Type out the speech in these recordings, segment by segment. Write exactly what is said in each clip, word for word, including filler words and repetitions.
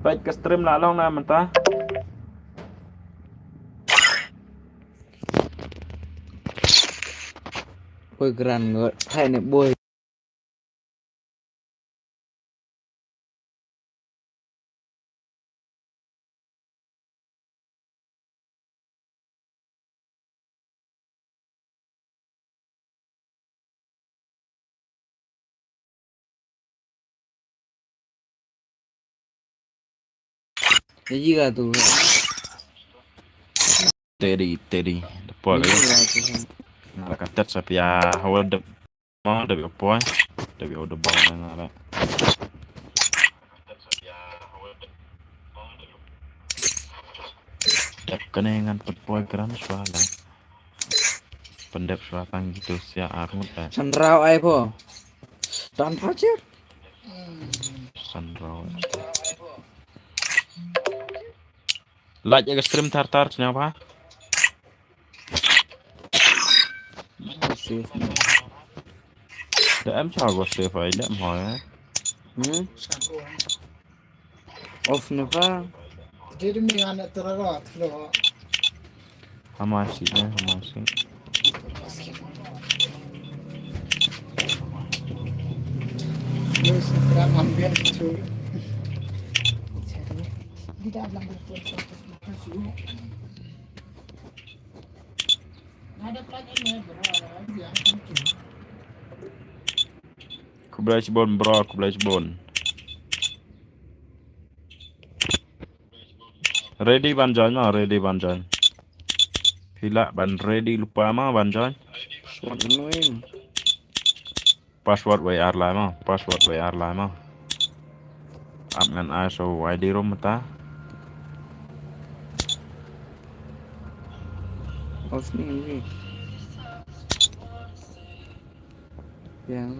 Peit ka stream la long na mynta. Boy Grand ngot hai ne boy. Te ji ka tu. Teri, teri. Depan lagi. Nak kata siapa ya? Hawa de, mau de biar poi. De biar udah bang na la. Dep kane ngan pynpoi gram shuwa la. Pyndep shuwa tang gitu sia armut la. Sandraw ai pho. Tan phajer. Sandraw. Like ïa ka stream thar thar sñiaw pha. Save. Da em cha go save ai da mo ya. Hmm? Off ne pha. Did me an tara ro thlo. Hama si ne, hama si. Yes, ram ambian chu. Khublei shibun bro, khublei shibun. Ready ban join ma, ready ban join. Phi lah ban ready lypa ma ban join. Short annoying. Password wei ar lai ma, password wei ar lai ma. Ap ngan ai so I D rum mynta. Os ni ni. Yang.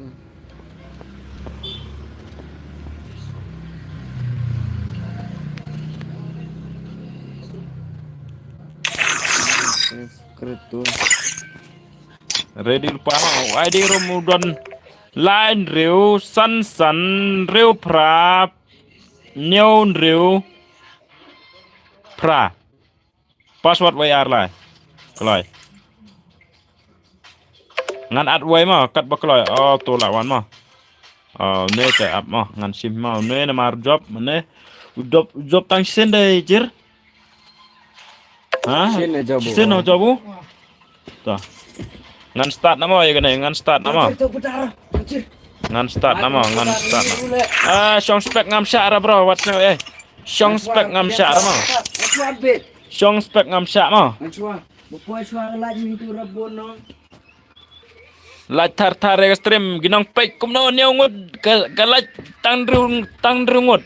Secret tu. Ready lypa ma, I D rum u don lai hynriew san san hynriew phra hynñiew hynriew phra. Password wei ar lai. Kloi. Ngan at wei ma, kat ba kloi. Oh, tu la wan ma. Oh, ne te ap ma, ngan sim ma, ne namar job, ne. U job, u job tang shisien dei jir. Ha? Shisien ne job u. Shisien ne job u. Ta. Ngan start na ma, ïa kane, ngan start na ma. Ngan start na ma, ngan start na. Ah, shong spek ngam shah ra bro, what's new, eh. Shong spek ngam shah ra ma. Shong spek ngam shah ma. Like thar thar ïa ka stream, ki nongpeit kumno hynñiew ngut ka, ka like tang hynriew, tang hynriew ngut.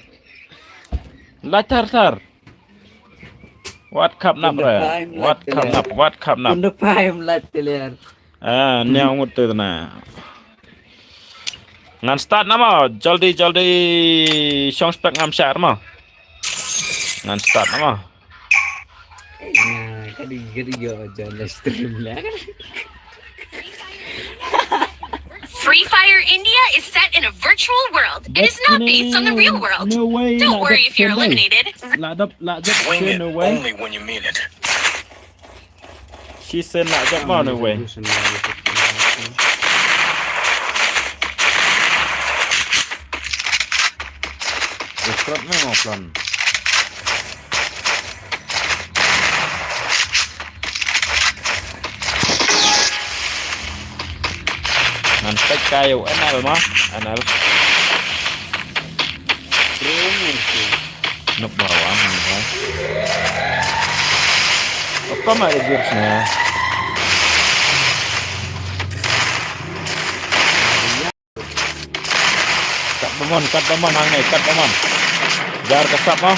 Like thar thar. Wat khap nap re. Wat khap nap, wat khap nap. Unda paim like te ler. Ah, hynñiew ngut te na. Ngan start na ma, jaldi jaldi shong spek ngam shah ma. Ngan start na ma. Nah, kadi kadi yo join live stream lah. Free Fire India is set in a virtual world. It is not based on the real world. No way. Don't worry if you're eliminated. La dap, la dap, win it only when you mean it. Shisien la jop ma ne wei. Disrupt me mo plan. Ngan pek kayu N L ma, N L. Nuk ba wan ni ha. Apa ma ada jurus ni ha. Kat bamon, kat bamon hang ni, kat bamon. Jar ka sap ma.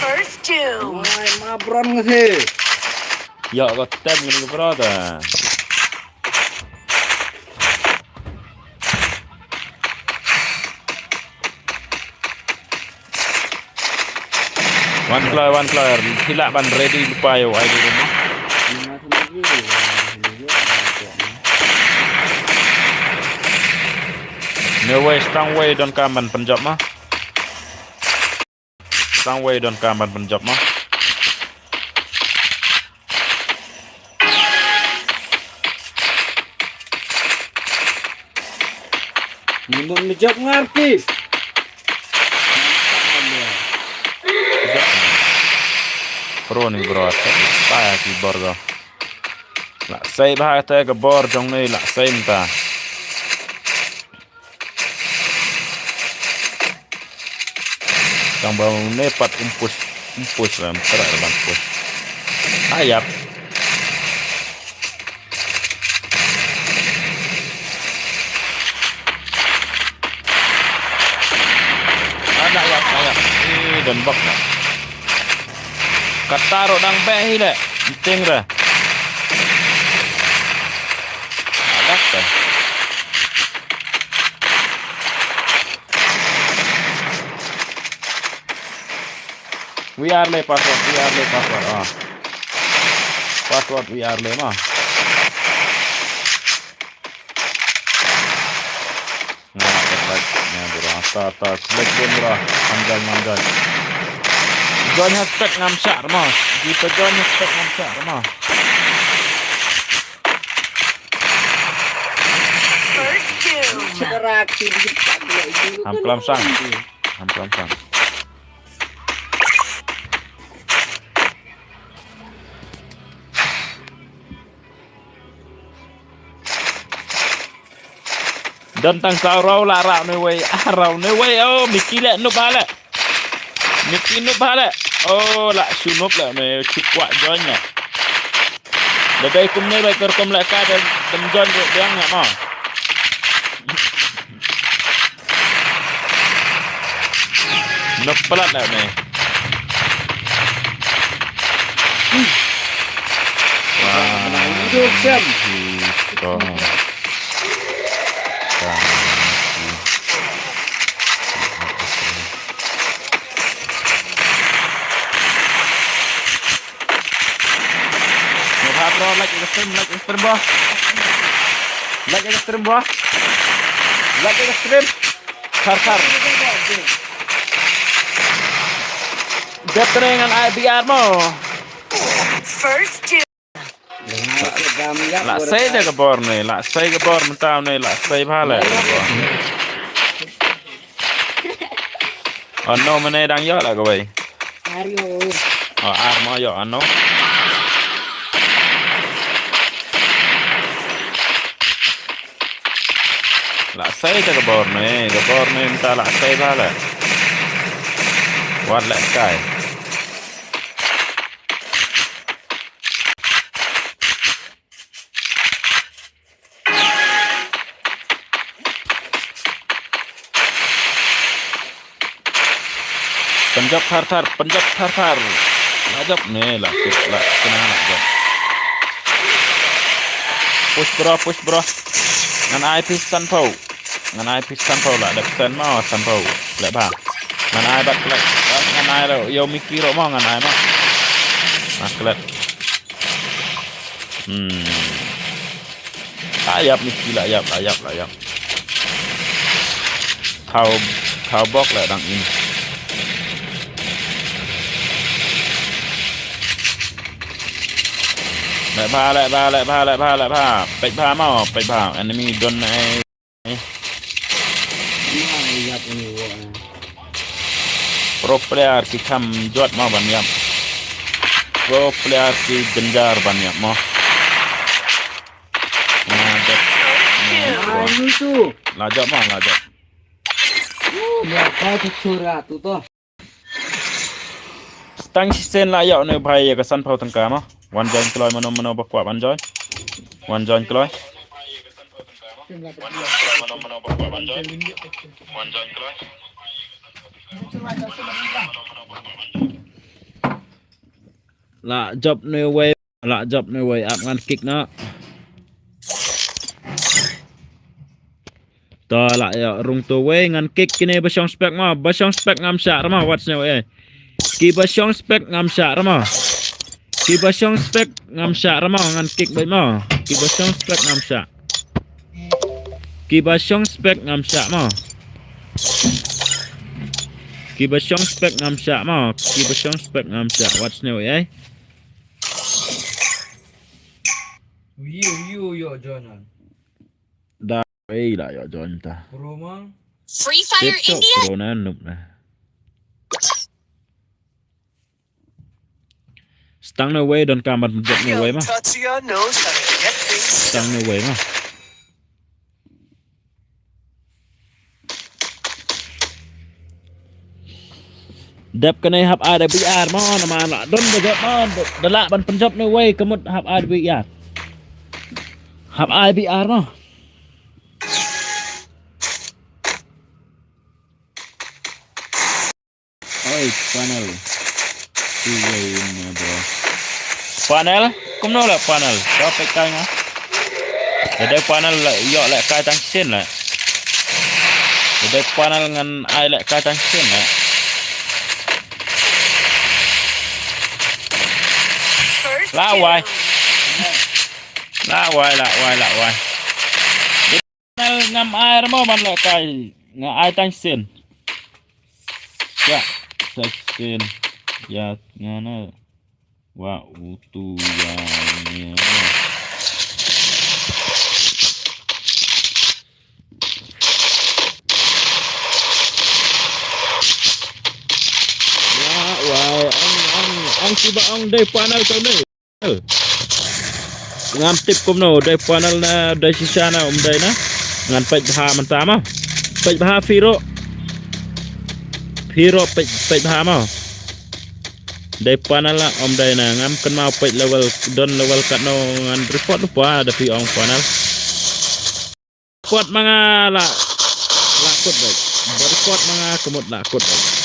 First two. Ai ma bron ngi si. Ya ka tem ngi bro ta. Wan kloi, wan kloi. Phi lah ban ready lypa ïa u I D rum. Uwei, tang uwei donkam ban pynjop ma. Tang uwei donkam ban pynjop ma. Ni mun jop ngarti. Pro ni bro, ta ki bor go. La sei bha te ka bor jong ni, la sei mynta. Tang ba une pat um push, um push ram, tara ban push. Ayap. Ada ayap, ayap. Eh, don bak na. Kata ro dang beh hi le. Penting re. Ada te. We are le password, we are le password, ah. Password we are le ma. Nga nak like nya bro. Ta ta select bro. Anjay anjay. Join hashtag ngam share ma. Kita join hashtag ngam share ma. First kill. Ham klam sang. Ham klam sang. Don tang saw raw la raw ne wei, ah, raw ne wei, oh, Mickey le nup bha le. Mickey nup bha le. Oh, la shu nup le ne, shu kwah join le. Da dei kumne ba kyrkum le ka da dam join ruh biang le ma. Nup palat le ne. Wah. Hidup, Sam. Hidup. Bro, like the stream, like the stream, bro. Like the stream, bro. Like the stream. Thar, thar. Dep kane ngan ai B R mo. First kill. La sei da ka bor ne, la sei ka bor mynta ne, la sei bha le. Oh no, mane dang ïoh la kawei. Ar ïoh. Oh, ar mo ïoh, ano. La sei da ka bor ne, ka bor ne mynta la sei bha le. Wat le kai. Pynjop thar thar, pynjop thar thar. La jop ne, la, la, kena la jop. Push bro, push bro. Ngan ai phi sanphew. Ngan ai phi sanphew la, dep sen mo sanphew. Leh bha. Ngan ai bat klet. Ngan ai lo, yo Mickey ro mo ngan ai mo. Nah, klet. Hmm. La ïap ni ki, la ïap, la ïap, la ïap. Thaw, thaw bok la dang in. Leh bha, leh bha, leh bha, leh bha, leh bha. Peit bha mo, peit bha. Enemy don ai. Pro player ki kham jot mo ban ïap. Pro player ki jynjar ban ïap mo. Nah, jot. Nah, ini tu. La jot mo, la jot. Uh, ya, kau tu surat tu toh. Tang shisien la ïoh ne bhai ïa ka sanphew tyngka mo. Wan join kloi mano mano ba kwah ban join. Wan join kloi. La jop ne wei, la jop ne wei ap ngan kick na. To la ïa rung to wei ngan kick kine ba shong spek ma, ba shong spek ngam shah rama wat sne wei. Ki ba shong spek ngam shah rama. Ki ba shong spek ngam shah rama ngan kick bait ma. Ki ba shong spek ngam shah. Kiba shong spek ngam shah mo. Kiba shong spek ngam shah mo. Kiba shong spek ngam shah. Watch ne wei ai. Wi wi yo join an. Da ei la yo join ta. Pro ma. Free Fire India. Pro na nup na. Stang na wei don kamat jot na wei ma. Stang na wei ma. Dep kane hap ai da B R mo, na ma la don da jot mo, da la ban pynjop na wei kamut hap ai da B R. Hap ai B R mo. Oi, panel. Two way in, bro. Panel? Kumno la panel? Ka pek kai nga. Dei panel la, yo la kai tang sin la. Dei panel ngan ai la kai tang sin la. La wai. La wai, la wai, la wai. Ngam ai mo ban leh kai. Nga ai tang sen. Ya, sa sen. Ya, nga na. Wa utu ya ni. Wa, wa, ang, ang, ang kiba ang dei panel tu ni. Ngam tip kumno, dei panel na, dei shisha na, um dei na. Ngan peit bha mynta ma. Peit bha Firo. Firo peit, peit bha ma. Dei panel la, um dei na. Ngam kynmaw peit level, don level katno ngan report pa, da phi ong panel. Kot ma nga la, la kot dei. Bad kot ma nga kamut la kot dei.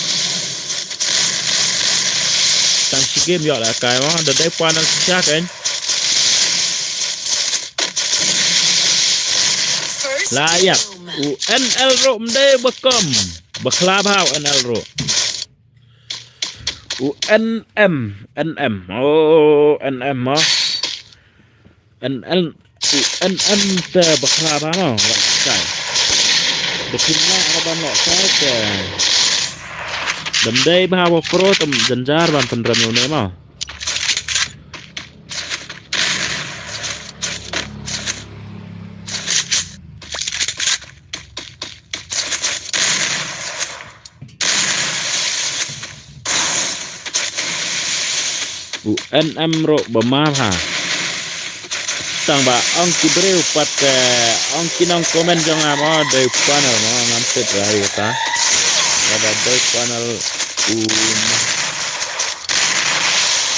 Tang shi game yo la kai mo, da dei panel shisha kan. La ya. U N L ro mdei bakom. Bakla bha u N L ro. U N M, N M. Oh, N M mo. N L, U N M te bakla ba no, wat kai. Betul lah, ada ban lok kai te. Dem dei ba wa pro tem jenjar ban penrem ne mo. U N M ro ba ma ha. Tang ba ong ki briew pat ke ong ki nong komen jong nga mo dei panel mo ngam set ra yu ta. Ada dei panel u ma.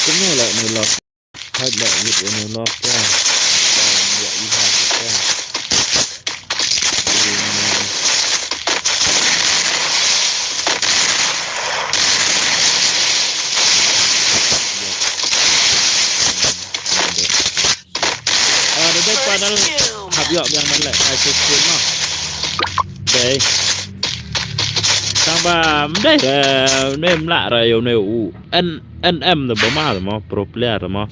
Kena lah ni lah. Hide lah with any lock ya. Ya, you have to try. Ah, dei panel hap yok yang man leh ai sixteen mo. Dei. Tang ba mdei ne mlah ra yo ne u. N N M da ba ma da mo pro player da mo.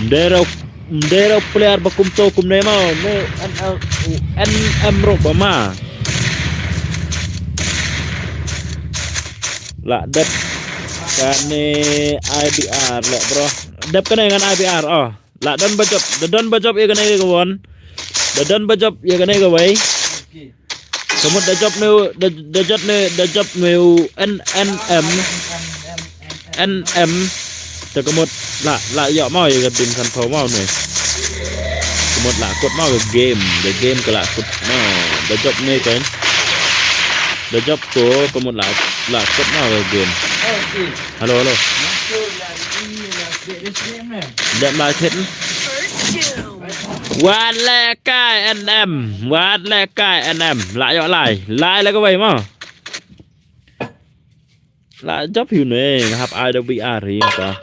Mdei ra mdei ra player ba kum to kum ne mo ne N L N M ro ba ma. La dep kane I B R le bro. Dep kane ngan I B R oh. La don ba jop, da don ba jop ya kane ka won. Da don ba jop ya kane ka wei. Kamut da jop ne, da, da jop ne, da jop ne u N N M. N M. Te kamut la, la yok mau ya ka dim san pau mau ne. Kamut la kut mau ka game, ka game ka la kut mau. Da jop ne kan. Da jop to, kamut la, la kut mau ka game. Hello, hello. Dep lai thit. Wat leh kai N M. Wat leh kai N M. La yok lai. Lai la ka wei mo. La jop yu ne. Hap ai da B R hi ta.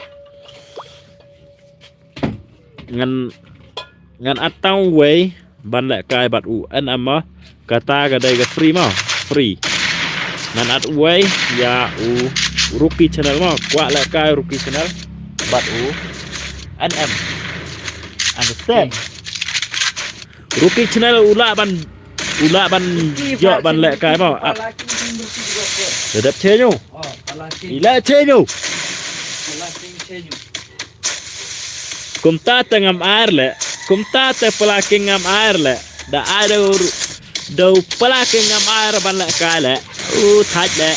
Ngan, ngan at tang wei. Ban leh kai bad u N M mo. Kata ka dei ka free mo. Free. Ngan at wei ya u Rookie channel mo. Kwah leh kai Rookie channel. Bad u N M. Understand? Rookie Channel u lah ban, u lah ban ïoh ban lehkai mo. Ap. Te dep che nyu. I leh che nyu. Kumta te ngam ai leh. Kumta te Pala King ngam ai leh. Da ai da u, da u Pala King ngam ai ban lehkai leh. U thait leh.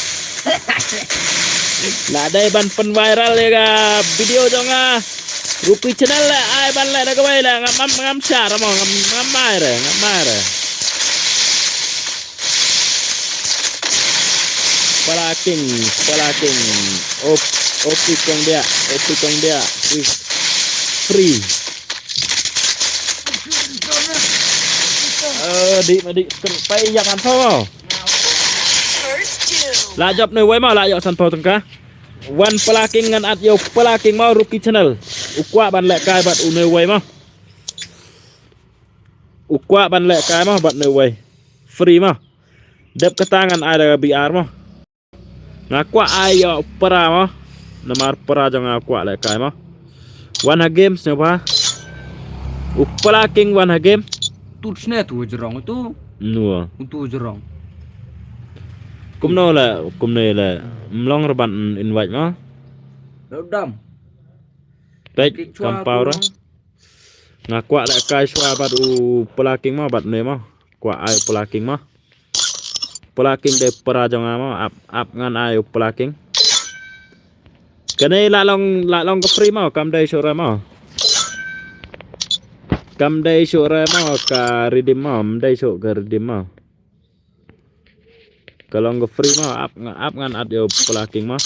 La dei ban pynviral ïa ka video jong nga. Rookie Channel leh ai ban leh da kawei leh ngam, ngam, ngam share mo, ngam, ngam ai re, ngam ai re. Pala King, Pala King. Op, opi kong dia, opi kong dia. Free. Free. Eh, di ma di skru pai ïa kan tho. La jop ne wei ma la ïoh san pau tengka. Wan Pala King ngan at ïa u Pala King mo Rookie Channel. U kwah ban lehkai bad une wei mo. U kwah ban lehkai mo bad ne wei. Free mo. Dep kata ngan ai da B R mo. Nga kwah ai ïa u para mo. Namar para jong nga kwah lehkai mo. Wan ha game sngewbha. U Pala King wan ha game. Tu sne tu jrong tu. Nua. Tu jrong. Kumno la, kumno la. Mlong reban invite mo. Dam. Pek kampau ra. Nga kwah lehkai shuwa bad u Pala King mo bad ne mo. Kwah ai u Pala King mo. Pala King dei para jong nga mo. Ap, ap ngan ai u Pala King. Kane la long, la long ka free mo. Kam dei shuh re mo. Kam dei shuh re mo ka redeem mo. Kam dei shuh ka redeem mo. Ka long ka free mo. Ap, ap ngan at ïa u Pala King mo.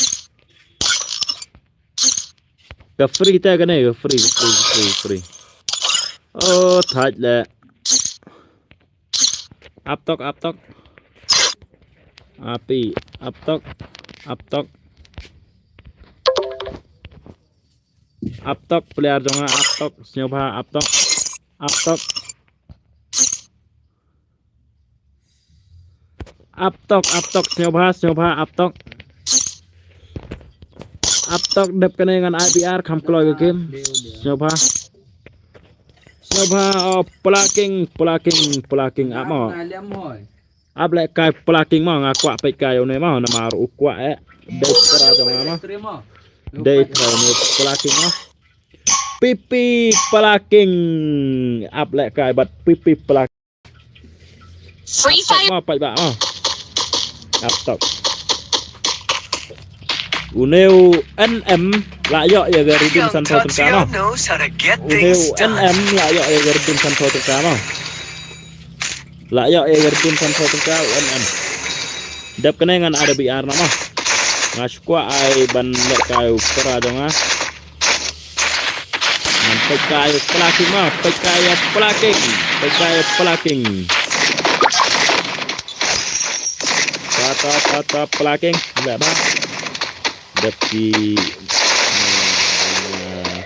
Ka free te kane, ka free, ka free, ka free, ka free. Oh, thait le. Ap tok, ap tok. Api, ap tok, ap tok. Ap tok, player jong nga, ap tok, sngewbha, ap tok. Ap tok. Ap tok, ap tok, sngewbha, sngewbha, ap tok. Ap tok, dep kane ngan I B R, kham kloi ka game. Sngewbha. Sngewbha, oh, Pala King, Pala King, Pala King, ap mo. Ap lehkai Pala King mo, nga kwah peit kai une mo, namar u kwah eh. Dei para jong nga mo. Dei para une Pala King mo. Pipi Pala King. Ap lehkai bad Pipi Pala King. Free Fire. Mo, peit ba, mo. Ap tok. Une u N M la ïoh ïa ka redeem san phew tyngka mo. Une u N M la ïoh ïa ka redeem san phew tyngka mo. La ïoh ïa ka redeem san phew tyngka u N M. Dep kane ngan ada B R na mo. Nga shu kwah ai ban lehkai u para jong nga. Ngan peit kai Pala King mo, peit kai Pala King, peit kai Pala King. Ta, ta, ta, ta, Pala King, leh ba. Dep ki, eh,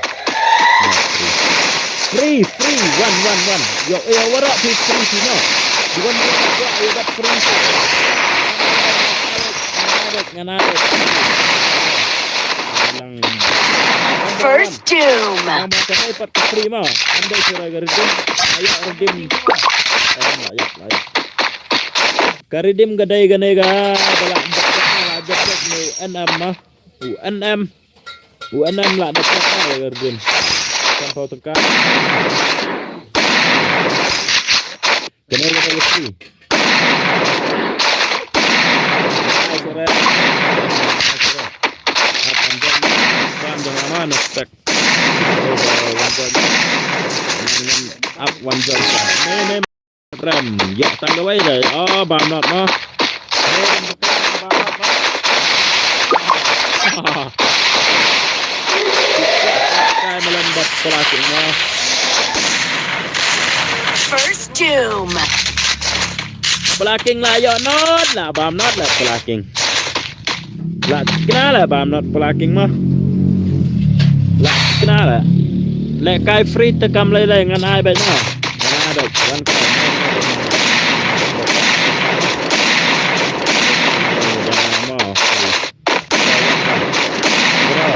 free, free, one, one, one. Yo, eh, wara free, free, free, no. Di wan, wan, wan, wan, free. Ngan adik, ngan adik. First doom. Ngan ba ka dei pat ka free mo. Kan dei sura ka redeem. Ayo, redeem. Ayo, ayo, ayo. Ka redeem ka dei kane ka, ba la, ba la, ba la, N M mo. U N M. U N M la dep ka redeem. San phew tyngka. Kane ka dei ka free. Ai, sore. Ai, sore. Ap anjam. Ap anjam mana sek. Ap anjam. Ne, ne. Ram, ïa tang kawei dei. Oh, bam not mo. Kai malam bad Pala King mo. First doom. Pala King la ïoh not, la bam not la Pala King. La tikna la bam not Pala King mo. La tikna la. Lehkai free te kam lei lei ngan ai bad mo. Ngan ai bad, ngan kai. Bro.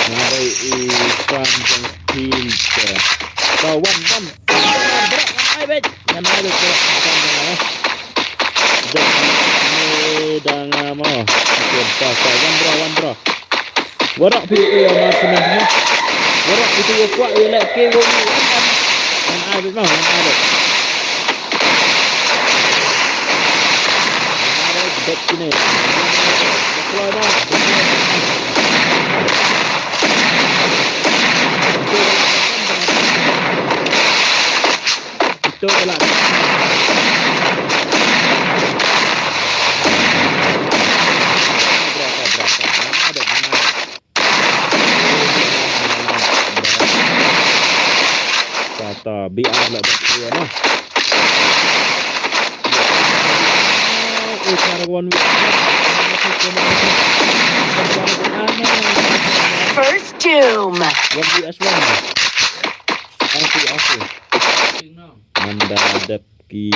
Ngan ai Wait, ngan ai dep ko. Dep ni dang, ah, mo. Kita ta wan bro, wan bro. Warok phi tu ya mas ni. Warok phi tu ya kwah ya lek ke wo ni. Ngan ai dep mo, ngan ai dep. Ngan ai dep sini. Deploy mo. Deploy mo. Itu adalah. Berapa, berapa? Mana ada, mana ada? Kata B R lah dah, iya, noh. Oh, cara one way. First Doom. One V S one. Aku, aku. Manda dep ki,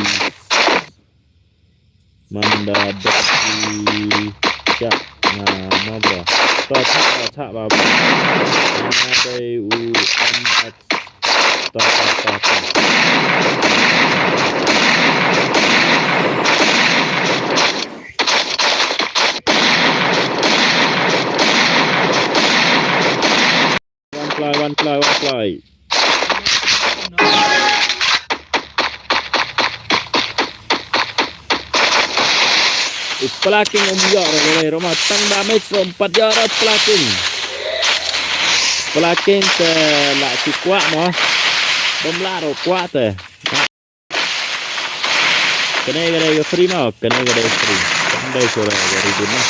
manda dep ki. Chak na ma bro. Ta chak ba, chak ba. Na dei u M X. Ta, ta, ta, ta. One fly, one fly, one fly. U Plaking um ïoh re re roma tang damage rom pat ïoh re Plaking. Plaking te la ki kwah mo. Bym lah ro kwah te. Kane ka dei ka free mo, kane ka dei free. Kan dei sura ka redeem mo.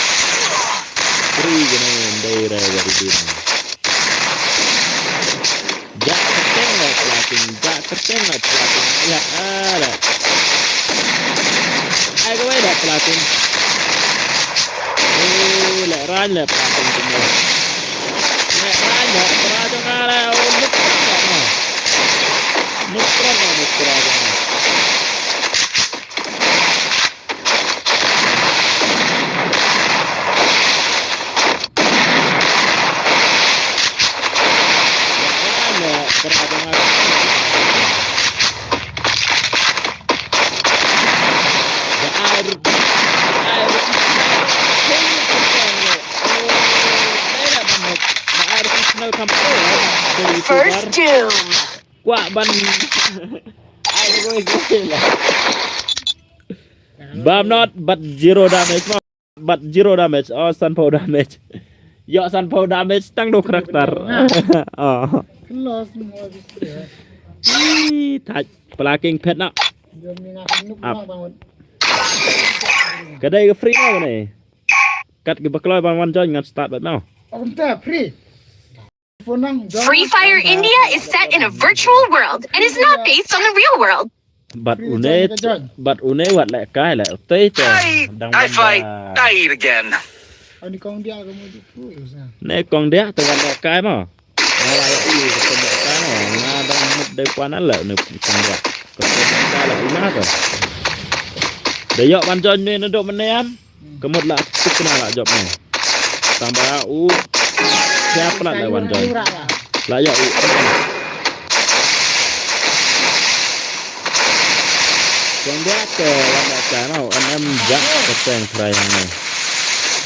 Free kane kan dei re ka redeem mo. Ja kyrteng la Plaking, ja kyrteng la Plaking. Ya, ada. Ai kawei la Plaking. Oh, la rang la Plaking kane. La rang la, pra jong nga la, oh, nuk pra jong nga. Nuk pra jong nga, nuk pra jong nga. First Doom. Kwah ban. Bam not, but zero damage mo. But zero damage. Oh, sanphew damage. Ïoh sanphew damage tang du karakter. Oh. Ih, thait Plaking phet na. Ap. Ka dei ka free mo kane. Kat kiba kloi ban wan join ngan start bad mo. Free. Free Fire India is set in a virtual world and is not based on the real world. Bad une, bad une wat leh kai leh utei te. Dang wan da. Ani kong dia ka mo di pu. Ne kong dia te wat leh kai mo. Nga la ïohi ka kong dia kai mo. Nga dang mut dei pwan leh ne kong dia. Ka kong dia kai leh ima ka. Da ïoh ban join ne na dok mane am. Ka mut la tik na la jop ne. Tang ba u. Siapa la wan join. La ïoh u. Kong dia ke wan da ka na M M jak ka teng try ne.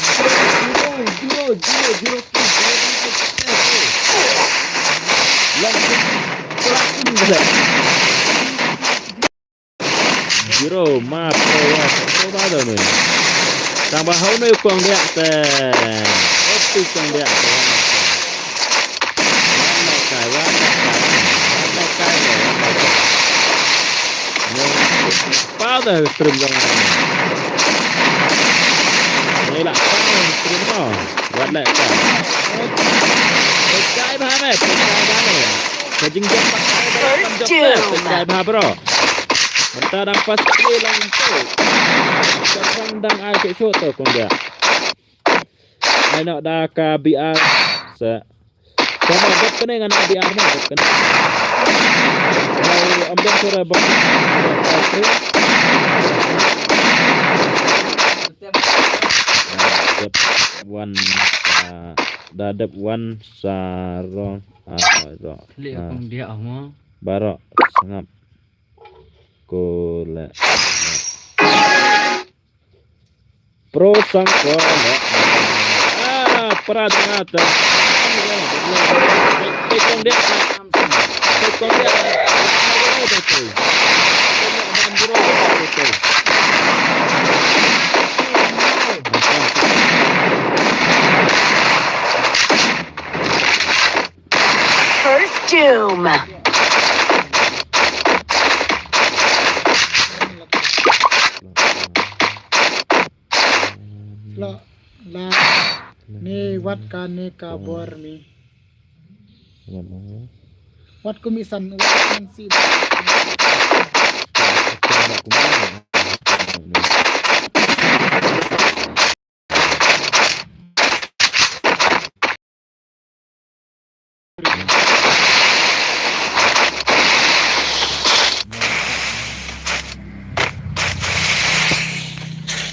Zero, zero, zero, zero, zero, zero, zero. Long. Zero ma pro ya pro ba da ne. Tang ba hau ne kong dia te. Opi kong dia te. Wan na kai, wan na kai, wan na kai, wan na kai. Ne pa da stream jong ne. Ne la pa stream no. Wat leh ka. Pynshai bha me, pynshai bha me. Ka jingjop pat. First Doom. Pynshai bha bro. Mynta dang first play lang tu. Ka dang ai ke shot tu kong dia. Ai nak da ka B R sa. Tama dep kane ngan B R ma dep kane. Ai, am dep sura bok. Dep wan, ah, da dep wan sa rong, ah, rong. Klik akong dia ah mo. Baroh sngap. Ko la. Pro Sangkor la. Ah, Pradnata. Tekong dia. Tekong dia. First Doom. La, la, ne wat kane ka bor mi. Wat kumi san, wat kan si.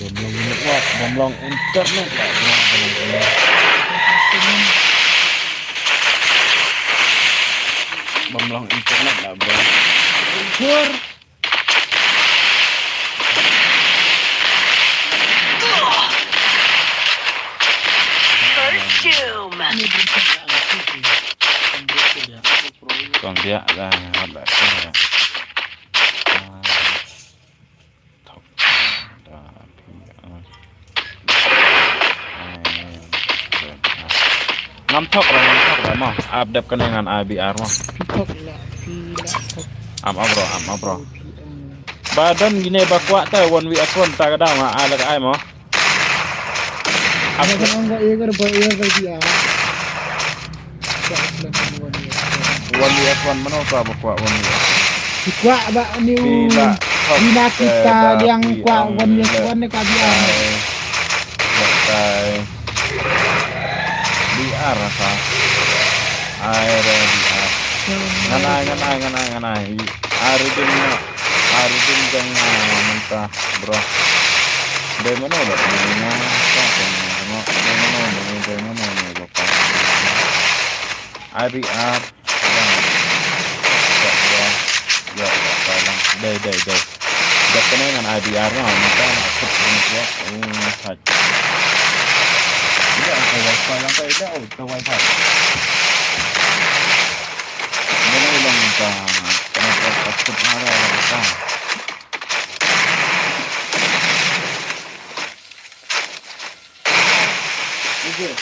Bym long network, bym long internet lah, bro. Bym long internet lah, bro. Sure. First Doom. Kong dia dah, dah, dah. Ngam thok lah, ngam thok lah mo. Ap dep kane ngan I B R mo. Phi thok lah, phi lah thok. Am abro, am abro. Ba don gine ba kwah ta one v one ta ka dang ma ai la ka ai mo. Ap. Ba don ong ba e ka ba e ka V R. One v one mano ka ba kwah one v one. Kwah ba ni u. Bila kita yang kwah one v one ka dia. Kai. B R ka. Ai re B R. Ngan ai, ngan ai, ngan ai, ngan ai. Ai re ding na. Ai re ding jang na mynta, bro. Dei mano da ni na. Ka kan mano, dei mano, dei mano, dei mano, dei mano. Ai B R. Ya, ya, ya, ya, ya, ya. Dei, dei, dei. Dep kane ngan I B R nga, mynta nga kut kut kut. Oh, haj. Ida ka wifi lang ka ida, oh, ka wifi. Ida na ilang ka, ka kut na ka. Ida. Ida. Ida.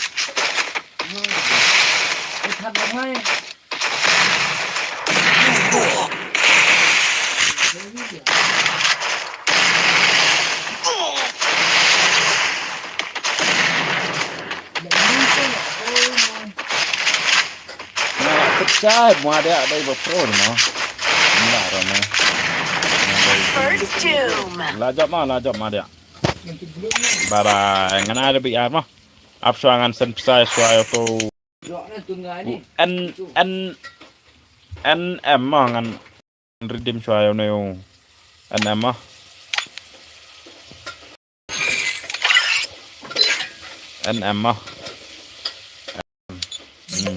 Nga la pynshai ma dia dei ba pro ma. Nga la rame. First Doom. La jop ma, la jop ma dia. Bye bye. Ngan ai da B R ma. Ap shuwa ngan send pisa shuwa ïa u. N, N, N M ma ngan redeem shuwa ïa une u. N M ma. N M ma. Hmm.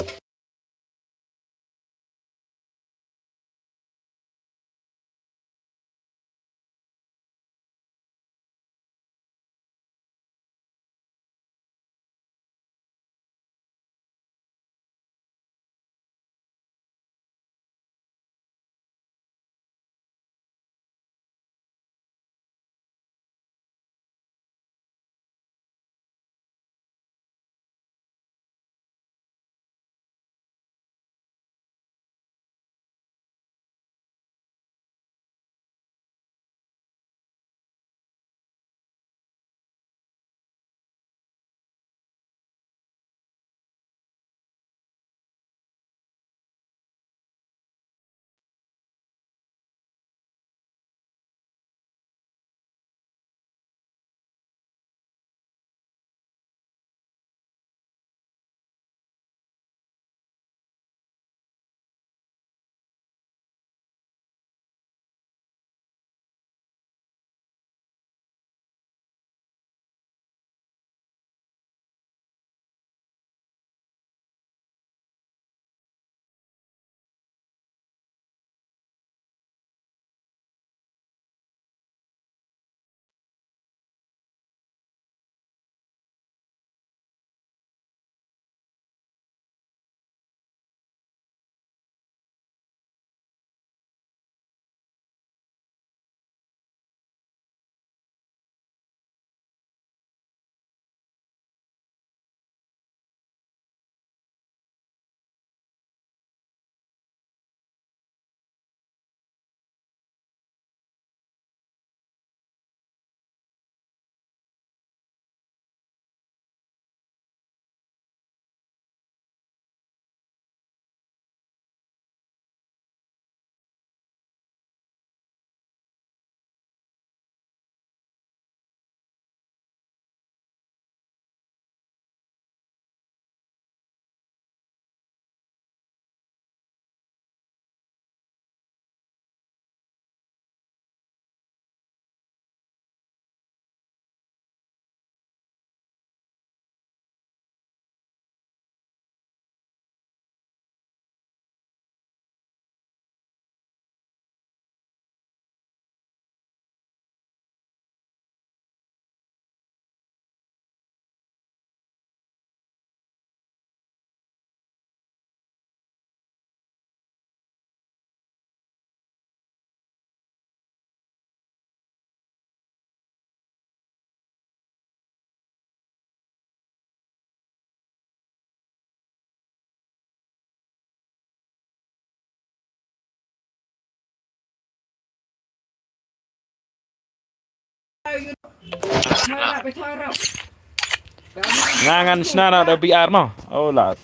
Nga ngan shna na da B R mo. Oh la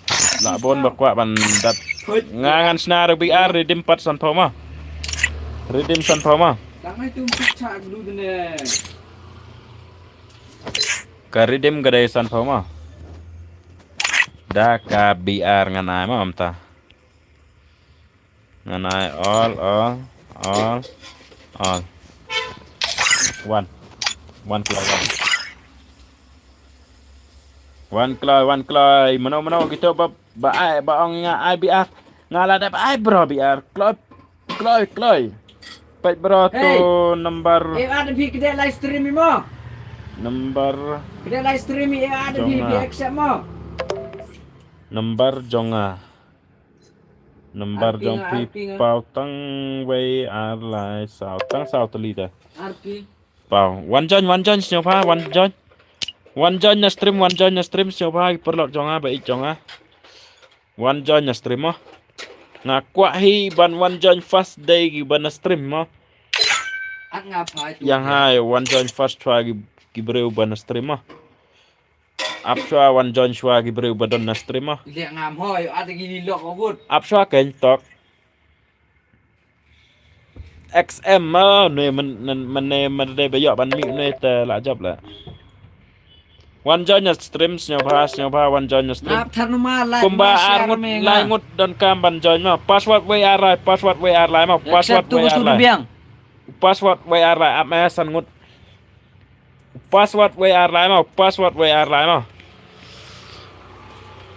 la bon ba kwah ban dat. Nga ngan shna da B R, redeem pat sanphew mo. Redeem sanphew mo. Ka redeem ka dei sanphew mo. Da ka B R ngan ai mo mynta. Ngan ai all, all, all, all. One. One kloi, one. One kloi, one kloi. Mano, mano kito ba, ba ai, ba ong nga ai B R. Nga la dep ai bro B R. Kloi, kloi, kloi. Peit bro tu number. Eh, ada bi kedai live stream mo. Number. Kedai live stream eh, ada bi accept mo. Number jong nga. Number jong phi paw tang wei ar lai saw tang saw tylli te. Paw. Wan join, wan join sngewbha, wan join. Wan join na stream, wan join na stream sngewbha ki paralok jong nga, ba ïeit jong nga. Wan join na stream mo. Nga kwah hi ban wan join first dei ki ban na stream mo. Yang hai wan join first shuwa ki briew ban na stream mo. Ap shuwa wan join shuwa ki briew ba don na stream mo. Ap shuwa kein tok. X M mo ne men ne men ne ba ïoh ban mih ne te la jop la. Wan join na stream sngewbha sngewbha wan join na stream. Kumba ar ngut lai ngut don kam ban join mo. Password wei ar lai, password wei ar lai mo. Password wei ar lai. Password wei ar lai ap me san ngut. Password wei ar lai mo, password wei ar lai mo.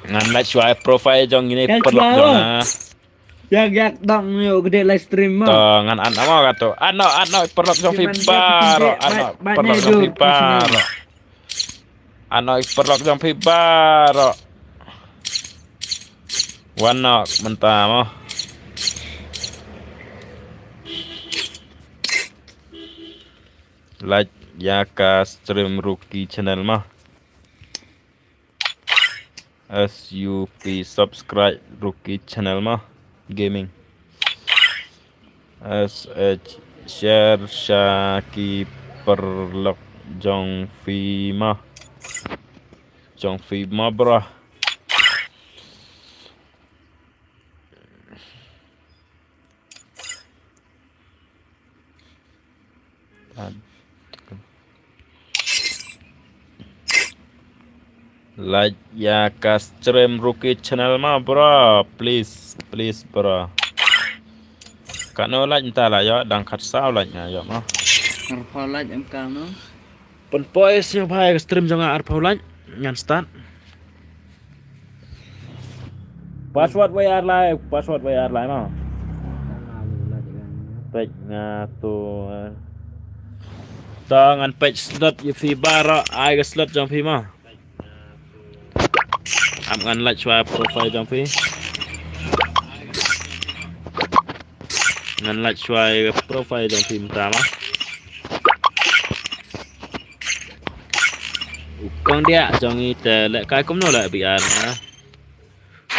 Ngan lait shuwa profile jong ine paralok jong nga. Yak yak dang yo gede live stream mo. To ngan an mo kato. Ano ano paralok jong phi baroh, ano paralok jong phi baroh. Ano paralok jong phi baroh. Wan nok mynta mo. Like ïa ka stream Rookie Channel mo. S U P subscribe Rookie Channel mo. Gaming. S H share sha ki paralok jong phi mo. Jong phi mo bro. Like ïa ka stream Rookie Channel mo bro, please please bro. Kano like nta la ïoh dang khatsaw like nga ïoh mo. Arphew like em kam no. Pynpoi sngewbha ïa ka stream jong nga arphew like ngan start. Password wei ar lai, password wei ar lai mo. Peit nga tu. To ngan peit slot ïa phi baroh, ai ka slot jong phi mo. Ap ngan lait shuwa profile jong phi. Ngan lait shuwa profile jong phi mynta mo. U kong diah jong i te leh kai kumno leh B R na.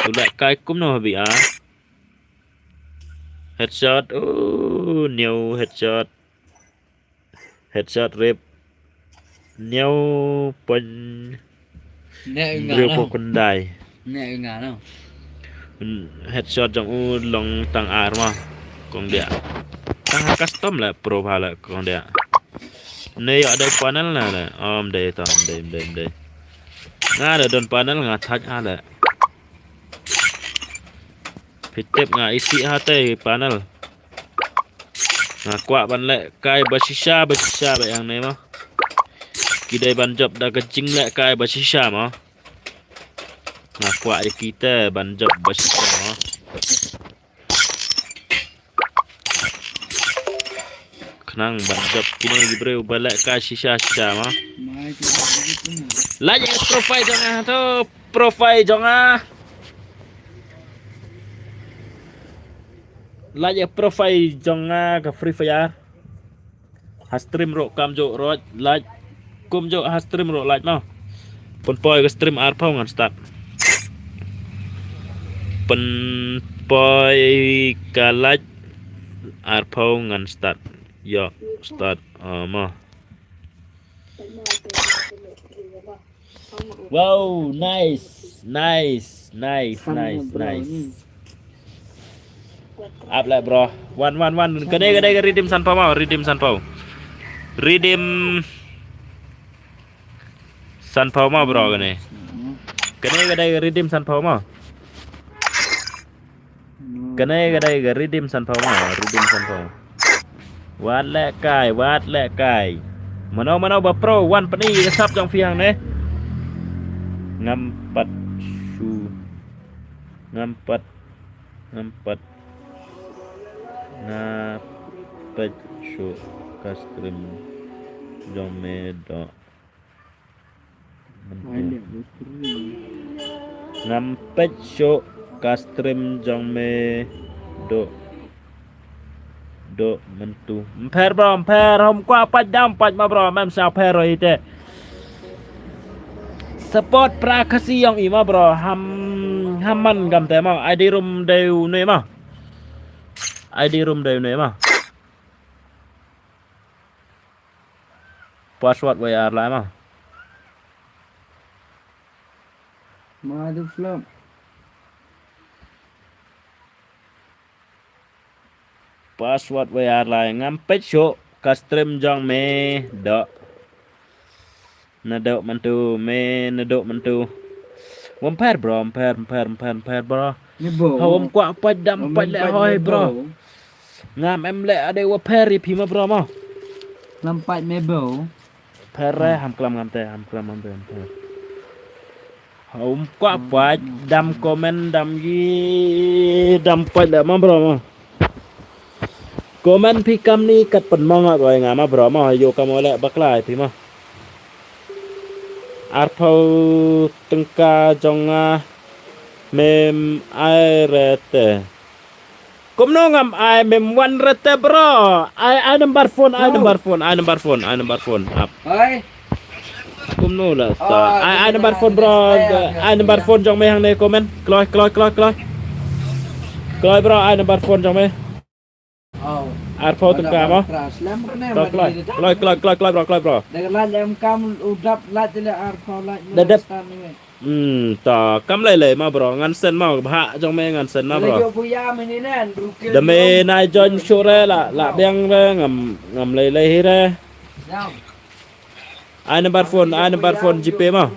U leh kai kumno B R. Headshot, oh, new headshot. Headshot rip. New point. Ne nga briew no. Pokondai. Ne nga no. Headshot jong u long tang ar mo. Kong diah. Tang custom la pro pha la kong diah. Ne ïoh dei panel na la. Om dei tam dei dei dei. Nga da don panel nga thaj ha la. Phi tip nga isi ha te panel. Nga kwah ban leh kai ba shisha ba shisha ba yang ne mo. Ki dei ban jop da ka jingleh kai ba shisha mo. Nga kwah ïa kita ban jop ba shisha mo. Khnang ban jop kine ki briew ba leh kai shisha shisha mo. Lait ïa profile jong nga to profile jong nga. Lait ïa profile jong nga ka Free Fire. Ha stream ruh kam ju ruh lait. Kumjuh ha stream ruh lait mo. Pynpoi ka stream arphew ngan start. Pynpoi ka lait arphew ngan start. Ïoh start mo. Wow, nice, nice, nice, nice, nice. Ap leh, bro. Wan, wan, wan. Kane ka dei ka redeem sanphew mo, redeem sanphew. Redeem sanphew mo, bro, kane. Kane ka dei ka redeem sanphew mo. Kane ka dei ka redeem sanphew mo, redeem sanphew. Wat leh kai, wat leh kai. Mano mano ba pro, wan pyni ka sap jong phi hangne. Ngam pat shu. Ngam pat, ngam pat. Nga peit shuh ka stream jong me doh. Ngam peit shuh ka stream jong me doh. Doh mynta. Ym pher, bro, ym pher, ym kwah peit, dam peit ma, bro, mem sa pher oi te. Support pra Khasi jong i ma, bro, ham, ham man kam te ma, I D room dei u ne ma. I D room dei u ne ma. Password wei ar lai ma. Ma du flop. Password wei ar lai, ngam peit shuh ka stream jong me doh. Na doh mynta, me na doh mynta. Ym pher, bro, ym pher, ym pher, ym pher, ym pher, bro. Ni bo. Hau ym kwah peit, dam peit leh hoi, bro. Ngam em leh, ade wa pher ri phi ma, bro, mo. Lam pait me bo. Pher re, ham klam ngam te, ham klam ngam te, ham pher. Hau ym kwah pait, dam comment, dam yi, dam pait leh ma, bro, mo. Comment phi kam ni kat pynmong ak oi nga ma, bro, mo. Yo kam o leh bakla phi ma. Arphew tyngka jong nga mem ai re te. Kumno ngam ai, mem wan re te, bro. Ai, ai number phone, ai number phone, ai number phone, ai number phone. Ap. Kumno la ta. Ai, ai number phone, bro. Ai number phone jong me hangne comment. Kloi, kloi, kloi, kloi. Kloi, bro, ai number phone jong me. Arphew tyngka mo. Kloi, kloi, kloi, kloi, kloi, bro, kloi, bro. Da dep. Hmm, ta kam lei lei ma, bro, ngan send ma, bha jong me ngan send ma, bro. Da me nai join shuh re, la, la biang re, ngam, ngam lei lei hi re. Ai number phone, ai number phone GPay ma.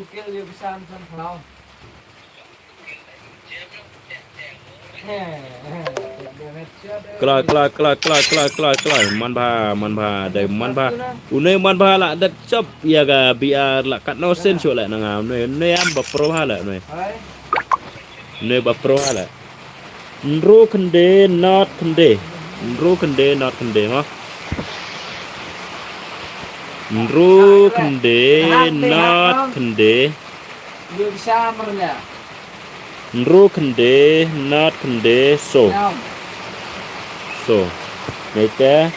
Kloi, kloi, kloi, kloi, kloi, kloi, kloi. Man bha, man bha, dei man bha. Une man bha la dat chop ïa ka B R la katno sen shuh la na nga. Une, une am ba pro bha la une. Une ba pro bha la. Ynru khyndai not khyndai. Ynru khyndai not khyndai mo. Ynru khyndai not khyndai. Ynru khyndai not khyndai so. So. Nai te.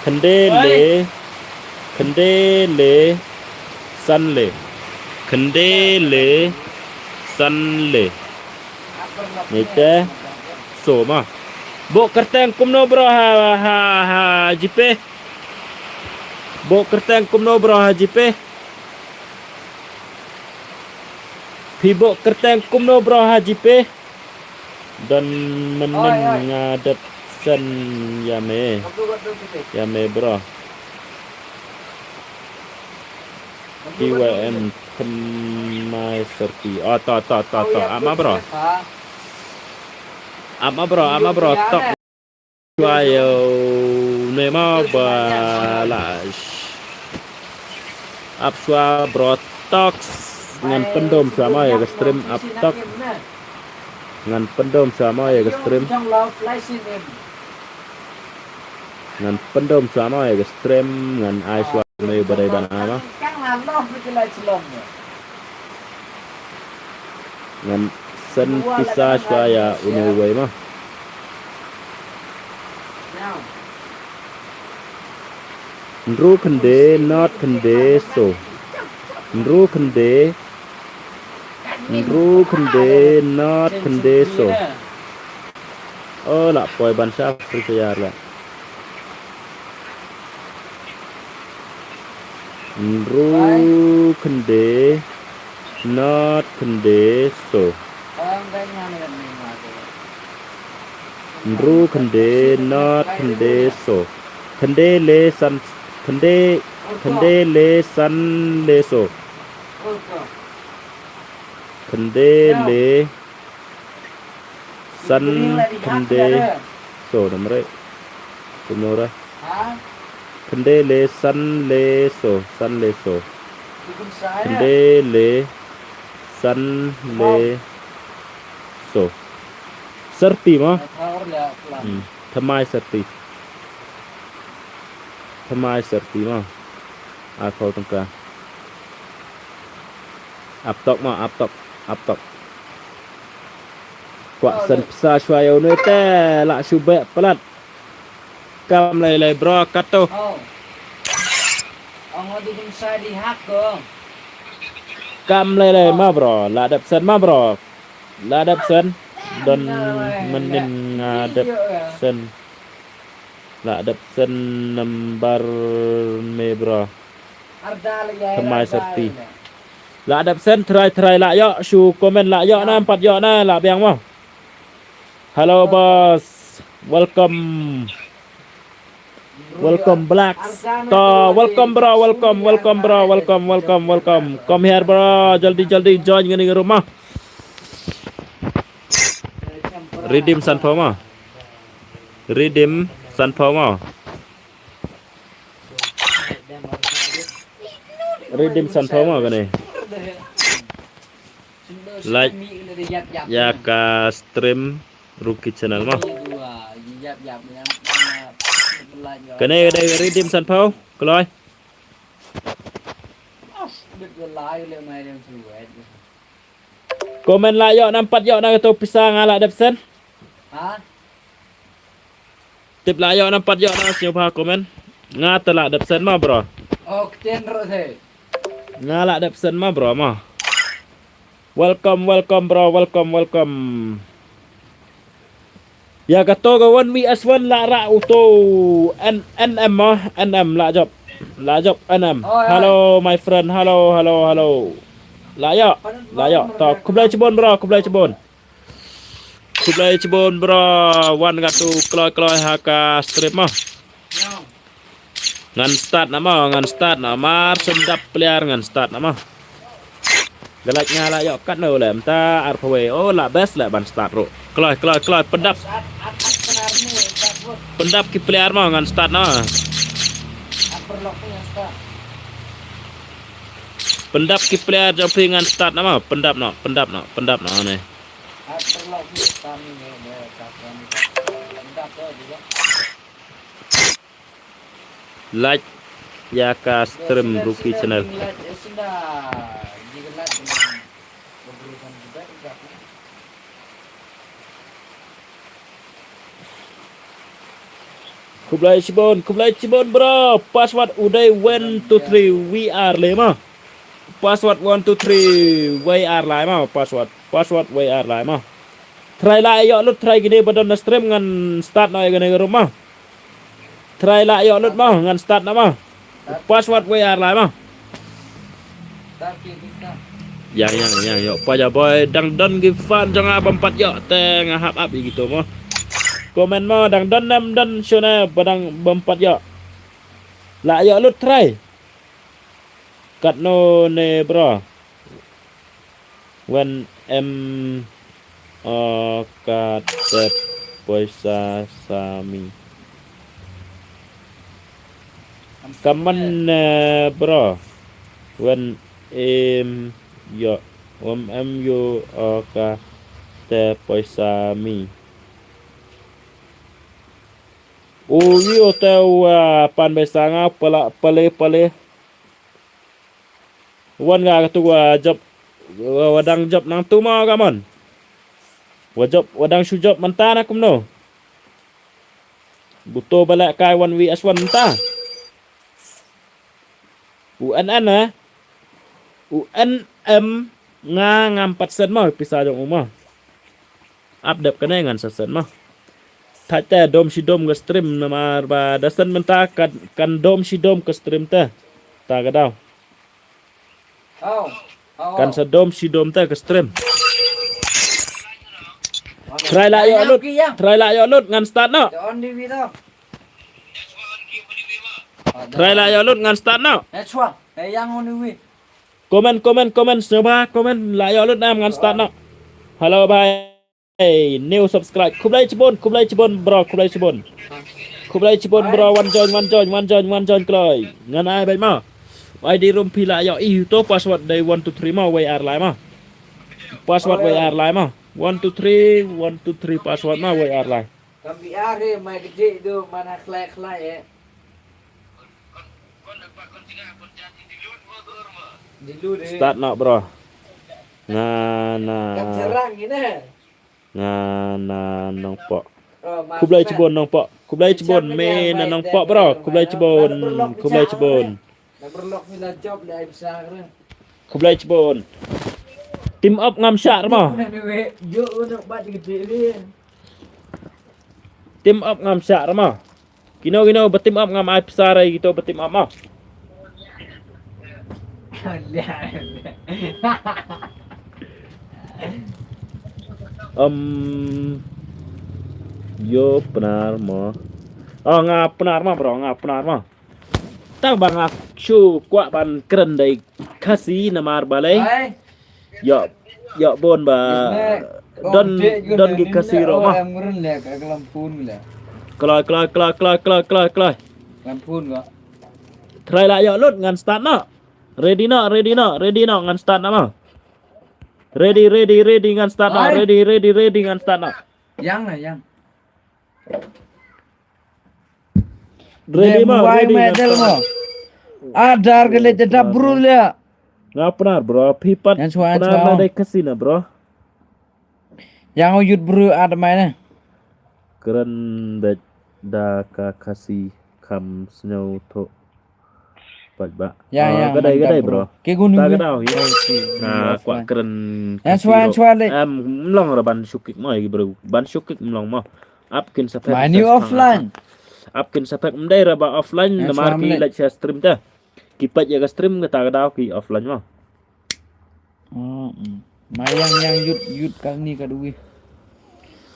Khyndai le. Khyndai le. San le. Khyndai le. San le. Nai te. So ma. Bo kyrteng kumno bro ha, ha, ha GPay. Bo kyrteng kumno bro ha GPay. Phi bo kyrteng kumno bro ha GPay. Don mynnin nga dep send ïa me. Ïa me bro. P Y M thymmai serpi. Oh, to, to, to, to. Ama bro. Ama bro, ama bro. Tok. Shuwa ïa une ma ba la ap shuwa bro Tox. Ngan pyndum shuwa ma ïa ka stream ap Tox. Ngan pyndum shuwa ma ïa ka stream. Ngan pyndum shuwa ma ïa ka stream ngan ai shuwa me ba dei ban ai ma. Ngan send pisa shuwa ïa une uwei ma. Ynru khyndai not khyndai so. Ynru khyndai. Ynru khyndai not khyndai so. Oh, la poi ban sha Free Fire la. Hynru khyndai nod khyndai so. Hynru khyndai nod khyndai so. Khyndai le san, khyndai, khyndai le san le so. Khyndai le san khyndai so, namre. Kumno re? Khyndai le san le so, san le so. Khyndai le san le so. Syrti mo? Hmm. Thymmai syrti. Thymmai syrti mo? Arphew tyngka. Ap tok mo, ap tok, ap tok. Kwah send pisa shuwa ïa une te, lah shu beh palat. Kam lei lei bro, kato. Kam lei lei ma bro, lah dep send ma bro. Lah dep send. Don mynnin nga dep send. Lah dep send number me bro. Thymmai syrti. Lah dep send, trai trai lah ïoh, shu comment lah ïoh na, ym pat ïoh na, lah biang mo. Hello boss. Welcome. Welcome Black Star. Welcome bro, welcome, welcome bro, welcome, welcome, welcome. Come here bro, jaldi jaldi join kane ka room mo. Redeem sanphew mo. Redeem sanphew mo. Redeem sanphew mo kane. Like ïa ka stream Rookie Channel mo. Kane ka dei redeem sanphew, kloi. Comment lah ïoh, nam pat ïoh na kato pisa nga lah dep send. Tip lah ïoh, nam pat ïoh na, sngewbha comment. Nga te lah dep send ma bro. Nga lah dep send ma bro ma. Welcome, welcome bro, welcome, welcome. Ïa kato ka one V S one lah rah uto N M ma, N M lah jop. Lah jop N M. Hello my friend, hello, hello, hello. Lah ïoh, lah ïoh. To khublei chibun bro, khublei chibun. Khublei chibun bro, wan katu kloi kloi ha ka stream mo. Ngan start na mo, ngan start na mar sendap player ngan start na mo. Galak nga lah ïoh katno le, mynta arphew wei, oh lah best le ban start ruh. Kloi kloi kloi, pyndap. Pyndap ki player mo, ngan start na mo. Pyndap ki player jong phi ngan start na mo, pyndap no, pyndap no, pyndap no ne. Like ïa ka stream Rookie Channel. Khublei chibun, khublei chibun bro. Password u dei one two three V R le ma. Password one two three V R lai ma. Password, password V R lai ma. Try lah ïoh lut, try kine ba don na stream ngan start noh ïa kane ka room ma. Try lah ïoh lut ma, ngan start noh ma. Password V R lai ma. Yang yang yang ïoh pa ja boy, dang don ki fan jong nga bym pat ïoh te nga hap ap ïa kito ma. Comment ma dang don ne ym don shane ba dang bym pat ïoh. Lah ïoh lut try. Katno ne bro. Wan em, oh, ka tep poisa sami. Kaman, eh, bro. Wan em yo, wan em yo, oh, ka tep poisa mi. U wi u te u, ah, pan besa nga pala pale pale. Wan nga katu wa jop, wa, wa dang jop nangtu ma ka mon. Wa jop, wa dang shu jop mynta na kumno. Buto ba leh kai one V S one mynta. U N N eh. U N M nga ngam pat send ma pisa jong u ma. Ap dep kane ngan sa send ma. Thait te dom shi dom ka stream namar ba da send mynta kan, kan dom shi dom ka stream te. Ta ka daw. Oh. Oh. Kan sa dom shi dom te ka stream. Try la ïoh lut. Try la ïoh lut ngan start noh. The only way though. Try la ïoh lut ngan start noh. That's why. Hey, yang only way. Comment, comment, comment, sngewbha comment la ïoh lut nam ngan start noh. Hello bhai. Hey, new subscribe. Khublei chibun, khublei chibun bro, khublei chibun. Khublei chibun bro, wan join, wan join, wan join, wan join kloi. Ngan ai beit ma. I D room phi la ïoh i to password dei one two three ma, wei ar lai ma. Password wei ar lai ma. One two three, one two three password ma, wei ar lai. Kam bi ar he, mai kejek tu, mana khlai khlai eh. Dilu deh. Start noh bro. Nga na. Kam serang ni nah. Nga na Nongpoh. Khublei chibun Nongpoh. Khublei chibun me na Nongpoh bro. Khublei chibun. Khublei chibun. Khublei chibun. Team up ngam shah rama. Team up ngam shah rama. Kino kino ba team up ngam ai pisa rai kito ba team up ma. Um, yo pnar ma. Oh, nga pnar ma bro, nga pnar ma. Tang ba nga shu kwah ban kren dei Khasi namar balei. Yo, yo bun ba don, don ki Khasi ro ma. Kloi, kloi, kloi, kloi, kloi, kloi. Try la ïoh lut ngan start noh. Ready noh, ready noh, ready noh ngan start noh ma. Ready, ready, ready ngan start noh. Ready, ready, ready ngan start noh. Yang na yang. Ready ma, ready ngan start noh. Adar ke le jadap bro le. Nga pnar bro, phi pat pnar na dei Khasi na bro. Yang u yut bru at mai ne. Kren beit da ka Khasi kham sñiaw thoh. Pat ba. Ya, ya, ka dei, ka dei bro. Ke gun ta ka dau hi. Na kwah kren Khasi ro. Em mlong ra ban shukik mo bro. Ban shukik mlong mo. Ap kin sa pek. Mani offline. Ap kin sa pek mdei ra ba offline namar ki leit sha stream ta. Ki peit ïa ka stream kata ka dau ki offline mo. Mayang yang yut yut kal ni ka dui.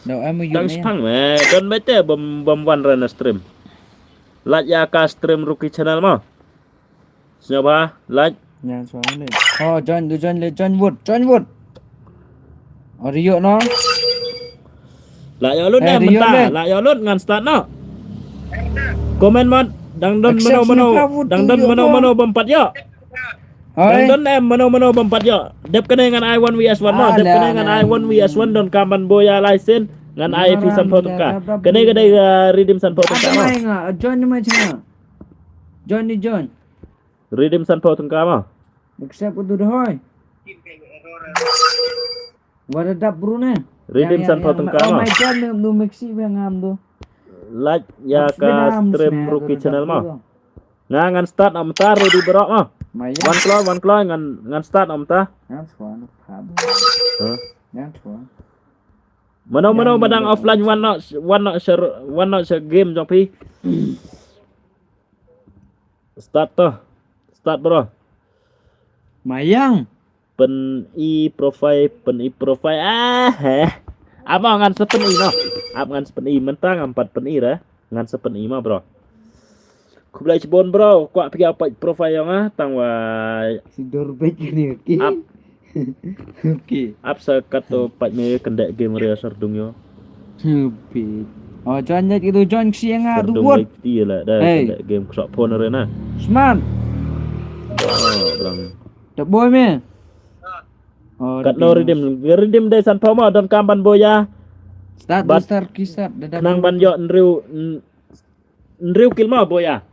Dau em yut. Tang spang me don bete bom bom wan ra na stream. Lait ïa ka stream Rookie Channel mo. Sñiawbha lait. Nya sñiawbha le. Oh join du join le join wood join wood. Oh rio no. La ïoh lut em mynta la ïoh lut ngan start no. Comment mat dang don mano mano dang don mano mano bom pat ïoh. Dang don em mano mano bom pat ïoh. Dep kane ngan ai one vs one no. Dep kane ngan ai one vs one don kam ban boi ïa lai sien. Ngan ai phi sanphew tyngka. Kane ka dei redeem sanphew tyngka no. Join ni mai channel. Join ni join. Redeem sanphew tyngka ma. Accept utu dahoi. Wada dap bru ne. Redeem sanphew tyngka ma. Mai join nu mixi be ngam tu. Like ïa ka stream Rookie Channel ma. Nga ngan start am ta ready bro ma. Wan kloi wan kloi ngan ngan start am ta. Ngan swan. Ngan swan. Mano mano badang offline wan no wan no share wan no share game jong phi. Start to. Start bro. Mayang. Pyn i profile pyn i profile ah heh. Ap ma ngan sa pyn i no. Ap ngan sa pyn i mynta ngam pat pyn i re. Ngan sa pyn i ma bro. Khublei chibun bro kwah phi ïa peit profile ïong ah tang wa. Si dur beit kini ki. Ap. Ki. Ap sa kat to peit me kynde game ria sardung ïo. Beit. Oh join net itu join si nga tu bot. Ti la da kynde game ksok phone re na. Smart. Oh bro. Te boi me. Kat no redeem redeem dei sanphew ma don kam ban boi ïa. Start start ki start. Nang ban ïoh nriu nriu kill ma boi ïa.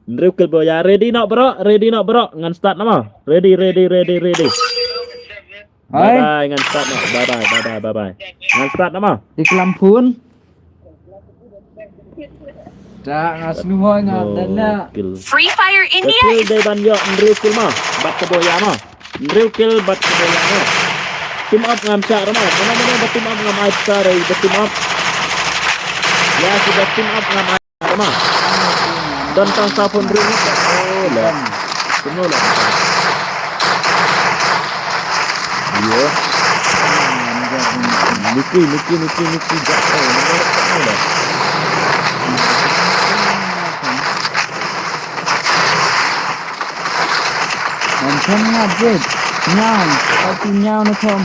Nriu kill boi ïa ready no bro ready no bro ngan start no ma ready ready ready ready. Bye bye ngan start no bye bye bye bye bye bye. Ngan start no ma. Di klam phone. Da nga snu hoi nga da na. Free Fire India is dei ban ïoh nriu kill ma. Bat ka boya ma. Nriu kill bat ka boya ma. Team up ngam shah rama. Mana mana ba team up ngam ai pisa rai ba team up. Ya si ba team up ngam ai rama. Don tang sa pun nriu ni. Oh la. Semua la. Yo. Niki, niki, niki, niki, jatuh. Nonton ngap, Jade. Nyau. Tapi nyau na, Tom.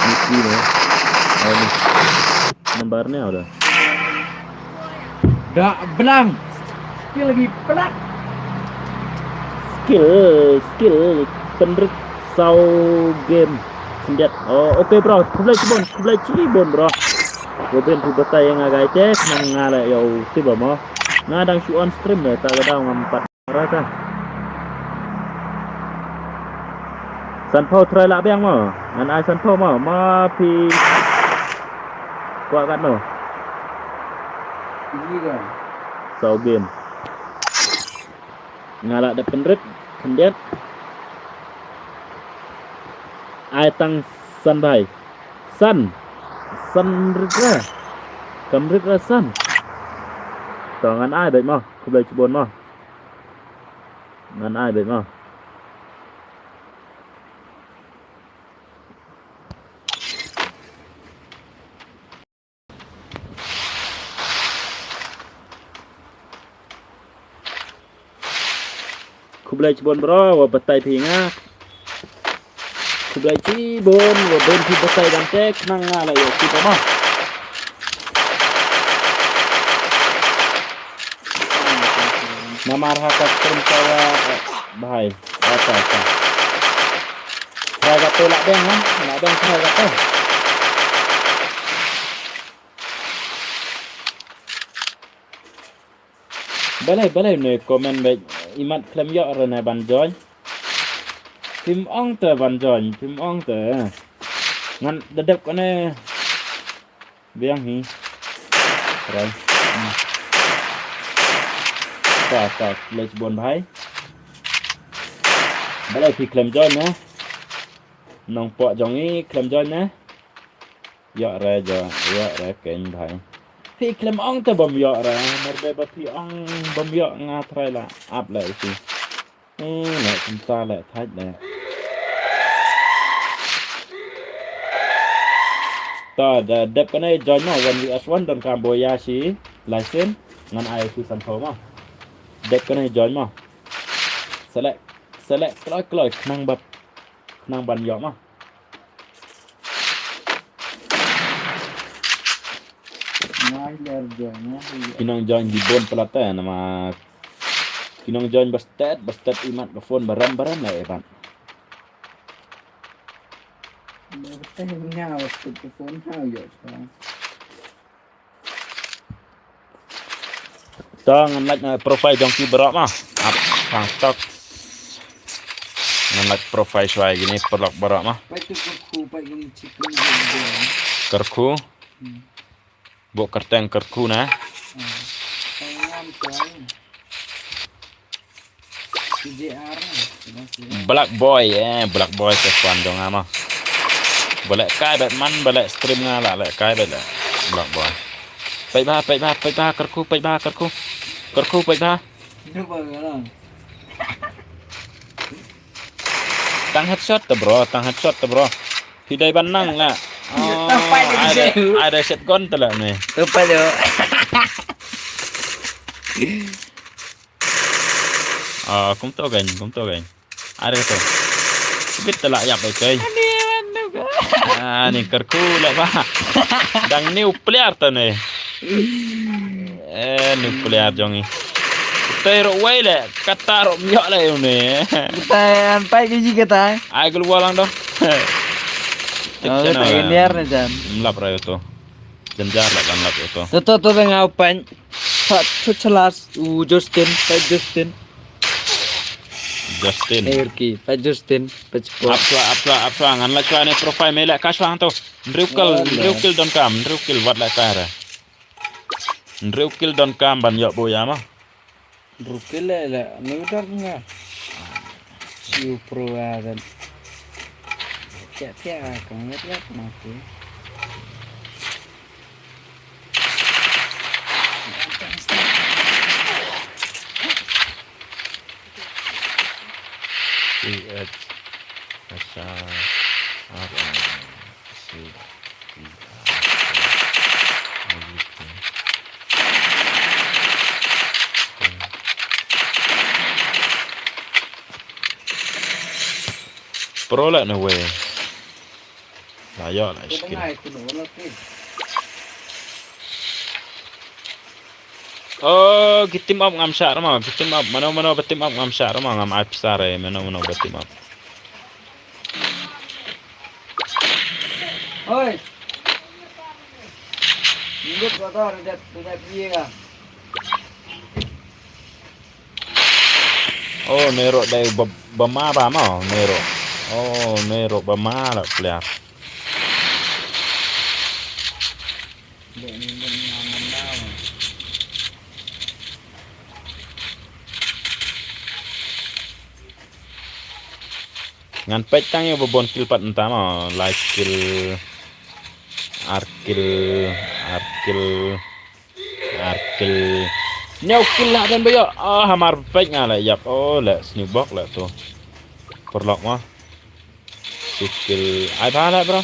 Niki deh. Aduh. Nomor ni udah. Dah belang. Skill lagi pelat. Skill, skill. Pynrit saw game. Khyndiat. Oh, okay, bro. Khublei chibun, khublei chibun, bro. Wa bun phi batai ïa nga, guys, te khnang nga la ïoh tip ba mo. Nga dang shu on stream ne, ta ka daw ngam pat. Rata. Sanphew try lah biang mo. Ngan ai sanphew mo. Ma phi kwah katno? Ini kan. Saw game. Nga lah da pynrit, khyndiat. Ai tang san bhai. San. San rit ra. Kam rit ra san. To ngan ai beit mo. Khublei chibun mo. Ngan ai beit mo. Khublei chibun bro, wa batai phi nga. Khublei chibun, wa bun phi batai dang te, khnang nga la ïoh tip mo. Namar ha ka stream ka wa, eh, bhai. Ata, ata. Try kato lah deng, ha? Lah deng try kato. Balei, balei ne comment ba imat khlem ïoh re ne ban join. Phim ong te ban join, phim ong te. Ngan da dep kane. Biang hi. Rai. Hmm. Ta, ta, lech bon bhai. Balei phi khlem join ne? Nongpok jong i khlem join ne? Ïoh re jo, ïoh re keiñ bhai. Phi khlem ong te bym ïoh re, mar ba phi ong bym ïoh nga try la ap le isi. Hmm, le kumta le thait le. Ta da dep kane join mo one V S one don kam boya si license ngan ai phi san phew mo. Dep kane join mo. Select, select kloi kloi khnang bap khnang ban ïoh mo. Ngai ler join mo. Ki nong join ki bun palat te namar ki nong join ba stet, ba stet imat ba phone ba rem ba rem la imat. Ba stet nga ba stet ba phone ha ïoh sa. To ngan like na profile jong ki baroh ma. Ap tang stok. Ngan like profile shwa ïa kine paralok baroh ma. Peit tu kyrkhu, peit kum chicken. Kyrkhu. Hmm. Bok kyrteng kyrkhu na. Hmm. Tang ngam tuai. P J R. Black Boy, eh, Black Boy te fan jong nga ma. Ba leh kai bet man, ba leh stream nga la leh kai bet leh. Black Boy. Peit bha, peit bha, peit bha, kyrkhu, peit bha, kyrkhu. Kyrkhu, peit bha. Tang headshot te bro, tang headshot te bro. Phi dei ban nang la. Oh, ai dei, ai dei shotgun te la ne. Tupai lo. Ah, kumto kan, kumto kan. Are to. Bit te la ïap ai kai. Ani anu ka. Ah, ni kyrkhu la ba. Dang new player to ne. Eh, new player jong i. Te ro wai le, kata ro myo le ne. Kata an pai ke ji kata. Ai gul walang do. Oh, kata ini ar ne jan. Mlap ra to. Janjar la kan lap to. To to to tengah open. Pat tu chelas u Justin, pat Justin. Justin. Erki, pat Justin, pat Justin. Apsa, apsa, apsa, ngan la chwa ne profile me la ka shwa to. Ndriu kil, ndriu kil don kam, ndriu kil wat la ka ra. Ndriu kil don kam ban yok boya ma. Ndriu kil le le, nu dar nga. Siu pro adan. Tiap tiap kong tiap mati. Iya. Sa, ar, ang, si, ti, ar, everything. Pro lah na wei. Lah ïoh lah skill. Oh, ki team up ngam shah ma, ki team up. Mano mano ba team up ngam shah ma, ngam ai pisa re, mano mano ba team up. Oi. Minit kau tahu, dah, dah, dah, iya. Oh, Nero dei ba, ba ma ba ma, Nero. Oh, Nero ba ma lah player. Ngan peit tang ïa ba bun kill pat mynta ma, lai kill, ar kill, ar kill, ar kill. Hynñiew kill lah don ba ïoh. Ah, hamar peit nga lah ïap. Oh, lah sniewbok lah tu. Perlok ma. Six kill. Ai ba lah, bro.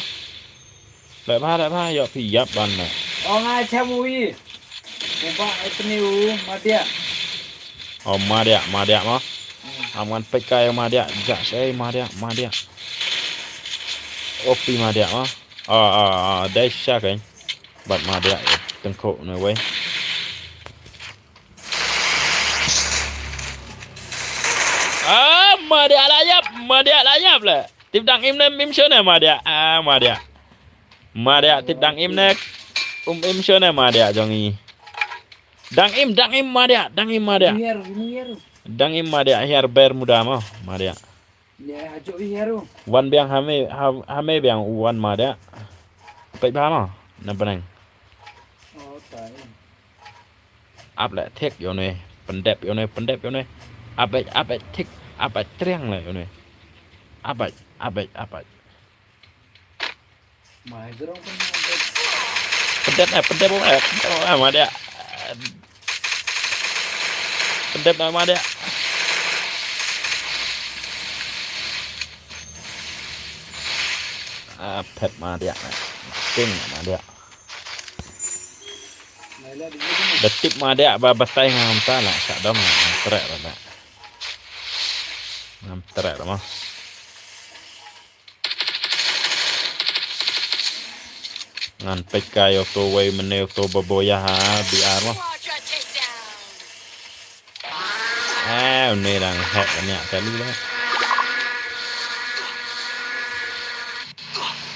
Leh bha, leh bha, ïoh phi ïap ban leh. Ong ai cham ui. Uba ai pni u madia. Oh, madia, madia ma. Am ngan peit kai madia, jak sei madia, madia. Opi madia ma. Ah, ah, ah, dei sha kai. Bat madia, tengkok ne wei. Ah, madia la ïap, madia la ïap le. Tip dang im ne, im shone madia. Ah, madia. Madia tip dang im ne. Um im shone madia jong i. Dang im, dang im madia, dang im madia. Dang im madia, hiar ber muda mo, madia. Wan biang hame, ha-, hame biang u wan madia. Peit bha mo, na beneng. Ap leh thik ïa une, pyndep ïa une, pyndep ïa une. Ap beit, ap beit thik, ap beit triang leh ïa une. Ap beit, ap beit, ap beit. Pyndep eh, pyndep eh, pyndep eh, madia. Pyndep eh, madia. Ah, phet madia. King madia. Da tip madia ba batai ngam ta la sa dom ngam treh la. Ngam treh la ma. Ngan peit kai ïa uto wei mane uto ba boya ha B R mo. Ah, une dang hok nya kali la.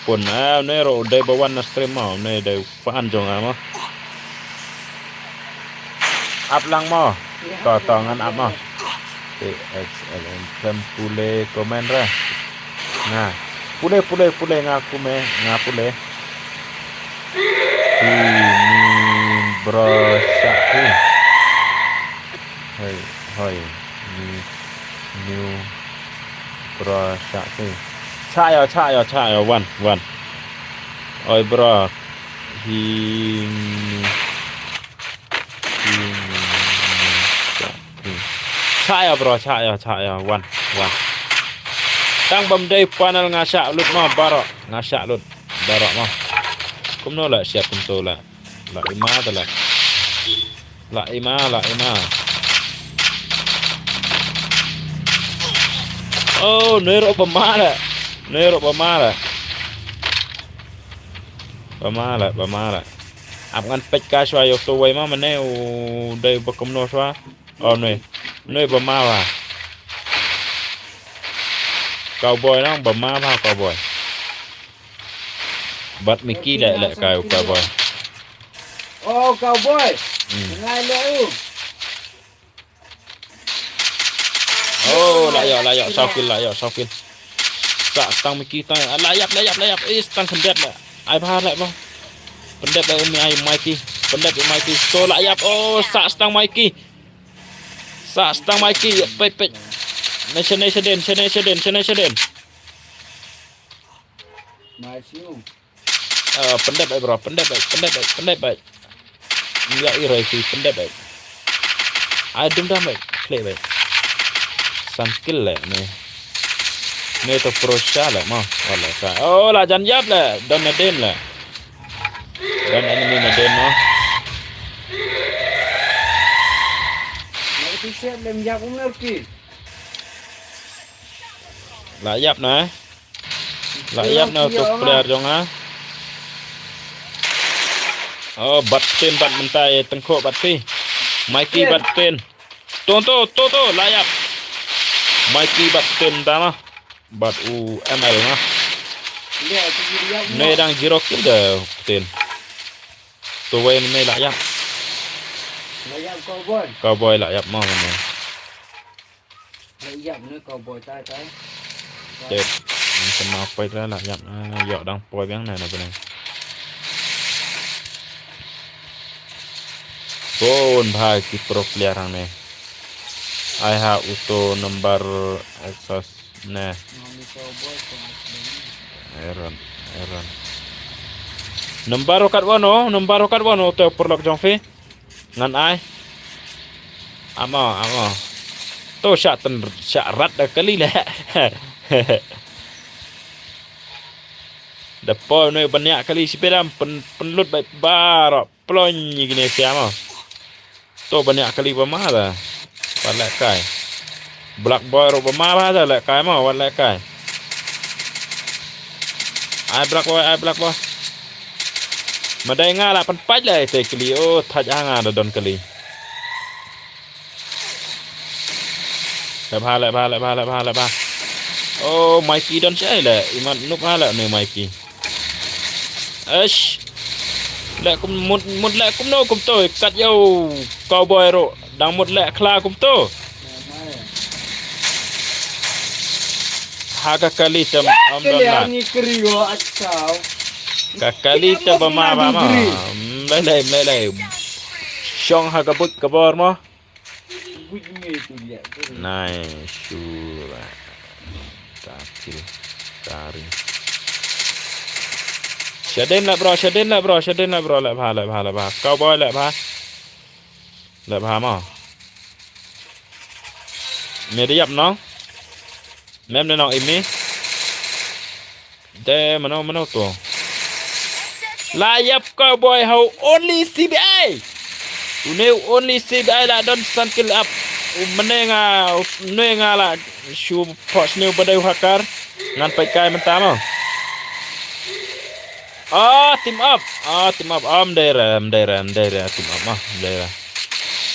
Pun, ah, une ro dei ba wan na stream mo, une dei fan jong nga mo. Ap lang mo. To, to ngan ap mo. T X L M pule komen ra. Nga. Pule, pule, pule nga kume, nga pule. Hi, ni bro, sa, hi. Hoi, hoi. Ni, new bro, sa, hi. Cha yo, cha yo, cha yo, wan, wan. Oi bro. Hi, ni. Cha ïa bro, cha ïa, cha ïa, wan, wan. Tang bym dei panel nga shah lut mo, baroh, nga shah lut, baroh mo. Kumno la siap kumto la. La ima da la. La ima, la ima. Oh, nero ba ma la. Nero ba ma la. Ba ma la, ba ma la. Ap ngan peit ka shwa ïa uto wei ma mane u dei ba kumno shwa. Oh, noi. Noi ba ma ba. Cowboy nang ba ma ba cowboy. Bat Mickey leh leh ka cowboy. Oh, cowboy. Hmm. Ngai leh u. Oh, la ïoh, la ïoh, saw kill, la ïoh, saw kill. Sa stang Mickey tang, ah, la ïap, la ïap, la ïap. Eh, stang pyndep la. Ai bha la bha. Pyndep la umi ai Mikey. Pyndep umi Mikey. So la ïap. Oh, sa stang Mikey. Sa stang Mikey. Peit, peit. Nation, nation den, nation, nation den, nation, nation den. Nice you. Ah, pyndep ai bro, pyndep ai, pyndep ai, pyndep ai. Ïa i roi si pyndep ai. Ai dum dam ai, khleh ai. San kill le ne. Ne to pro sha le mo. Wala ka. Oh, la jan ïap le. Don na den le. Don enemy na den mo. Ïa tu sep lem ïap umler ki. La ïap na. La ïap na to player jong nga. Oh, bat ten bat mynta e tengkho bat phi. Mikey bat ten. To, to, to, to, la ïap. Mikey bat ten dama. Bat u M L na. Ne dang zero kill da ten. To wei ne la ïap. La ïap cowboy. Cowboy la ïap mo ne. La ïap ne cowboy tai tai. Te. Ni sama poi la la ïap. Yo dang poi biang na na bene. Kon bha ki pro player hangne. Ai ha uto number exhaust ne. Aaron, Aaron. Number kat wano, number kat wano te perlok jong phi. Ngan ai. Amo, amo. To sha ten sha rat da kali le. Da poi ne banyak kali si pelam pen penlut bai barok. Plony gini siama. To banyak kali ba ma da. Wat leh kai. Black boy ro ba ma ba da leh kai ma wat leh kai. Ai black boy ai black boy. Ma dai nga la pan paj leh te kali o thaj ha nga da don kali. Leh bha leh bha leh bha leh bha leh bha. O Mikey don shai leh imat nup ha leh ne Mikey. Eish. Leh kum mut mut leh kumno kumto kat ïa u cowboy ruh dang mut leh khla kumto. Ha ka kali te am don la. Ka kali te ba ma ba ma. Mlei lei mlei lei. Shong ha ka but ka bor mo. Nai shu la. Takil. Tari. Shadin la bro, shadin la bro, shadin la bro, la bha, la bha, la bha. Cowboy la bha. La bha mo. Me da ïap nong. Mem ne nong imi. Te mano mano to. La ïap cowboy how only C B I. Une only C B I la don san kill up. U mene nga une nga la shu pos ne u badai u hakar. Ngan pai kai mentama. Ah, team up. Ah, team up. Ah, mdera, mdera, mdera, team up mah, mdera.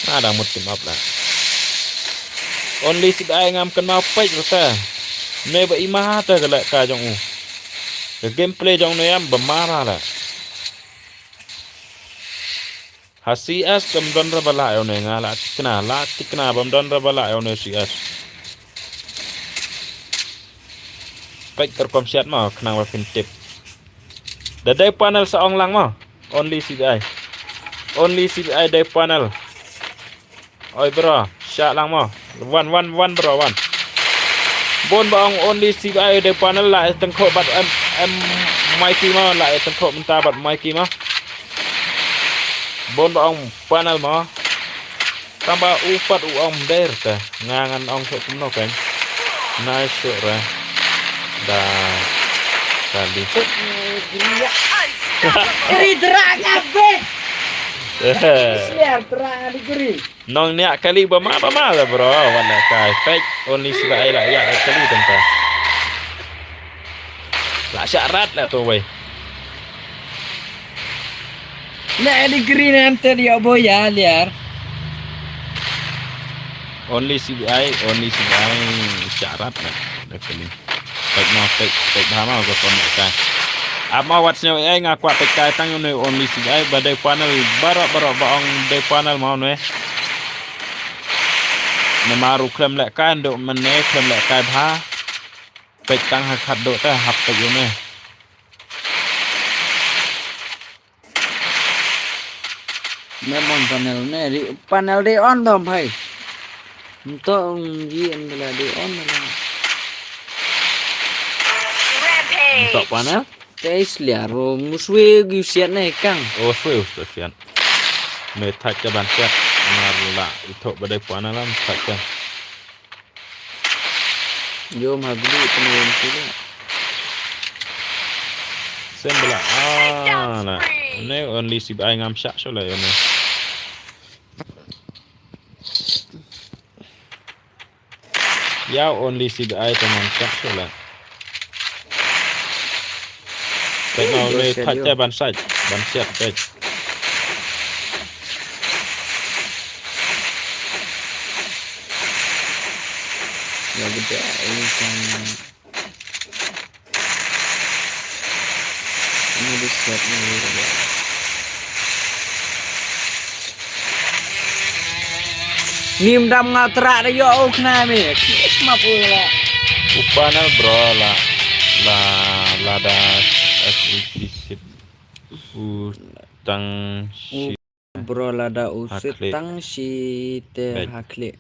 Nga dang mut team up la. Only C B I ngam kynmaw peit ruta. Ne ba ima ta ka leh ka jong u. Ka gameplay jong ne yam ba mara la. Ha C S kam don ra ba la eo ne nga la tikna, la tikna bam don ra ba la eo ne C S. Peit kar kom siat ma khnang ba phin tip. Da dei panel sa ong lang ma. Only C B I. Only C B I dei panel. Oi bro, sha lang mo. Wan wan wan bro wan. Bon ba ong only C B I de panel la tengkho bat em em Mikey mo la tengkho menta bat Mikey mo. Bon ba ong panel mo. Tamba u pat u ong ber ta nga ngan ong so kumno kan. Nice shot ra. Da. Tadi. Kri dra nga bet. Siar dra nga di kri. Nong niak kali ba ma ba ma la bro. Wan la kai pek only siba ai la ya kali tenta. La syarat la tu wei. Na di kri nan te dia boya liar. Only siba ai only siba ai syarat la. Da kali. Pek ma pek pek bha ma ko kon ka. Ap ma wat sñiaw ai nga kwah pek kai tang ne only si ai ba dei panel barok barok ba ong dei panel ma ne. Ne maru klem leh kai nduk mene klem leh kai bha. Pek tang ha khat duk te hap pek ne. Me mon panel ne di panel di on dom hai. Nto ji en bela di on bela. Nto panel. Te is liar ro muswe gi siat ne kang. O swe u siat. Me thak ke ban siat. Ngar la ito badai panel lam thak ke. Yo ma glu tene sila. Sembla ah na. Ne only C B I ngam shah shu la yo ne. Ya only C B I te ngam shah shu la. Te no me thait te ban sait ban siat te. Ya gede ai kan. Ini di set ni. Nim dam nga trak da yo ok na me. Kis ma pula. U panel bro la la lada S V P sit u tang shi. Bro lada u sit tang shi te haklik.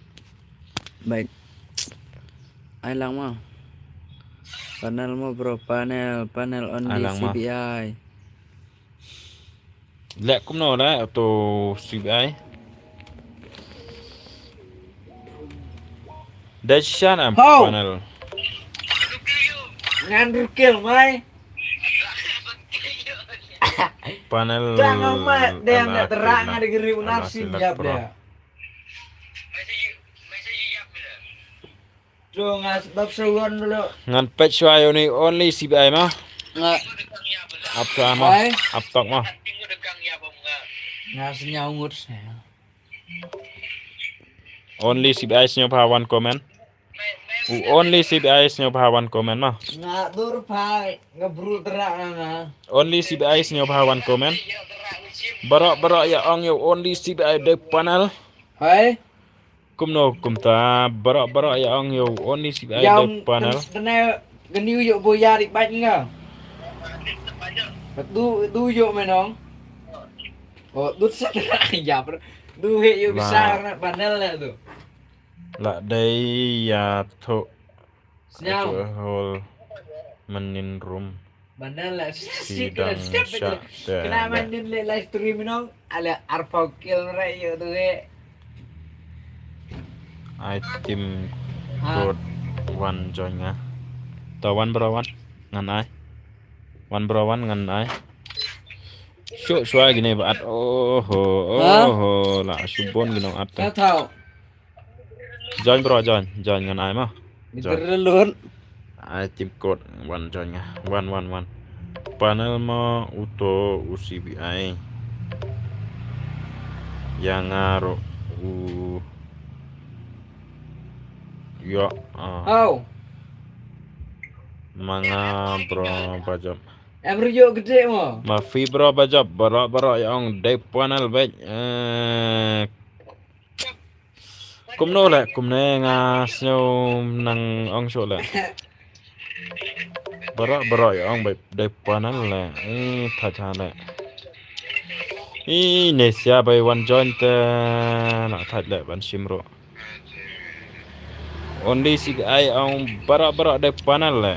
Baik. Ai lang ma. Panel mo bro, panel, panel on di C B I. Lek kumno la to C B I. Dai shan am panel. Ngan rukil mai. Panel. Tang amat dia nak terak ngan degeri unar si jap dia. Tu nga sebab sewan dulu. Ngan pet shwa yo ni only C B I ma. Nga. Apa ma? Apa ma? Nga senyau ngut saya. Only C B I sñiaw bha wan comment. U only C B I sñiaw bha wan comment ma. Nga dur pha nga bru terak nga. Only C B I sñiaw bha wan comment. Barok barok ya ong yo only C B I de panel. Hai. Kumno kumta barok barok ya ong yo only C B I de panel. Tene gani yo boya ri baj nga. Du du yo menong. Oh, du sa terak ya. Du he yu bisa na panel la tu. La dei ya tho. Sñiaw. Hol menin room. Panel la si dang sya. Kena menin le live stream nong. Ale arpau kil rai yu tu he. Ai tim kot wan join nga. To wan bro wan ngan ai. Wan bro wan ngan ai. Shu shwa gine ba at oho oho la shubon gino at. Join bro join join ngan ai ma. Join. Ai tim kot wan join nga wan wan wan. Panel ma uto u C B I. Yang aro u yo. Manga bro bajop. Em rujok gede mo. Ma fi bro bajop bro bro ya ong dei panel bej. Eh, kumno le kumne nga sñiaw nang ong shu le. Bro bro ya ong bej dei panel le. Eh, tha tha le. I ne sia bai wan join te na thait le ban shim ro. Only C B I ong bara bara de panel le.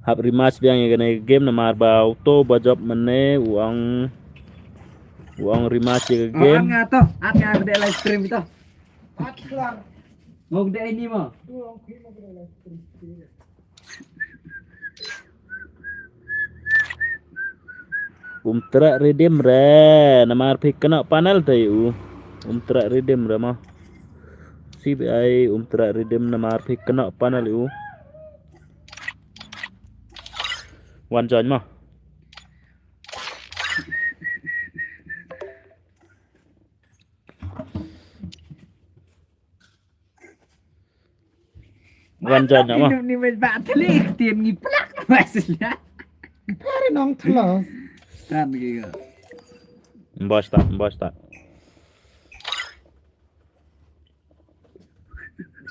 Hap rematch biang ïa kane ka game namar ba uto ba jop mynne u ong, u ong rematch ïa ka game. Nga to, at nga dei live stream to. Mo dei ni mo. Um treh redeem re namar phi kynnoh panel te u. Um treh redeem re mo. C B I um treh redeem namar phi kynnoh panel u. Wan join mo. Wan join mo. Ni met ba tlik tien ngi plak ba sila. Pare nong tlos. Tan ki ga. Mbos ta, mbos ta.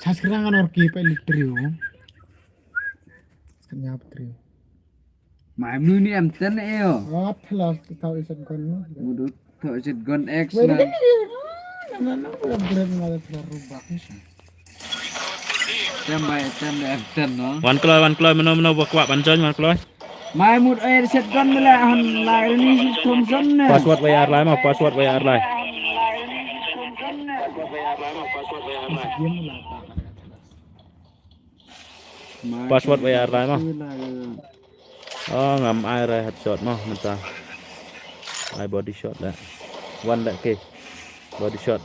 Sas kerang kan orki pa elektrio. Senyap trio. Mai mnu ni em ten e yo. Wat plus tau iset gon no. Mudu tau iset gon X na. Wei kan ni. Na na na upgrade na da plus rubak ni sa. Tem bai tem da em ten no. Wan kloi, wan kloi, mano mano bak wak ban join wan kloi. Mai mut ai iset gon mele han lai ni si Thompson ne. Password wei ar lai ma, password wei ar lai. Game la ta. Password wei ar lai ma. Oh, ngam ai re headshot ma mynta. Ai body shot da. One da ke. Body shot.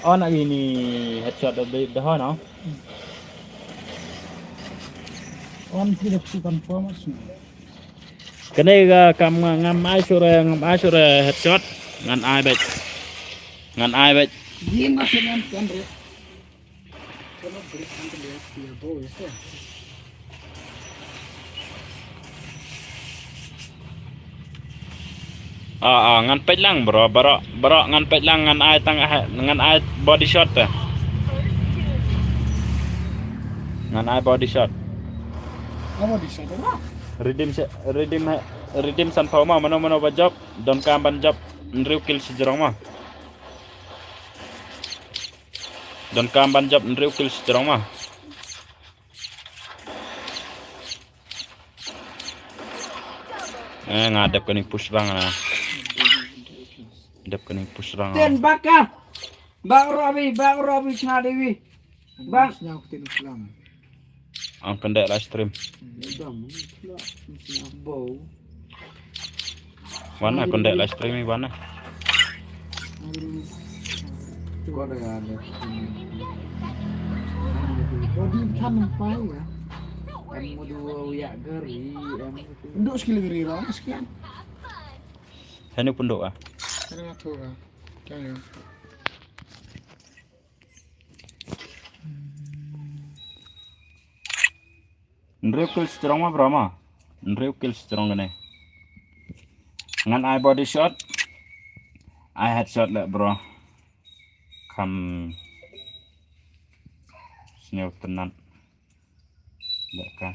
Oh, na ini headshot da da ho no. One kill confirm. Kane ka kam nga-, ngam ai sure, ngam ai sure headshot. Ngan ai bek. Ngan ai bek. Yin masih ngan kan re. Kano break kan dia dia bo ya. Ah, ah, ngan peit lang bro, bro, bro, ngan peit lang, ngan ai tang, ngan ai body shot te. Ngan ai body shot. Apa di sana? Redeem se-, redeem he-, redeem san pau ma, mano mano ba jop, don kam ban jop, hynriew kill sejrong ma. Don kam ban jop, hynriew kill sejrong ma. Eh, nga dep kane push rang na. Dep kane push rang. Ten baka. Bak Robi, bak Robi, sngap dewi. Bak. Sngap tin slam. Ang kende live stream. Wana kende live stream i wana. Kau dah ada. Kau di kan apa ya? Em dua ya gari, em. Nduk skill gari rong skill. Hanu punduk ah. Hanu ngatur ah. Jangan. Hynriew kill strong ma bro ma. Hynriew kill strong ne. Ngan ai body shot. Ai headshot le bro. Kam sniew tynat. Leh ka.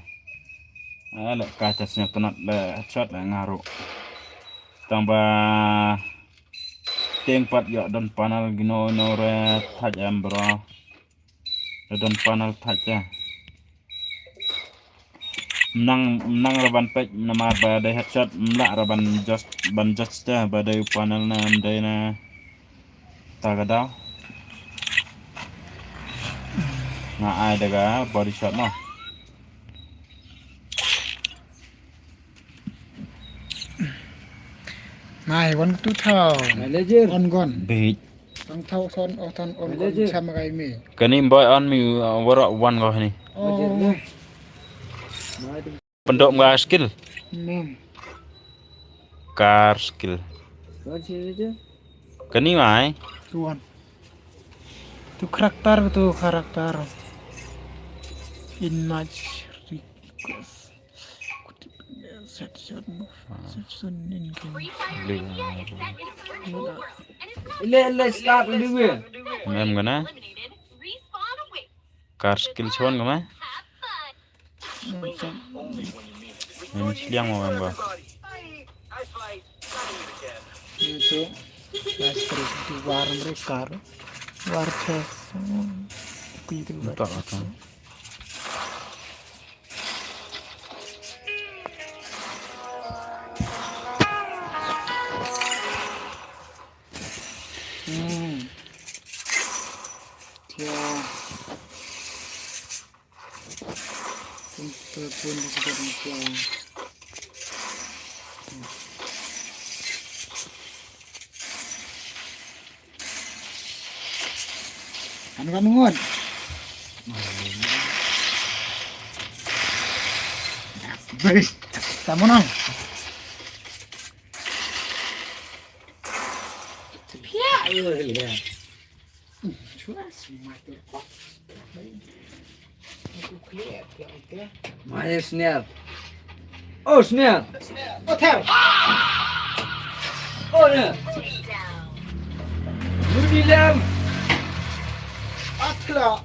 Ah, leh ka ta sniew tynat leh headshot leh nga ruh. Tang ba tieng pat ïoh don panel kino kino re thait em bro. Don panel thait eh. Mnang, mnang ra ban peit namar ba dei headshot, mlah ra ban just, ban judge te ba dei panel ne em dei ne. Ta ka daw. Nga ai da ka body shot mo. Mai wan tu thaw. Manager. On gon. Bit. Tang thaw son oh tan on gon. Manager. Sama kai mi. Kani boy on mi, uh, wara wan go hani. Oh. Pendok mga skill. Mem. Car skill. Kani mai. Tuan. Tu karakter, tu karakter. In match request. Set shot move. Set shot in game. Ile ile start dulu. Mem gana. Car skill chon gama. Ini siliang mau gua. Itu. Last three, di war mereka. War chest. Pi di war Minta lah chest. Kan. Hmm. Tia. Pun, pun, pun, pun, pun. Anu kan ngun. Beri. Kamu nang. Pia, iya, iya. Cua semat tu. Aku clear, clear, clear. Mari, Snare. Oh, Snare. Oh, tell. Oh, ne. Yuni lam. Atla.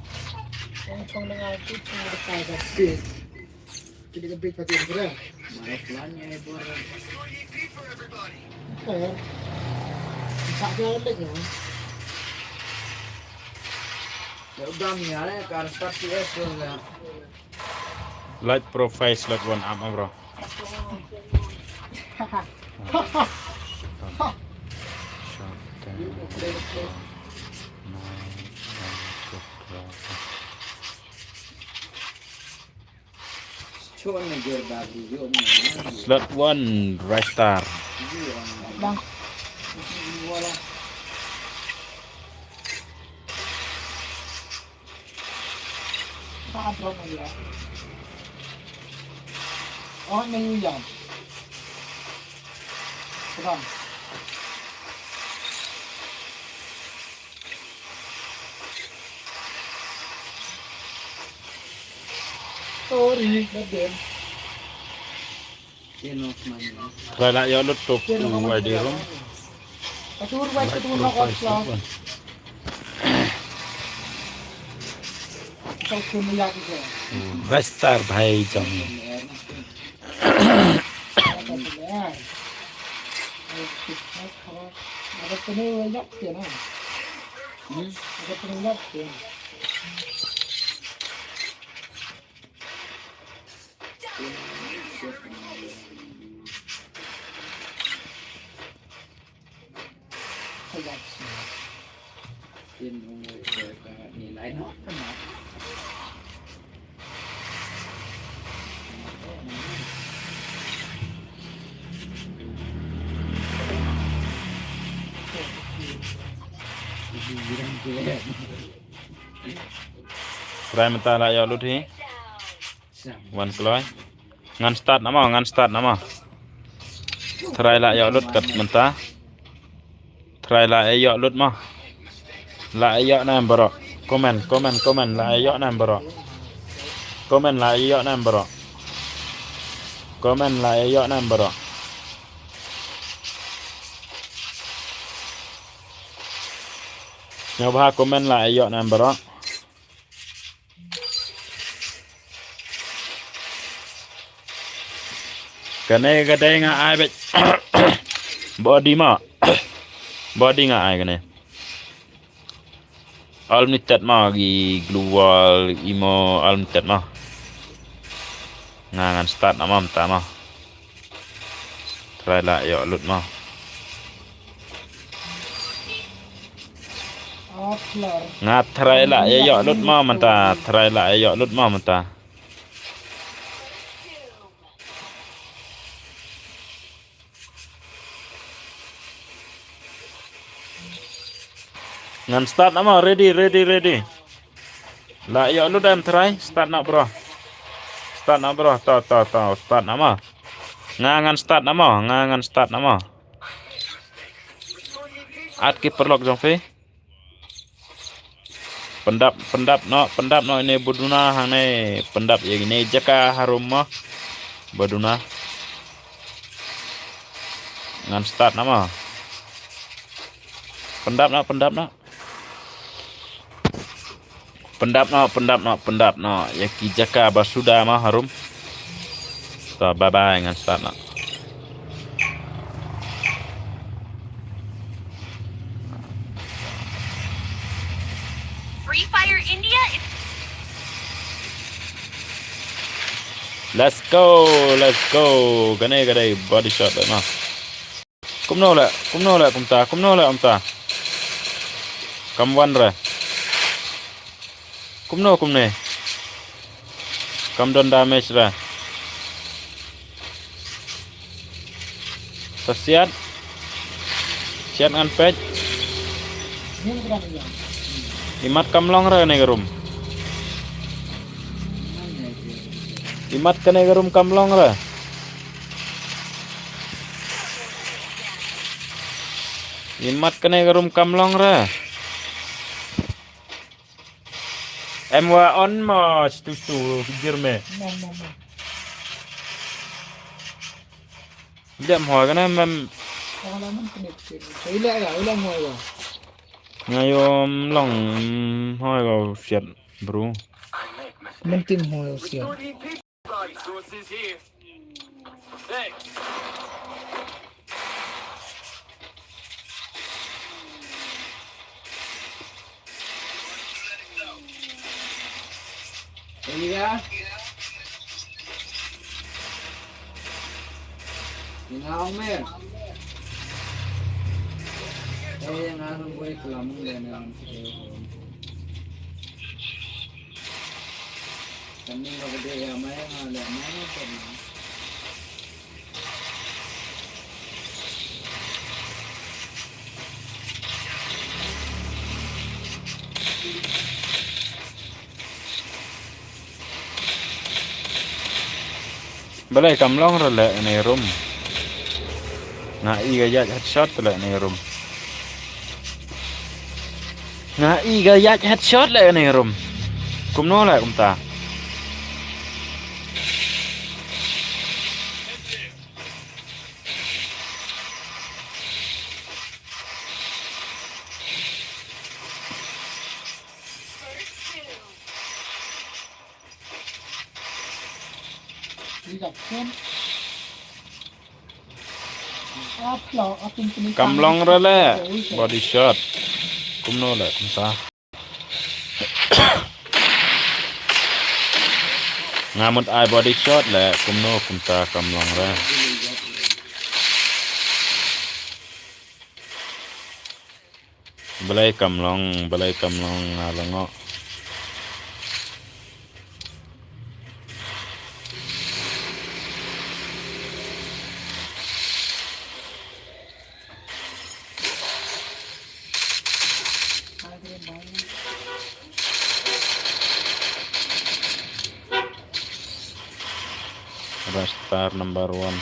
Ong chong dengan aku cuma dekat dah. Kita ke big party bro. Mai plan ya bro. Oke. Tak ada lagi ya. Ya udah ni ya, kan start T S tu lah. Light profile slot one up, bro. Shot ten, nine, Slot one, Ristar. Bang. Ah, drop lagi ya. Oh, ni yang. Sedang. Sorry, Raden. Try lah ïa lut top u wai di rum. Ristar bhai jong. Try mynta lah ïa lut hi. Wan kloi. Ngan start na mo, ngan start na mo. Try lah ïa lut kat mynta. Try lah ïa lut mo. Lah ïa na em bro. Comment, comment, comment lah ïa na em bro. Comment lah ïa na em bro. Comment lah ïa na em bro. Nyo ba comment lah ïa na em bro. Kane ka dei nga ai beit. Body ma. Body nga ai kane. Unlimited ma, ki global imo unlimited ma. Nga ngan start na ma mynta ma. Try lah ïa lut ma. Nga try lah ïa lut ma mynta, try lah ïa lut ma mynta. Ngan start na ma, ready, ready, ready. Lah ïa lut em try, start na bro. Start na bro, to, to, to, start na ma. Nga ngan start na ma, nga ngan start na ma. At ki paralok jong phi. Pyndap, pyndap noh, pyndap noh ine ba duna hangne, pyndap ïa ine jaka harum mo. Ba duna. Ngan start na mo. Pyndap noh, pyndap noh. Pyndap noh, pyndap noh, pyndap noh. Ïa ki jaka ba suda mo harum. To, bye bye, ngan start noh. Free Fire India is Let's go, let's go. Kane ka dei body shot na. Kumno la, kumno la kumta, kumno la kumta. Kam wan re. Kumno kumne. Kam don damage re. Sa siat. Siat ngan peit. Imat kam long re kane ka room. Imat kane ka room kam long re. Imat kane ka room kam long re. Em wa on ma stu stu jir me. Mom, mom, mom. Jam hoi kana mem. Ila ya, ila mo ya. Ngayom long hoi ko siat bro. Mentim hoi siat. Iya. Ina omer. Eh, yang akan gue kelamung dan yang Kane ka ba dei ïa ma ïa nga leh ma nga ka ni. Balei kam long re leh ne rum. Nga i ka ïaid headshot leh ne rum. Nga i ka ïaid headshot leh ne rum. Kumno leh kumta. Kam long re leh body shot. Kumno leh kumta. Nga mut ai body shot leh kumno kumta kam long re. Balei kam long, balei kam long nga la ngoh. Rastar number one.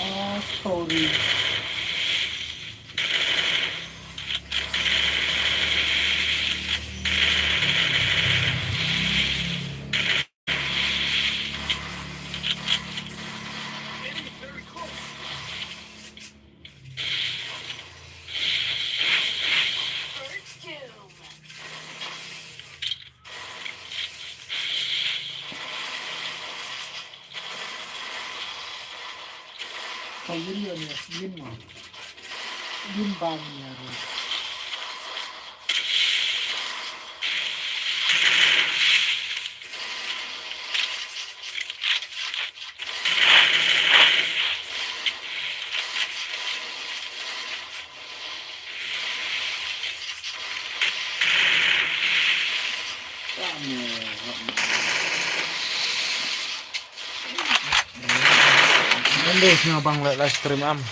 Oh, sorry. Ka yin ïa yin yin ma. Yin ba yin ïa ru. Dei sngewbang leh live stream am.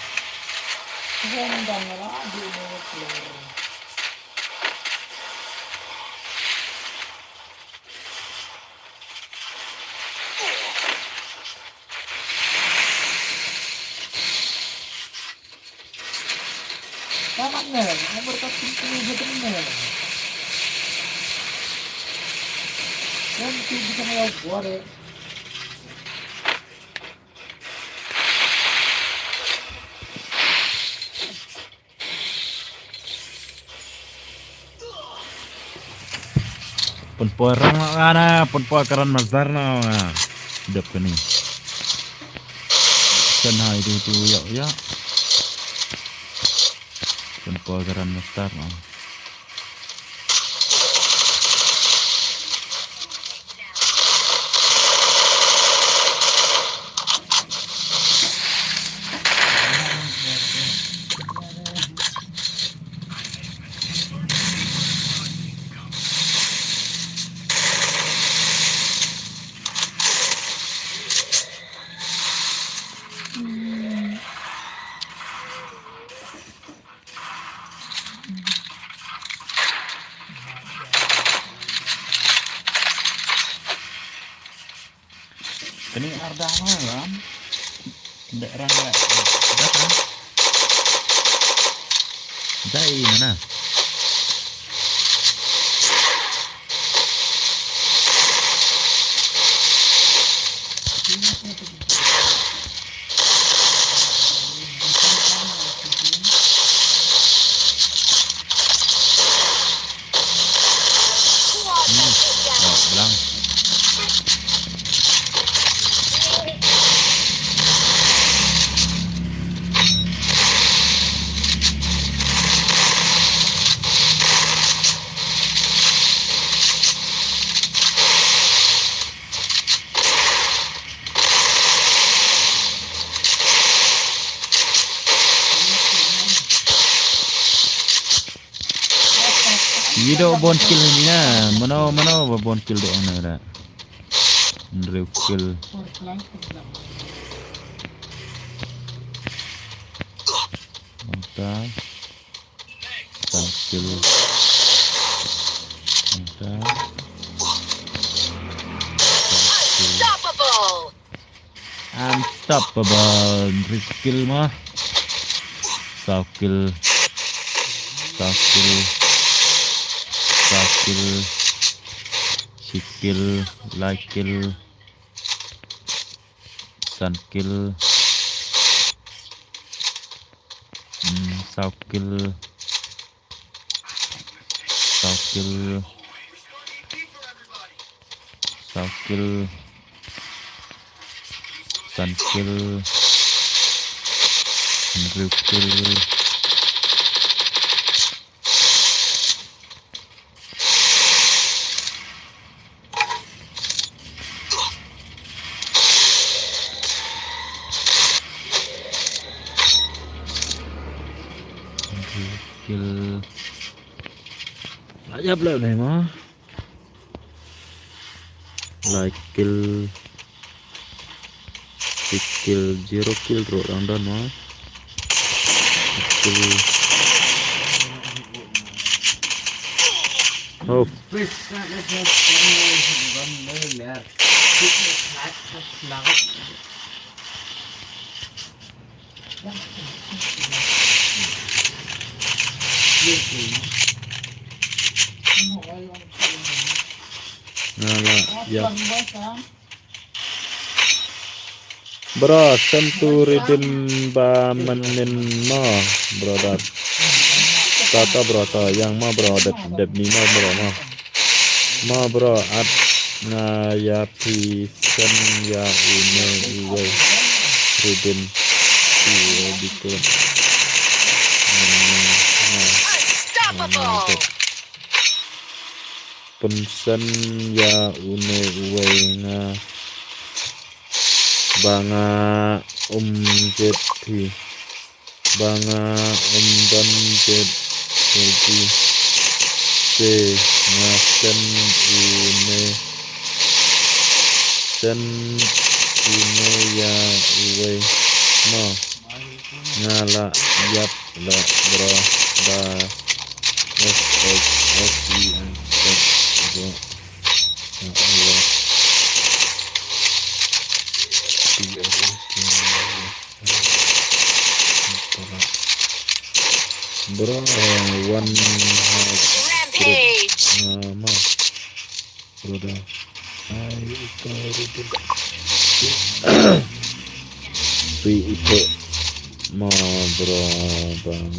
Pynpoi rang na, pynpoi karan mazar na. Dep kani. Sen hai tu tu ya ya. Pynpoi karan mazar na. Kani arda ma ram. Nda rang la. Data. Dai mana. Yi do bun kill ni na. Mano, mano ba bun kill do na da. Hynriew kill. Mantap. San kill. Mantap. San kill. Unstoppable. Unstoppable. Hynriew kill ma. Saw kill. Saw kill. Saw kill. Shi kill. Lai kill. San kill. Hmm, saw kill. Saw kill. Saw kill. San kill. Hynriew kill. Kill. Lah jap lah ni mah. Lai kill. Six kill, zero kill ruh dang don mah. Kill. Oh. Bro, send to redeem ba mynnin mo, brother. Ta ta bro, ta yang mo bro, dep dep ni mo bro mo. Mo bro, at nga ya phi send ya email iwei. Redeem iwei dikit. Unstoppable. Pynsend ïa une uwei nga ba nga ym jied phi, ba nga ym don jied ïa phi. Te nga send une, send une ïa uwei. Mo. Nga la ïap la bro. Ba. S H S E N. Bro, one. Rampage. Nama. Bro dah. Ai, ito, ito. Three ito. Ma, bro, bang.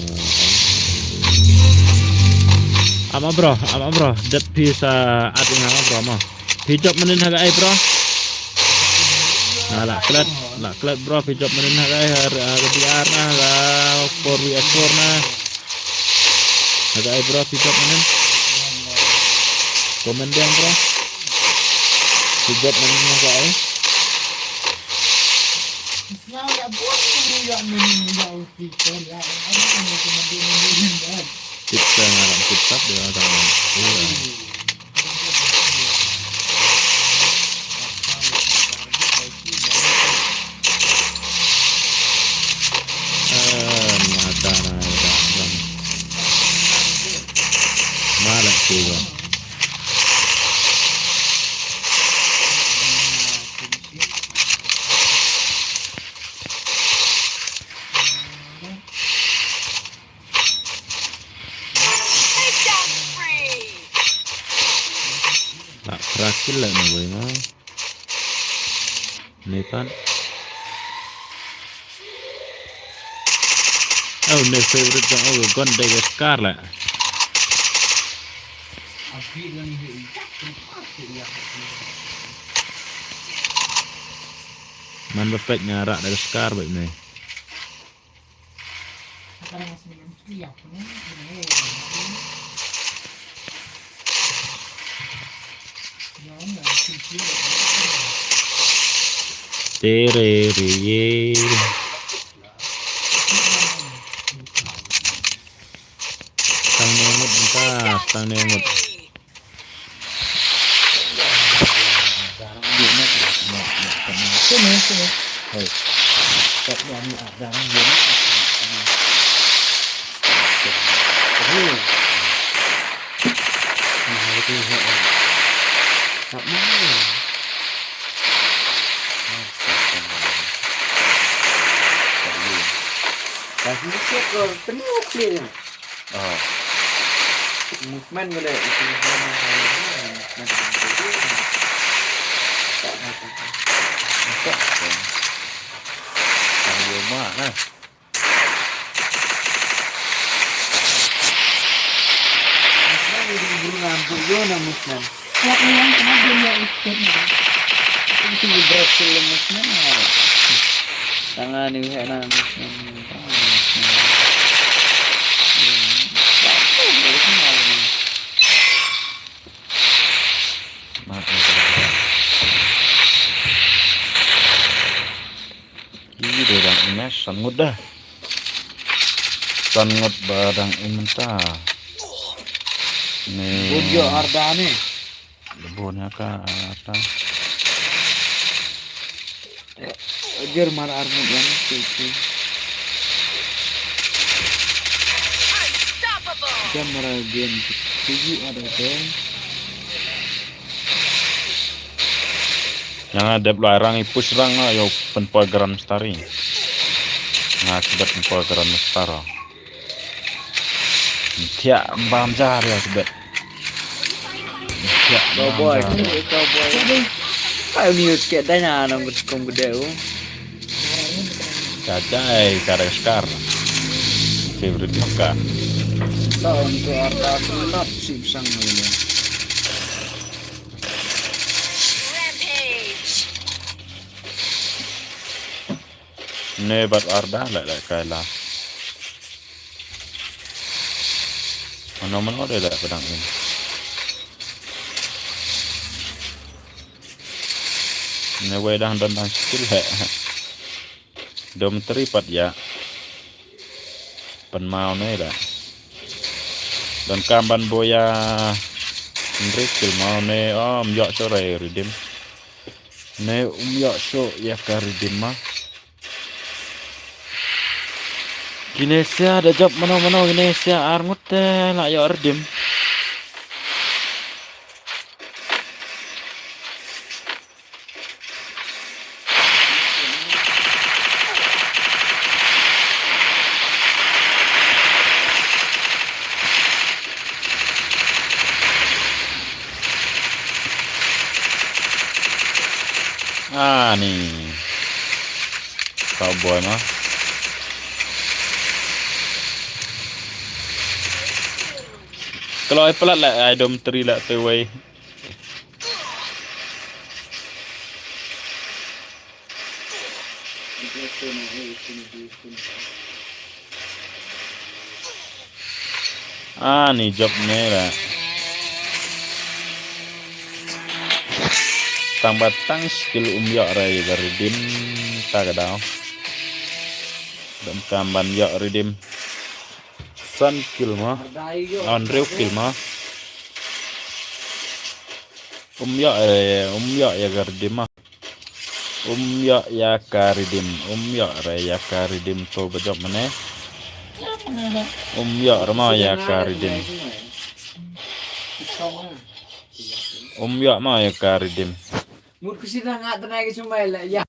Ama, bro, ama, bro. Dep pisa ating ama, bro, ma. Pijop menin haga ai, bro. Na la klet, la klet, bro, pijop menin haga ai, har, har, D R na, har, four V S four na. Haga ai, bro, pijop menin. Comment diang, bro. Pijop menin haga ai. Kita ngarang kitab dia orang. Iya. Eh, mata na dah bang. Malah tu bang. Nak terakhir lah nak boy mah. Ni kan. Oh, ni favorite jong aku, gun dei Scar lah. Man ba pek nga rak da Scar ba ni. Tere re ye. Tang ne ngut nta, tang ne ngut. Sini, sini. Hei. Tak ni, ni, ah, jangan dia nak. Aduh. Nah, itu, ya. Tak mau. Tak boleh. Kasih sikit ke penuh clear. Ah. Movement ko leh, movement. Tak apa. Tak apa. Tang yo ma lah. Movement ni guru ngampu yo na movement. Lak ni yang kena dia ikut ni. Itu berhasil movement. Tangan ni hak na movement. Ih, dei dang im, san ngut dah. San ngut ba dang im mynta. Ni. Bun ïoh arda ni. Bun ïa ka arda. Jer mar armut wan tu tu. Jer mar game tu tu ada tu. Nga dep lai rang i push rang nga ïoh pynpoi Grand Master i. Nga sbet pynpoi Grand Master. Thiah bam jar ïa sbet. Thiah bam jar. Cowboy, cowboy. Ai mute ke dai na nang kum gede u. Cacai kare Scar. Favorite jong ka. Tahu untuk arta sunat si pisang ni. Rampage. Ne bat arda leh leh kai la. Mano mano de leh pedang in. Ne wei dang don dang skill leh. Dom tri pat ya. Pen mau ne leh. Don kam ban boya. Nri skill mau ne om yok sore redeem. Ne um yok so ya ka redeem ma. Kine sia da jop mano mano, kine sia ar ngut te la ïoh redeem. Ani. Cowboy ma. Kloi palat la ai dom tri la te wei. Ani jop ne la. Tang ba tang skill um ïoh re ïa ka redeem ta ka daw. Dam kam ban ïoh redeem. San kill ma. An rew kill ma. Um ïoh re, um ïoh ïa ka redeem ma. Um ïoh ïa ka redeem, um ïoh re ïa ka redeem to ba jop mane. Um ïoh re ma ïa ka redeem. Um ïoh ma ïa ka redeem. Mut ku sida nga tnai ke sumai la ïa.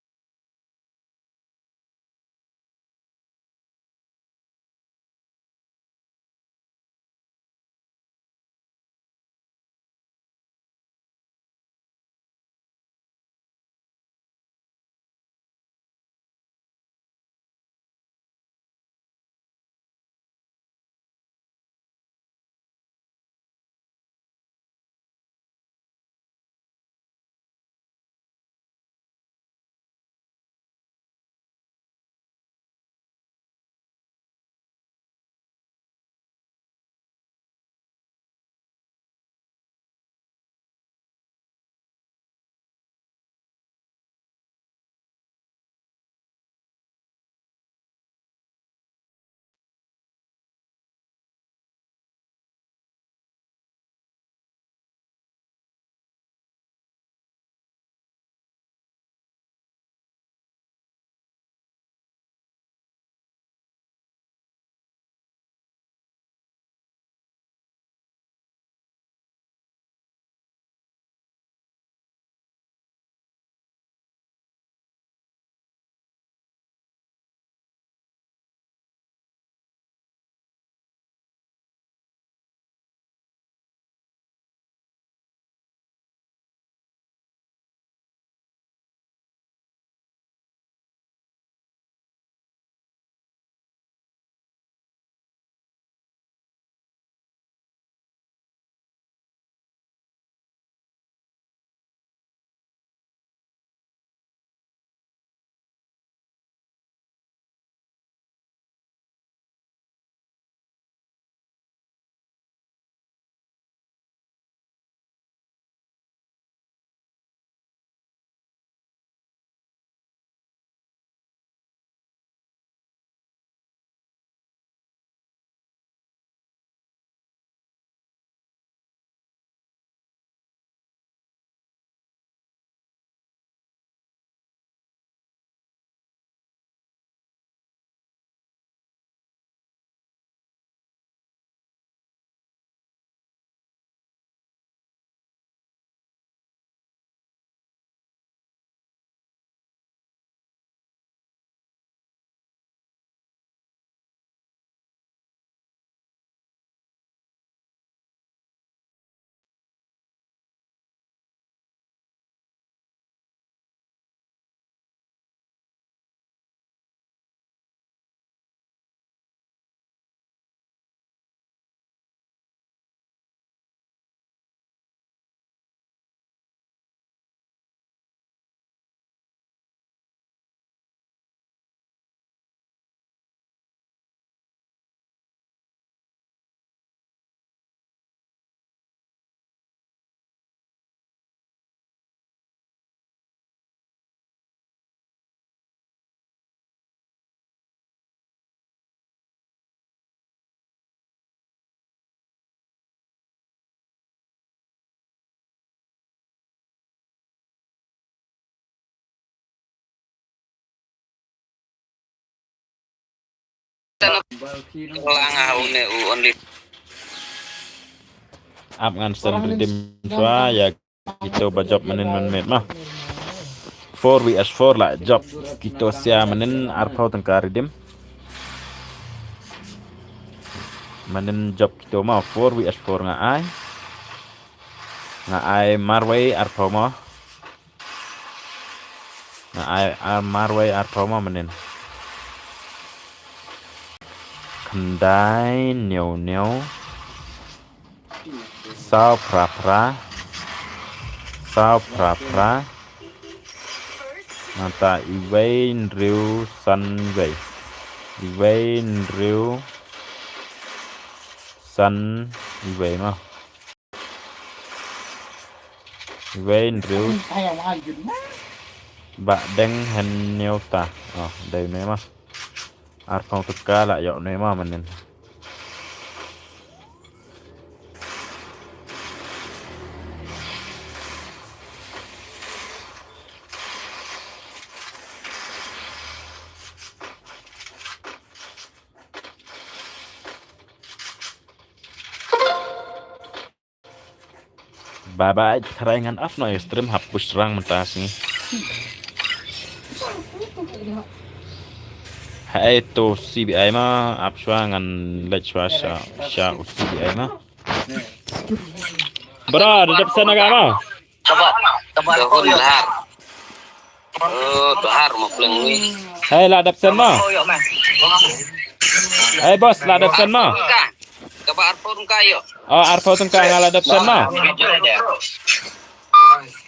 Lang ha une u only. Ap ngan send redeem shuwa ïa kito ba jop mynnin mynmiet ma. Four V S four la jop kito sia mynnin arphew tyngka redeem. Mynnin jop kito ma four V S four nga ai. Nga ai marwei arphew ma. Nga ai ar marwei arphew ma mynnin. Khyndai hynñiew hynñiew. Saw phra phra. Saw phra phra. Nangta iwei hynriew san iwei. Iwei hynriew san iwei ma. Iwei hynriew. Ba deng hynñiew ta. Oh, dei ne ma. Arphew tyngka la ïoh ne ma mynnin. Bye bye, tharai ngan off noh ïa stream hap push rang mynta sngi. Hai to C B I ma, ap shuwa ngan leit shuwa sha, sha u C B I ma. Bro, da dep send na ka ma? Kaba, kaba Dahun Lahar. Oh, Bahar ma pleng wi. Hai, la dep send ma? Hai boss, la dep send ma? Kaba arphew tyngka ïoh. Oh, arphew tyngka nga la dep send ma.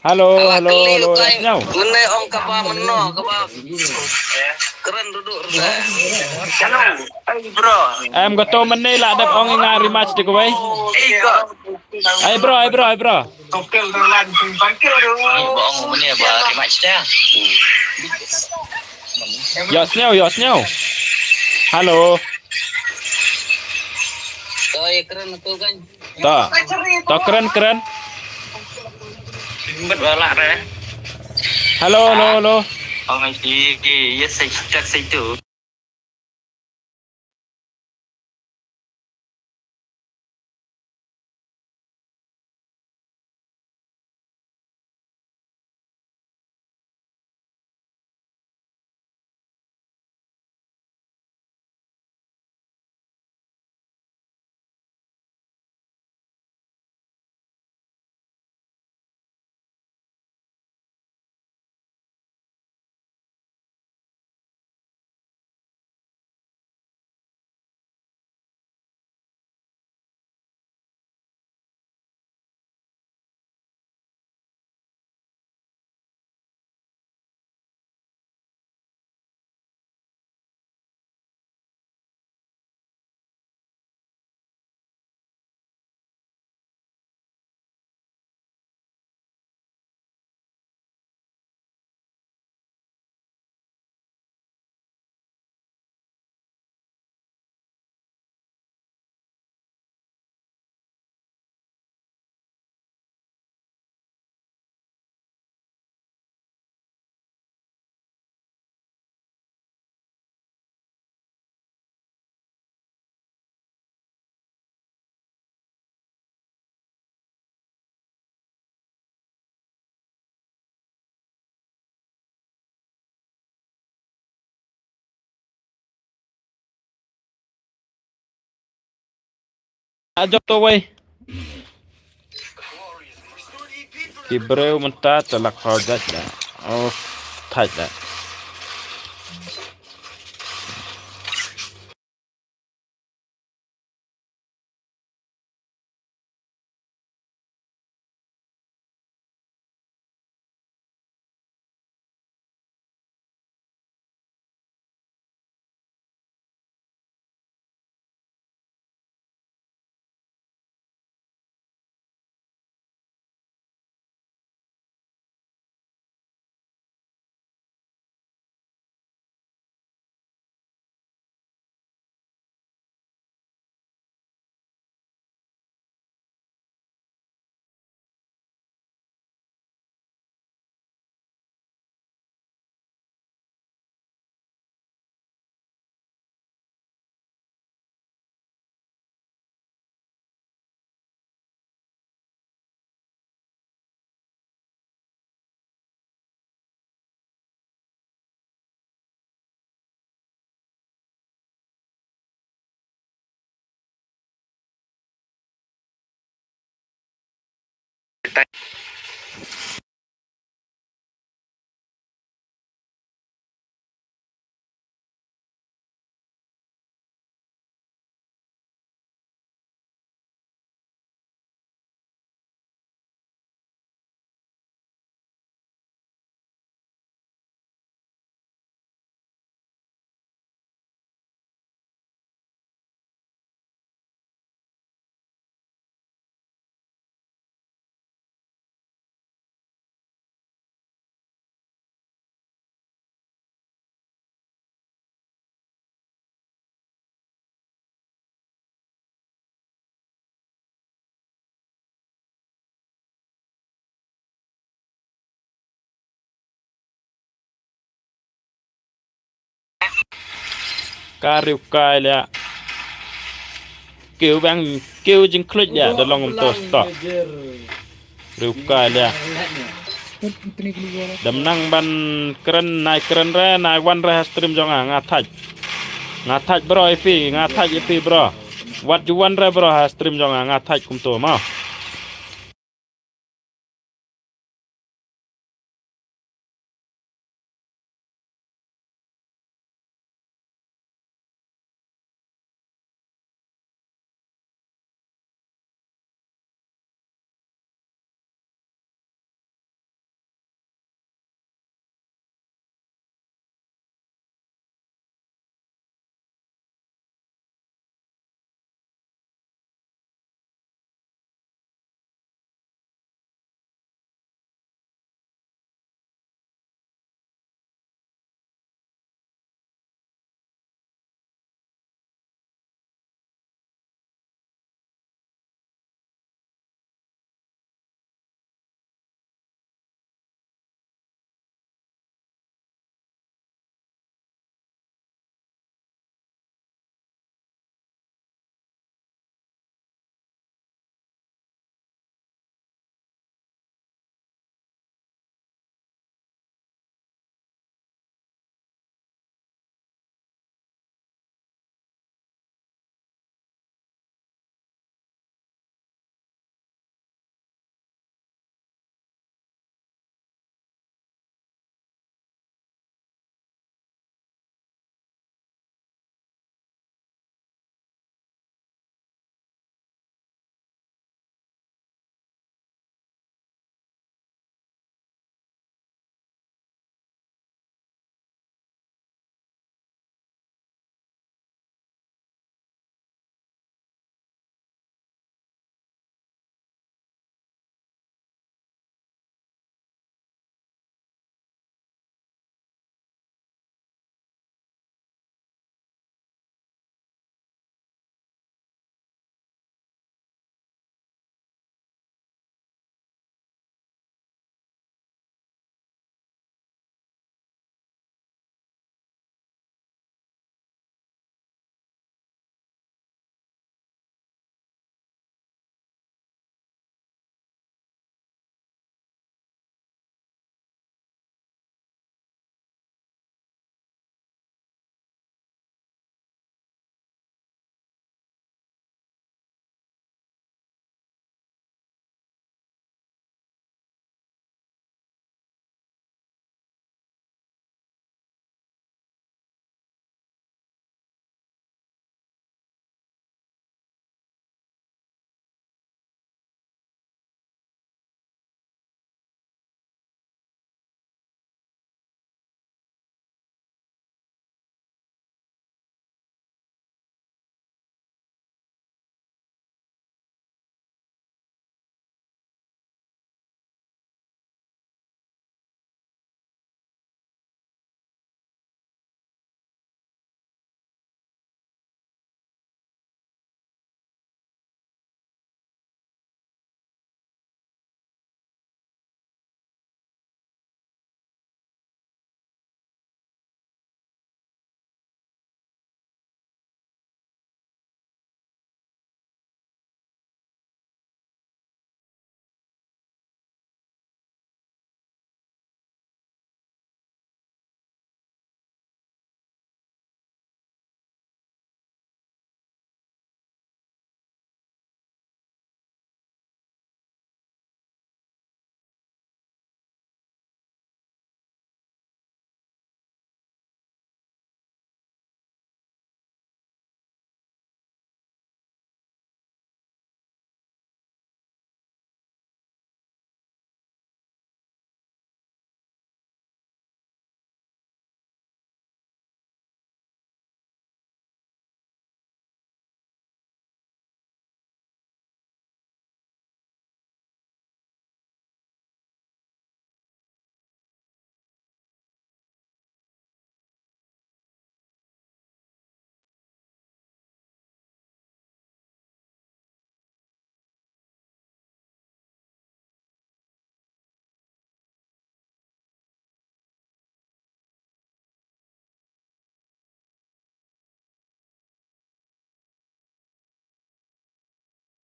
Hello, hello, hello. Yes, now. Mynne ong kaba mynno, kaba kren duduk. Hello. Hey bro. Em, kato mynne la dep ong nga rematch te kawei. Hey bro, hey bro, hey bro. Tokil tu lan, tokil tu. Ba ong mynne ba rematch te. Ïoh sngew, ïoh sngew. Hello. To ïa kren tu kan. To. To kren, kren. Hello, hello, hello. Oh, I see. Yes, I check, I do. Ajok to wei. Ki briew mynta te lak project da. Oh, thait da. Ka riewkai liah. Kiew bang, kiew jingkhluit liah, da long kumto stok. Riewkai liah. Dam nang ban kren, nai kren re, nai wan re ha stream jong nga, nga thait. Nga thait bro, ifi, nga thait ifi bro. Wat ju wan re bro ha stream jong nga, nga thait kumto mo.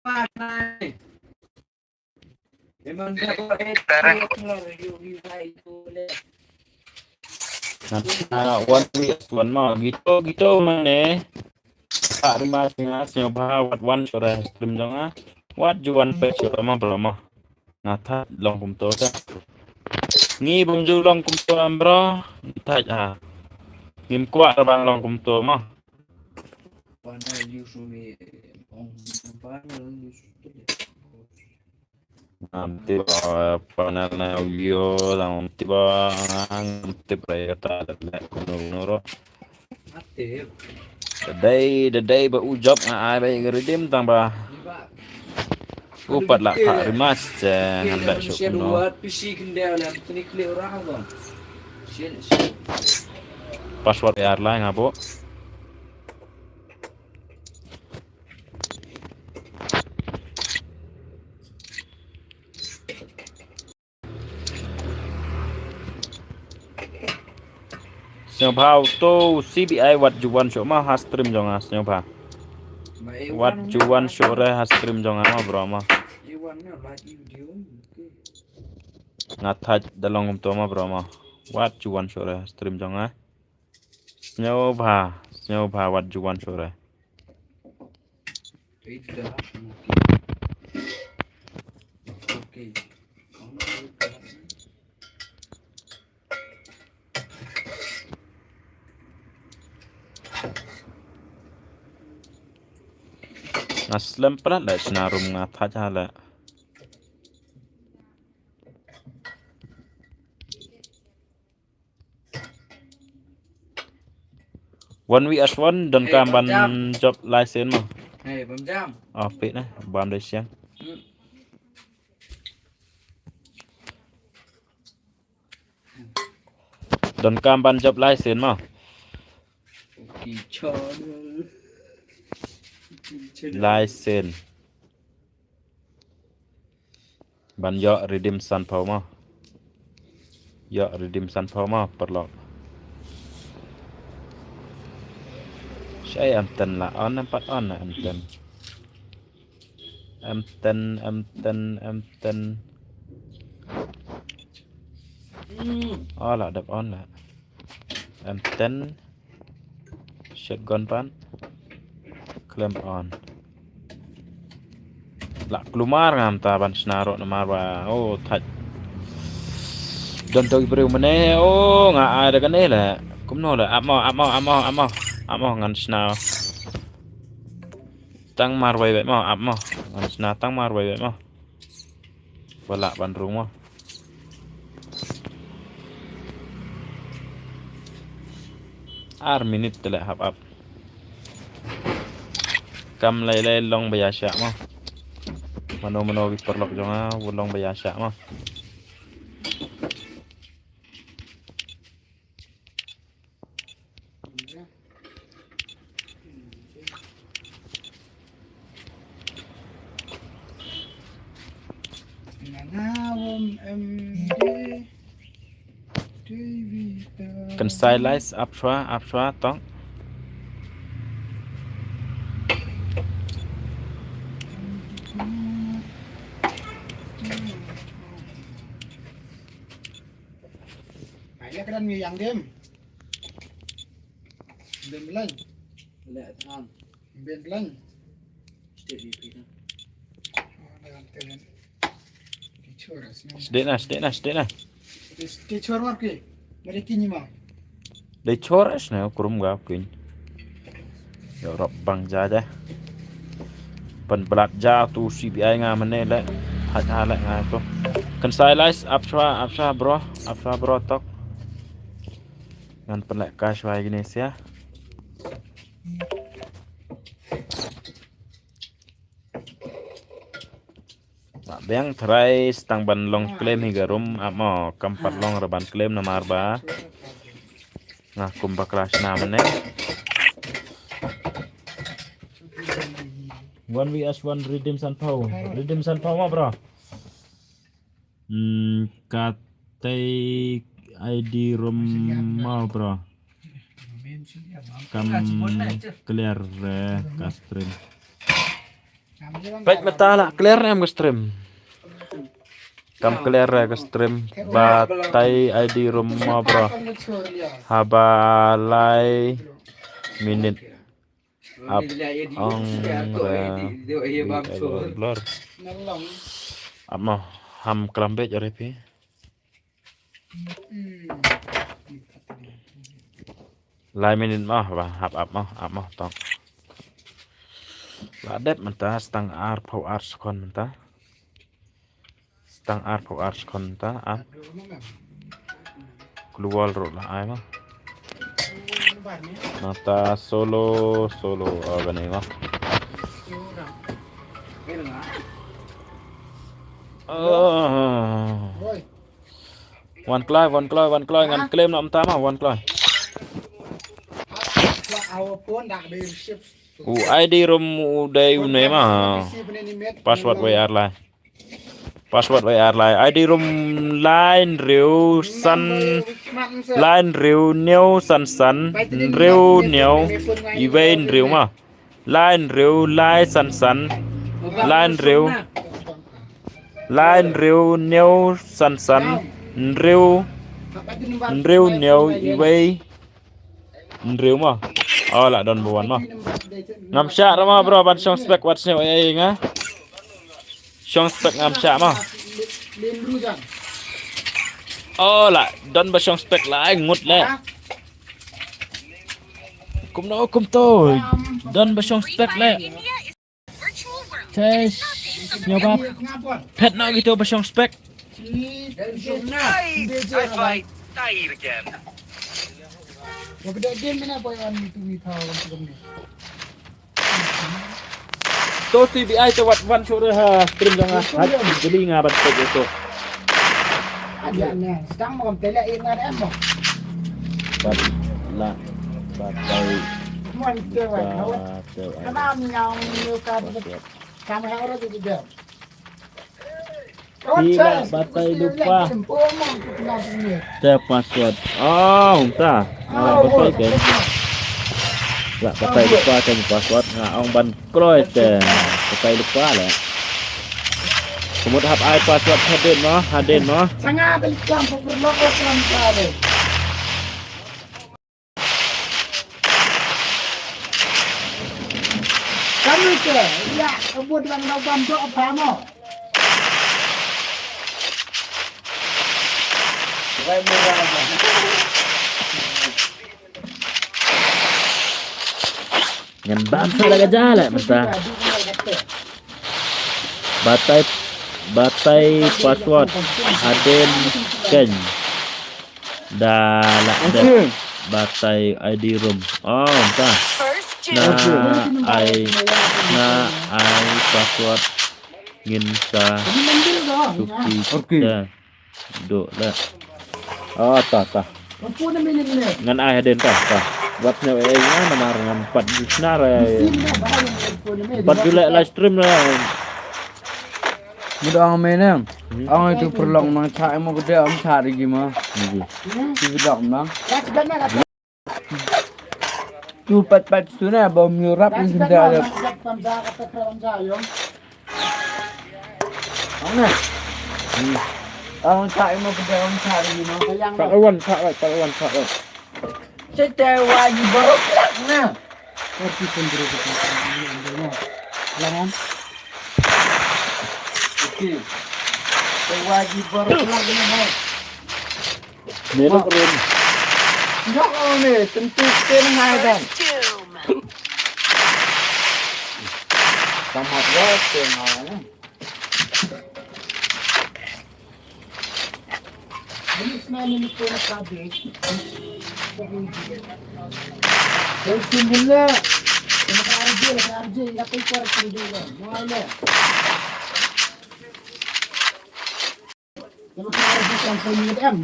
Ngan, ah, wan wi wan ma gito gito mane. Pak Rima singa sngewbha wat wan shuh re stream jong nga. Wat ju wan peit shuh re ma bro ma. Nga thait long kumto te. Ngi bym ju long kumto em bro. Ngi thait ha. Ngim kwah re ban long kumto ma. Ngam tip ba panel na audio, ngam tip ba, ngam tip ba ïa kata leh kumno kumno ruh. Da dei, da dei ba u Job nga ai ba ïa ka redeem tang ba u pat lah Pak Rima te ngan leh shuh kumno. Password ar lai nga buh. Sngewbha uto u C B I wat ju wan shuh ma ha stream jong nga sngewbha. Wat ju wan shuh re ha stream jong nga ma bro ma. Nga thait da long kumto ma bro ma. Wat ju wan shuh re ha stream jong nga. Sngewbha, sngewbha wat ju wan shuh re. Nga slem palat la shna rum nga thait ha la. Wan wi as wan don kam ban jop lai sien ma. Hey, bam jam. Oh, pit na, bam dei siang. Hmm. Don kam ban jop lai sien ma. Ki chon. Lai sien. Ban ïoh redeem sanphew mo. Ïoh redeem sanphew mo, paralok. Shai em ten la on, em pat on em ten. Em ten, em ten, em ten. Hmm. Oh, la dep on la. Em ten. Shotgun pan. Khlem on. La kulmar ngam ta ban shna ruh namar ba. Oh, thait. Don to i briew mane. Oh, nga ai da kane la. Kumno la. Ap mo, ap mo, ap mo, ap mo. Ap mo ngan shna. Tang marwei beit mo, ap mo. Ngan shna tang marwei beit mo. Ba lah ban rung mo. Ar minit te leh hap ap. Kam lei lei long ba ïa shah mo. Mano mano ki paralok jong nga, u long ba ïa shah mo. Kan sai lais ap shwa, ap shwa tong. Ai la kran ngi yang dem. Dem lain. La tan. Ben lain. State di pina. Oh, dalam telen. Di chora sini. State na, state na, state na. Di chora war ke. Dari kini ma. Dei chor es ne krum ga pin. Yo rop bang ja ja. Pen blat ja tu C B I nga mane le. Hat ha le nga tu. Kan sai lais ap shwa, ap shwa bro, ap shwa bro tok. Ngan pen le ka shwa gini sia. Ba biang trai stang ban long claim hi ga room amo kam pat long ra ban claim namar ba. Nga kum bakla shna mane. One V S one redeem sanphew. Redeem sanphew ma bro. Hmm, katei I D room ma bro. Kam clear eh, ka stream. Peit mynta la clear ne em ka stream. Kam clear ka stream. Batai ID room mo bro. Haba lai minit. Ap ong re. Blur. Ap mo ham klam bej ore phi. Lai minit mo ba hap ap mo ap mo tong. La dep mynta stang arphew ar sekon mynta. Stang arphew ar sekon mynta ap. Kluwal ro la ai mo. Mynta solo solo organi mo. Oh. Wan kloi wan kloi wan kloi ngan claim noh mynta ma wan kloi. U ID room u dei u ne ma. Password wei ar lai. Password wei ar lai. ID room lai hynriew san lai hynriew hynñiew san san hynriew hynñiew iwei hynriew ma. Lai hynriew lai san san lai hynriew lai hynriew hynñiew san san hynriew hynriew hynñiew iwei hynriew ma. Oh la don buan ma. Ngam shah ra ma bro ban shong spek wat sñiaw ei ei nga. Shong spek ngam shah ma. Oh la don ba shong spek la ai ngut le. Kumno kumto don ba shong spek le. Tes nyoba pet no gitu ba shong spek. I fight tired again. To si bi ai to wat wan sure ha stream jong nga. Hat jeli nga ban tek itu. Ada ne, sedang mau tele ina demo. Bat la bat tai. Mon te wa, kawan. Bat tai. Kana mi yang ni ka. Kam ha ora tu dia. Ila batai lupa. Te password. Oh, ta. Ala batai ke. La batai lupa ke password. Nga ong ban kloi te. Batai lupa le. Semut hap ai password hadin no, hadin no. Sanga balik kam perlu ko pelan kare. Kami ke, ya, kebut lang daw bam tu apa mo? Ngan bam sa la ka jala mynta. Batai batai password hadin ken. Da la de batai ID room. Oh, ta. Na ai na ai password ngin sa suki ta. Dok la. Oh, ta ta. Ngan ai hadin ta ta. Wat ne ai ngan namar ngan pat ju snar ai. Pat ju le live stream la. Muda ang menang. Ang itu perlong nang cha emo gede am cha ri gima. Ti bedok nang. Tu pat pat tu na ba mi rap ni senda. Ang na. Ang cha emo gede am cha ri gima. Pak Wan, Pak Wan, Pak Wan, Pak Wan. Sete wa ji borok lak na. Kopi sendiri kita. Jangan. Oke. Sete wa ji borok lak na. Melo keren. Ndak, oh, ni tentu ken hai dan. Sama ya ken hai. Ini sebenarnya ni pun cabbage. Terus tumbuhlah. Kena R J, R J, ya kan kuat tumbuhlah. Mana?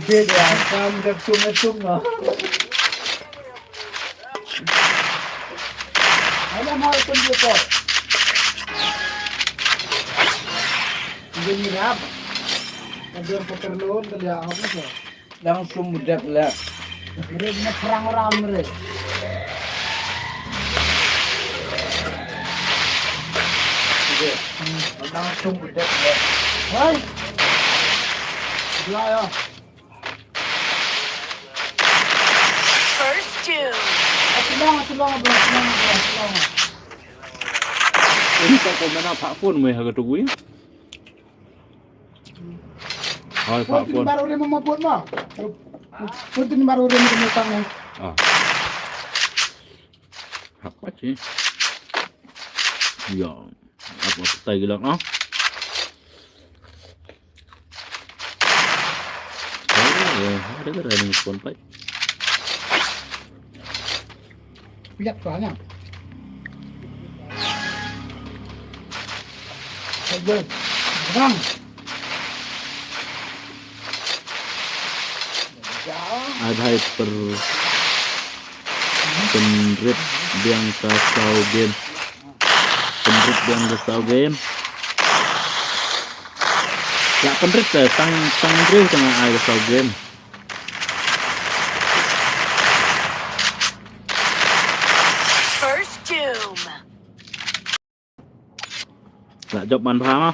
Beda, kam dah sum sum lah. Ada mau pun dia kok. Dia ni rap. Ada yang pakai loan, dia apa tu? Langsung budak lah. Mereka kena perang orang mereka. Hmm, nang tung bedak ya. Hai. Sebelah ya. First doom. Sebelah, sebelah, sebelah, sebelah, sebelah. Ini tak kau mana pak phone meh ha ka tukui. Hai pak phone. Baru dia mau buat mah. Pun tu baru dia mau tang. Ah. Apa sih? Ya. Apa petai gila ah? Oh, ya, ada ke ada yang phone pai? Piat soalnya. Saja. Bang. Adhai per Pynrit biang ka saw game. Pynrit biang ka saw game. La pynrit te tang tang briew tang ai ka saw game. First doom. La jop man bha ma.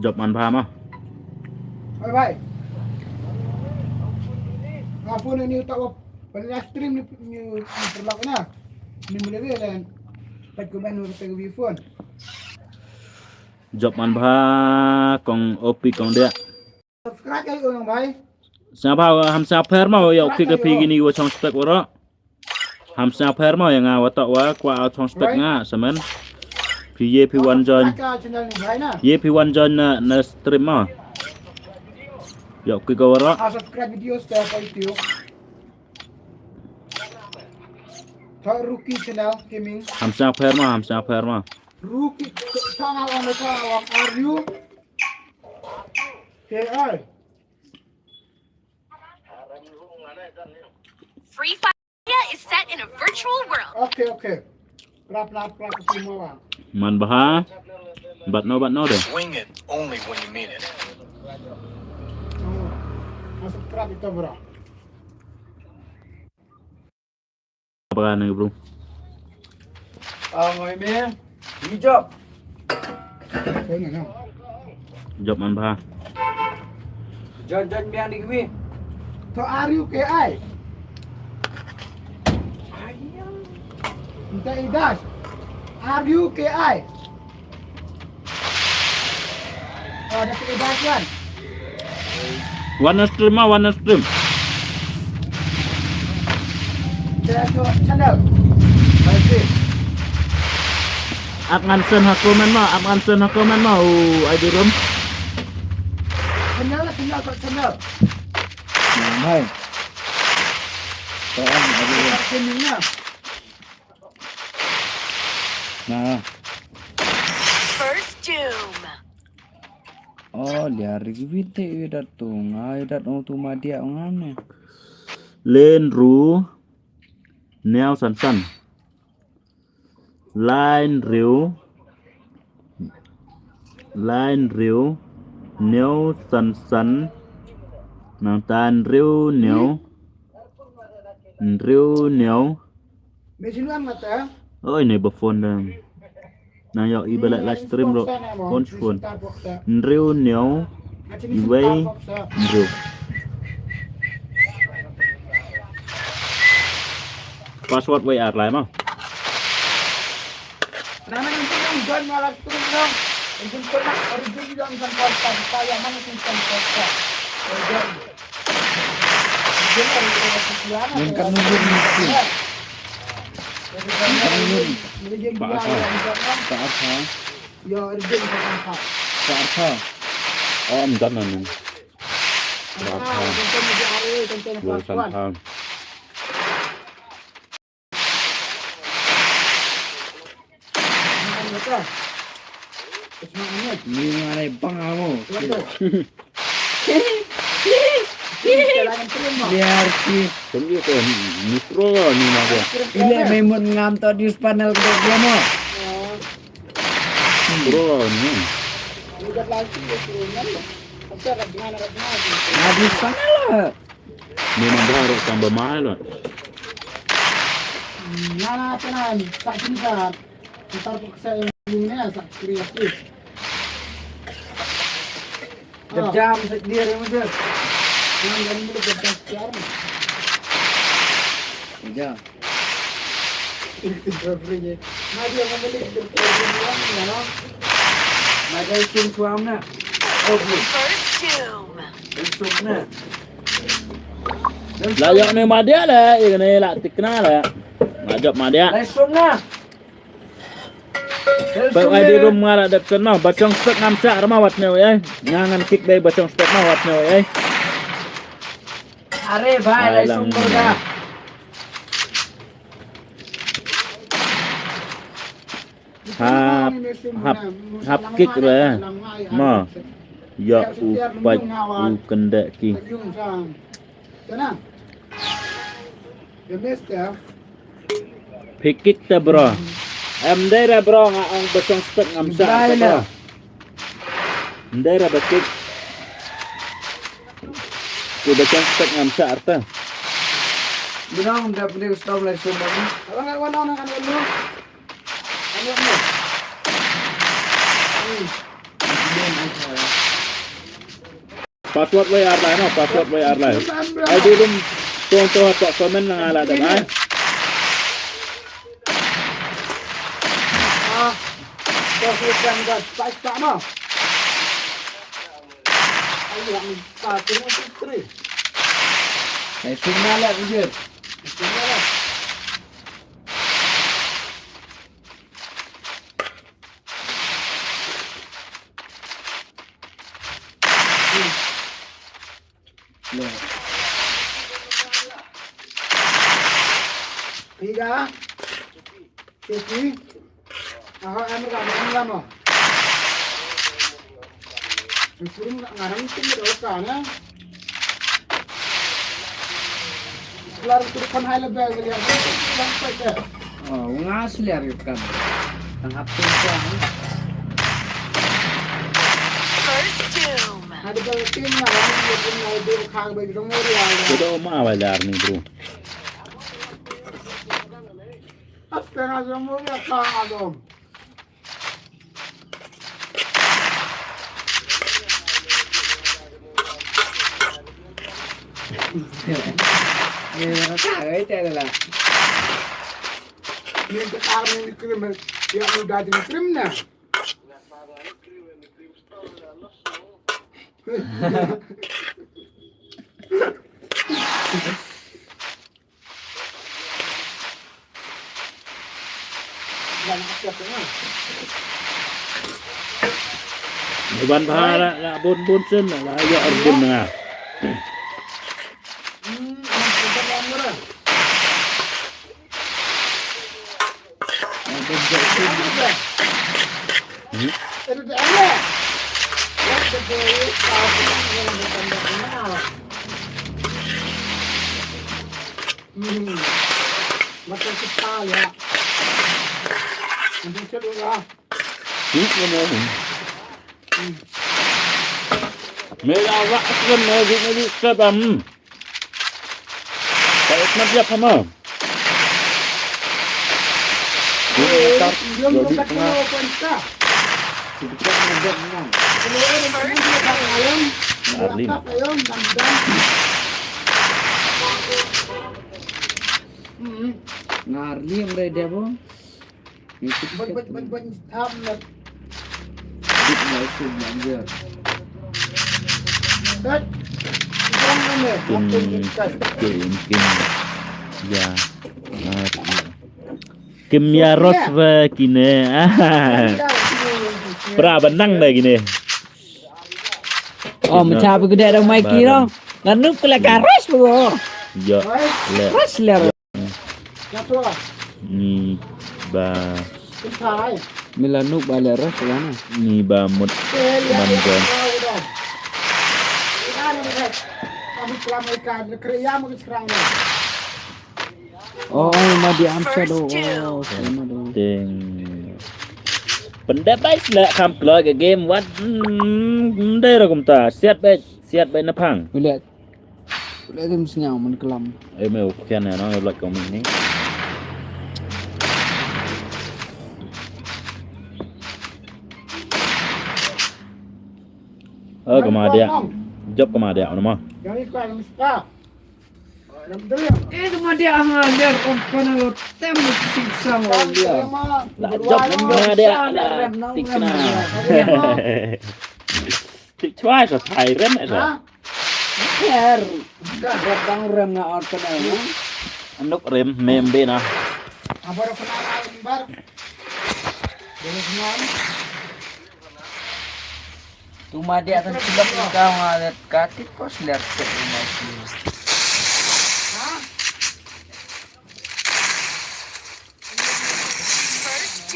Jop man bha ma. Bye bye. Nga phone ni utak wa. Pada live stream ni ni perlak na. Ni mula dia dan. Pat komen wa kata phone. Jop man bha kong opi kong dia. Subscribe ai unong bhai. Sngap bha ham sngap pher ma ya uki ka phi kini wa chong spek wara. Ham sngap pher ma ya nga wa tok wa kwa chong spek nga semen. Phi ye phi wan join. Ye phi wan join na na stream ma. Ya uki ka wara. Subscribe video sa pa itu. Thak Rookie Channel Gaming. Ham sngap pher ma ham sngap pher ma. Rookie Channel on the channel of R U. K I. Free Fire is set in a virtual world. Okay, okay. Prap na prap semua. Man bha. Bat no bat no de. Swing it only when you mean it. Masuk prap itu bro. Apa kan bro? Ah, ngoi me. Ni job. Job man bha. Jan jan biang di kami. To R U K I. Minta idas. R U K I. Oh, dah pilih bahas kan? One stream ah, one stream. Dia tu channel. Baik. Ap ngan send ha comment ma, ap ngan send ha comment ma, u I D room. Channel lah, channel, channel. Nah, mai. Channel ni. Nah. First doom. Oh, liar ri wit te wi dat tu ngai dat ong tu ma dia ong ane. Len ru neo san san. Line riu. Line riu neo san san. Nang tan riu neo. Riu neo. Oi, ne ba phone dang. Nang yok i ba live stream ro. Phone phone. Nriu neo. Iwei. Nriu. Password wei ar lai ma. Ngan kat nunur ni. Ngan kat nunur. Pak Arfa. Pak Arfa. Pak Arfa. Oh, em dan nan. Pak Arfa. Dua san pound. Ni ngan ai bang amo. Liar ki. Tunggu ke ni pro ni ma dia. Ile memang ngam to di panel ke dia mo. Pro ni. Nah, di panel lah. Memang baru tambah mahal lah. Na na te na sa kin sa. Ntar ko sa yung ne sa creative. Jam sa dia re mujur. Yang dan mulut jam siar. Jam. Itu berperinya. Nah dia membeli berperinya. Nah dia sum suam na. Oh, belum. First doom. Sum na. La ïoh ne ma dia le, ïa ne la tikna le. Ma jop ma dia. Lai sum na. Pep ai di rum nga la dep sen ma, ba chong stek ngam sa rama wat ne wei ai. Nga ngan kick dei ba chong stek ma wat ne wei ai. Are bhai, lai sum burga. Hap, hap, hap kick re. Ma. Ya u pat u kendek ki. Phi kick te bro. Em dei re bro nga ong ba chong stek ngam sa. Dei re. Em dei re ba kick. Ku ba chong stek ngam sa arta. Bro, da pdi stom lai sum. Abang wan on kan lu. Password wei ar lai no, password wei ar lai. Ai di rum tong tong ha comment na nga la da lai. Ah, password kan da spike tak no. Ai yang ta tu tu. Ai semua lah je. Semua lah. Tiga. Siti. Aha, em ka em lama. Suruh ngarang tim dosa na. Kelar tu depan high level kali yang bang pai ke. Oh, ngas liar kan. Tang hap tu kan. First doom. Ada bang tim lah, dia pun mau dia khang bagi dong dia. Kita mau awal dah ni bro. Astaga, semua dia khang agom. Ni ka tar ni krim, ya udah jadi krim na. Ban bha la, la bun bun sien la, la ïoh ar bun nga. Hmm. Hmm. Mata kita ya. Nanti saya dulu lah. Hmm, ya, ya. Hmm. Me la wa kan me di me di sebam. Kalau nak dia sama. Ini tar, jadi tengah. Arlin. Ngarli yang berada pun. Bad, bad, bad, bad, stop na. Bit na ito, manager. Dad. Ito lang naman eh. Kim, Kim, Kim. Ya. Kim ya Rosra kine. Pra benang dah kine. Oh, macam apa gede ada Mikey dong. Nganu pula ka Ros lu. Ya. Ros lu. Ni ba. Mila nuk ba le ras la na. Ni ba mut. Man jon. Oh, ma di am shadow. Oh, sama do. Ting. Pendep bai sila kam kloi ka game wat. Hmm, ndai ra kumta. Siat bai, siat bai na phang. Ulet. Leh dim sñiaw man klam. Ai me u khian ne no, lok kong ni. Ka ma dia. Jop ka ma dia, no ma. Eh, ka ma dia ha ler, oh, kana lo tem lo sik sang, oh, dia. La jop ka ma dia, la tik na. Tik chwa sa thai rem, eh, sa. Her, ka rem bang rem na or kana, no? Anok rem, mem be na. Apa ro kana bar? Dia kana. Tu ma dia akan silap ni kau ngalet katit kau seler set rumah sini.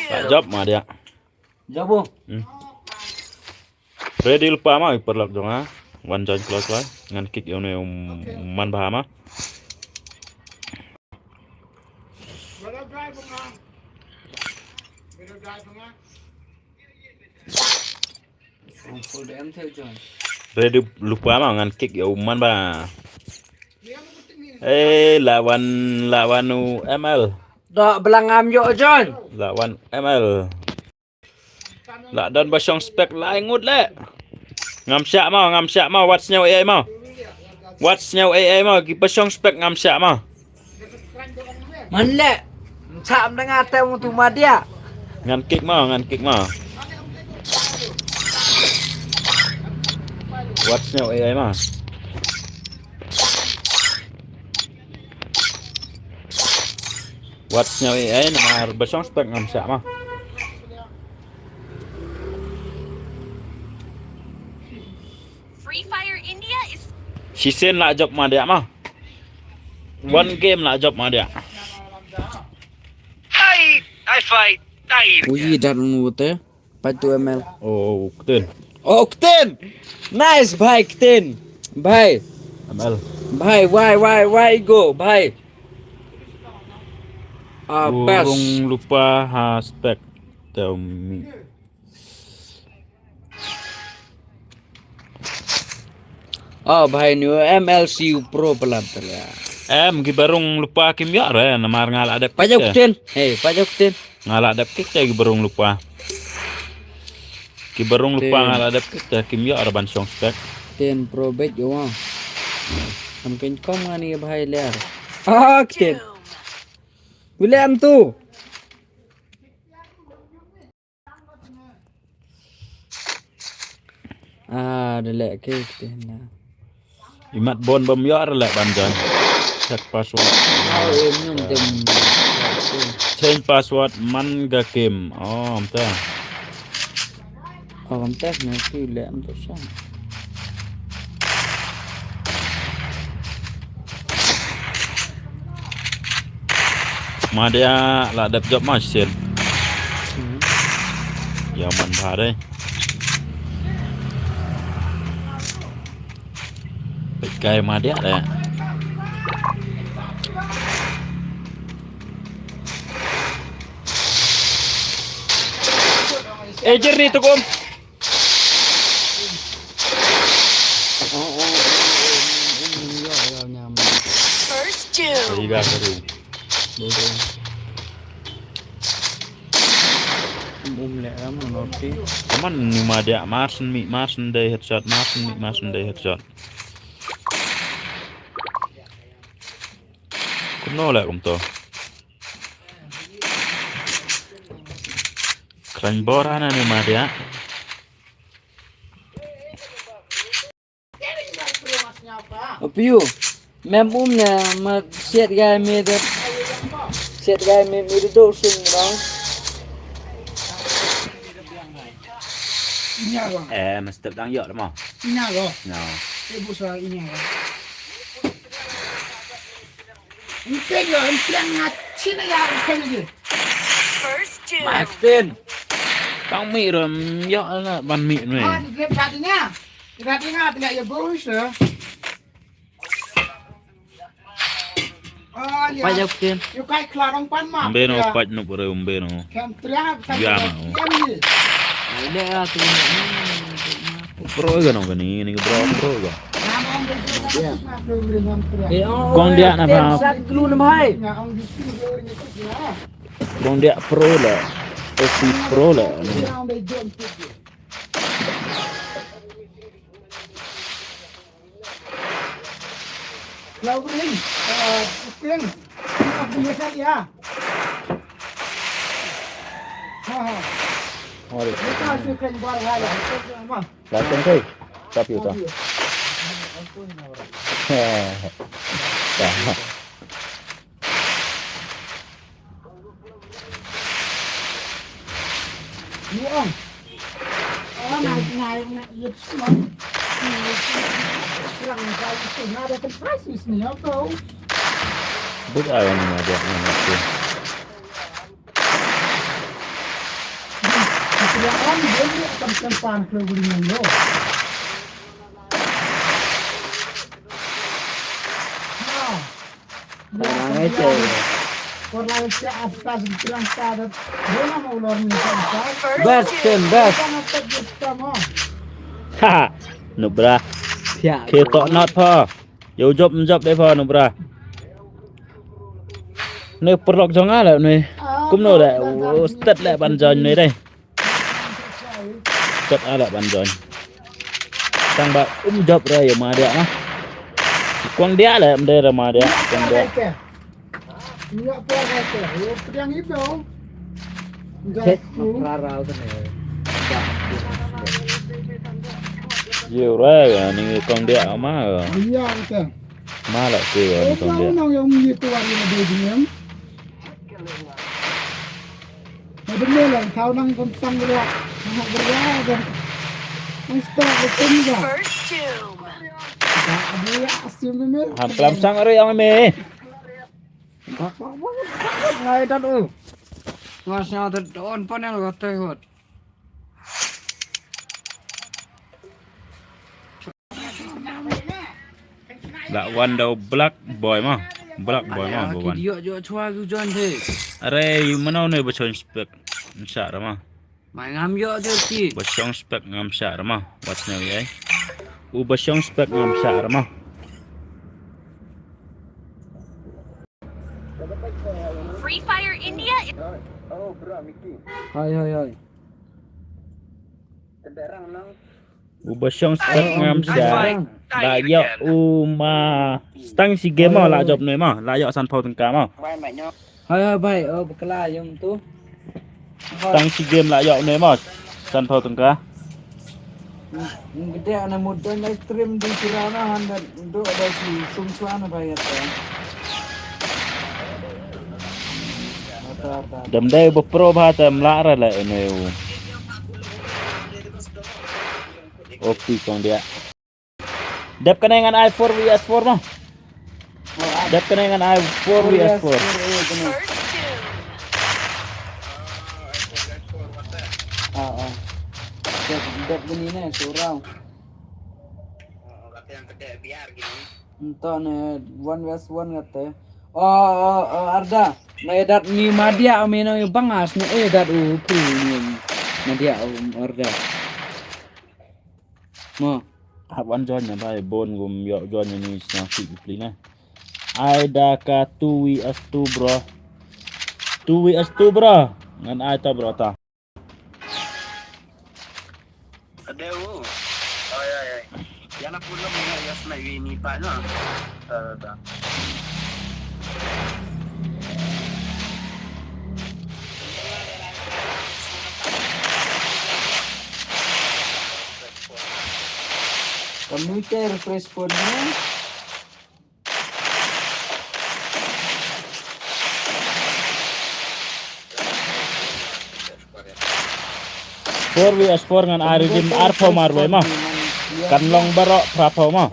Tak jawab ma dia. Jawab, Bu. Hmm. Ready lupa ma, perlak jong ha. Wan join close lah. Ngan kick ïa une u man bha ma. Ready lupa ma ngan kick ïa u man ba. Eh, lawan, lawan u M L. Dok belang am yo, John. Lawan M L. La don ba shong spek lai ngut le. Ngam shah ma, ngam shah ma, wat sñiaw ai ai ma. Wat sñiaw ai ai ma, ki ba shong spek ngam shah ma. Man le. Cham da nga te mu tu ma dia. Ngan kick ma, ngan kick ma. Wat sñiaw ai ai ma. Wat sñiaw ai ai namar ba shong spek ngam shah ma. Free Fire India is Shisien la jop ma dia ma. One game la jop ma dia. I, I fight. I Uyi dat ngu te. Fight to M L. Oh, Kten. Oh, Kten. Nice, bhai, Kten. Bhai. M L. Bhai, why, why, why go, bhai? Ah, pass. Burung lupa ha spek. Tell me. Oh, bhai, ni M L C U Pro palat tala. Em, ki barung lupa kim ïoh re, namar nga la dep. Pajok kick te. Tin. Hey, pajok tin. Nga la dep kick te ki barung lupa. Ki barung lupa Tin. Nga la dep kick te kim ïoh re ban shong spek. Tin Pro bet yo. Am ken kom ngani bhai ler. Ah, Tin. William tu. Ah, da leh ke kti na. Imat bon bam ïoh re leh ban join. Check password. Oh, em nyum tem. Change password man ga game. Oh, am ta. Oh, am ta na tu leh am tu sang. Ma dia la dep jop ma sien. Hmm. Ïa man bha dei. Peit kai ma dia dei. Eh, jernih tu kum. First kill. Tiga kali. Um, um, leh ram, noti. Kaman ni ma dia, Marsen mi, Marsen dei headshot, Marsen mi, Marsen dei headshot. Kumno leh kumto. Kren bor hana ni ma dia. Apiu, mem um ne ma siat gai me de. Siat gai me me de do sing rong. Inya ko. Eh, mesti dang yok demo. Inya ko. No. Ibu sa inya ko. Enteng ko, enteng ngat sini ya, enteng lagi. First kill. Martin. Tang mi rum yok na ban mi ni. Ah, di grab satu nya. Ira tinga tinga ya bos ya. Ah, ya. Pajak kin. Yu kai klarong pan ma. Umbe no paj no pore umbe no. Kan triang kan. Ya ma. Ini ya tu. Pro ga no kani ni bro pro ga. Kong dia na ba. Kong dia pro la. Osi pro la. Flowering, uh, spring, uh, biasa dia. Ha, ha. Ore. Kita suka buat hal itu mah. Langsung kai. Tapi utah. Best, Tim, best. Ha, Nubra. Ki tok not pha. Yow jop, jop dei pha, Nubra. Ne paralok jong nga la ne. Kumno da, u stet la ban join ne dei. Kat ala ban join. Tang ba um jop ra ïa ma dia ma. Kwang dia la em de ra ma dia. Kwang dia. Ïa ra ïa ni kwang dia ma. Ma la ke ïa ni kwang dia. First tomb. Ham klam sang ari ang me. Ngai dan u. Ngas nya te don panel kata hot. La wan da u Black Boy ma. Black Boy ma ba wan. Ki ïoh ïoh chwa ki u join the. Are, ïa mano ne ba shong spec. Nsa ra ma. Mai ngam ïoh de ki. Ba shong spec ngam sha ra ma. Wat ne wi ai. U ba shong spec ngam sha ra ma. Free Fire India. Hai, hai, hai. U ba shong spek ngam sha. La ïoh u ma stang shi game mo la jop ne mo. La ïoh san phew tyngka mo. Hai hai bai, oh bakla ïong tu. Stang shi game la ïoh ne mo. San phew tyngka. Gede ana mudon live stream di Kirana han da do da si sum suan bai ata. Dam dai ba pro ba ta mla ra la ne u. Opi kong dia. Dep kane ngan ai four V S four mo. Dep kane ngan ai four V S four. Ah, ah. Dep, dep gini ne, surau. Nto ne, one versus one kata. Oh, oh, oh, Arda. Mai dat ni madia amino bangas ne, eh, dat u premium. Madia, um, Arda. Mo. Hap wan join na bai bon gum ïoh join ni sna fit pli na. Ai da ka two V S two bro. Two V S two bro. Ngan ai ta bro ta. Adeu. Oi oi oi. Yana pulo mo ya sna wi ni pa no. Ta ta. Computer refresh phone mo. Four V S four ngan ai redeem arphew marwei mo. Kan long baroh phraphew mo.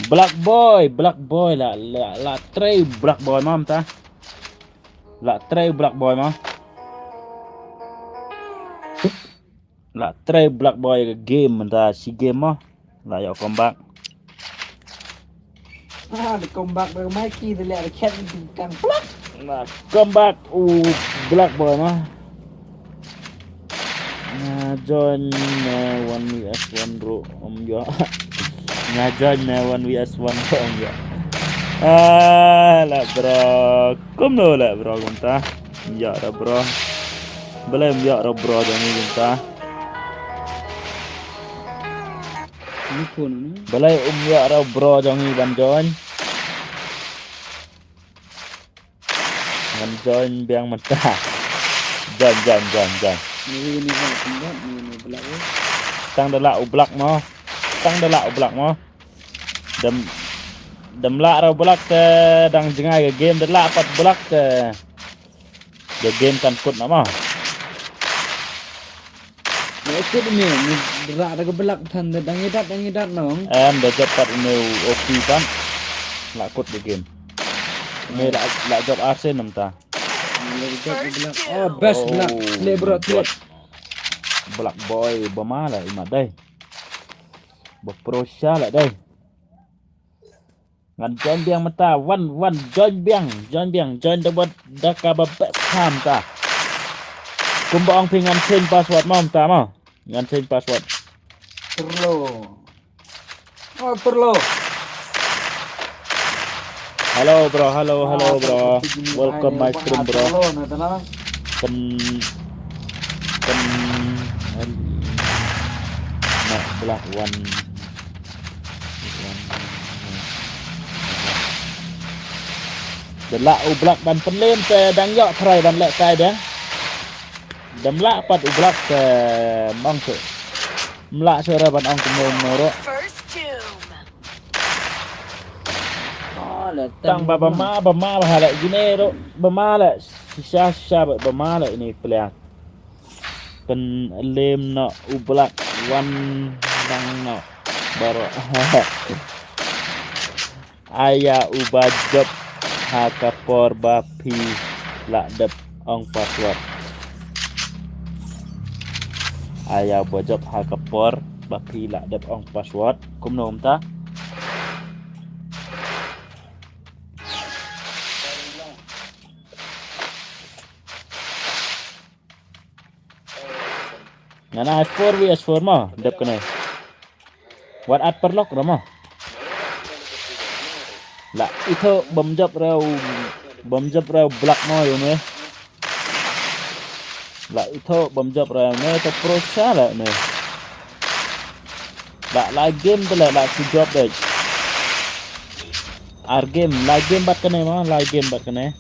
Black Boy, Black Boy, la, la, la trei Black Boy mam ta. La trei Black Boy ma. La try Black Boy ka game mynta shi game mo. La ïoh comeback. Ah, the comeback by Mikey, the leh the cat kan plak. La comeback u Black Boy mo. Nga join na one V S one ruh ym ïoh. Nga join na one V S one ruh ym ïoh. Ah, la bro. Kumno la bro kumta. Ym ïoh ra bro. Balei ym ïoh ra bro jong ngi kumta. Balei um ïoh ra bro jong ngi ban join. Ngan join biang mynta. Join, join, join, join. Tang da lah u Black mo. Tang da lah u Black mo. Dam, dam lah ra u Black te dang jngai ka game da lah pat Black te. Ka game kan kut na mo. Ïa kut ne, ni rak da ka Black than da dang ïadat, dang ïadat nong. Em, da jop pat ne u O P pan. La kut da game. Ne la, la jop Arsen namta. Ni la jop da Black. Oh, best Black. Le bro, tiat. Black Boy, ba ma la imat dai. Ba pro sha la dai. Ngan join biang mynta, wan, wan, join biang, join biang, join da wat da kaba best ham ta. Kumba ong phi ngan change password mo mynta mo. Ngan change password. Terlo. Oh, terlo. Hello bro, hello, hello bro. Welcome my stream bro. Ken, ken, na belah wan. Da lah u Black ban pynlem te dang ïoh trai ban leh kai dang. Dam lah pat u Black te mong te. Mlah sura ban ong kumno kumno ro. Tang ba ba ma ba ma ba ha leh gine ro ba ma leh shisha shisha ba ba ma leh ini peliak. Pynlem noh u Black wan dang noh baroh. Aya uba jop ha ka por ba phi lah dep ong password. Aya uba jop ha ka por ba phi lah dep ong password. Kumno mynta? Ngan ai four V S four mo, dep kane. Wat at paralok ra mo. La ithuh bym jop ra u, bym jop ra u Black mo ïa une. La ithuh bym jop ra une, to pro sha la une. La lai game te la, la shu jop de. Ar game, lai game bad kane mo, lai game bad kane.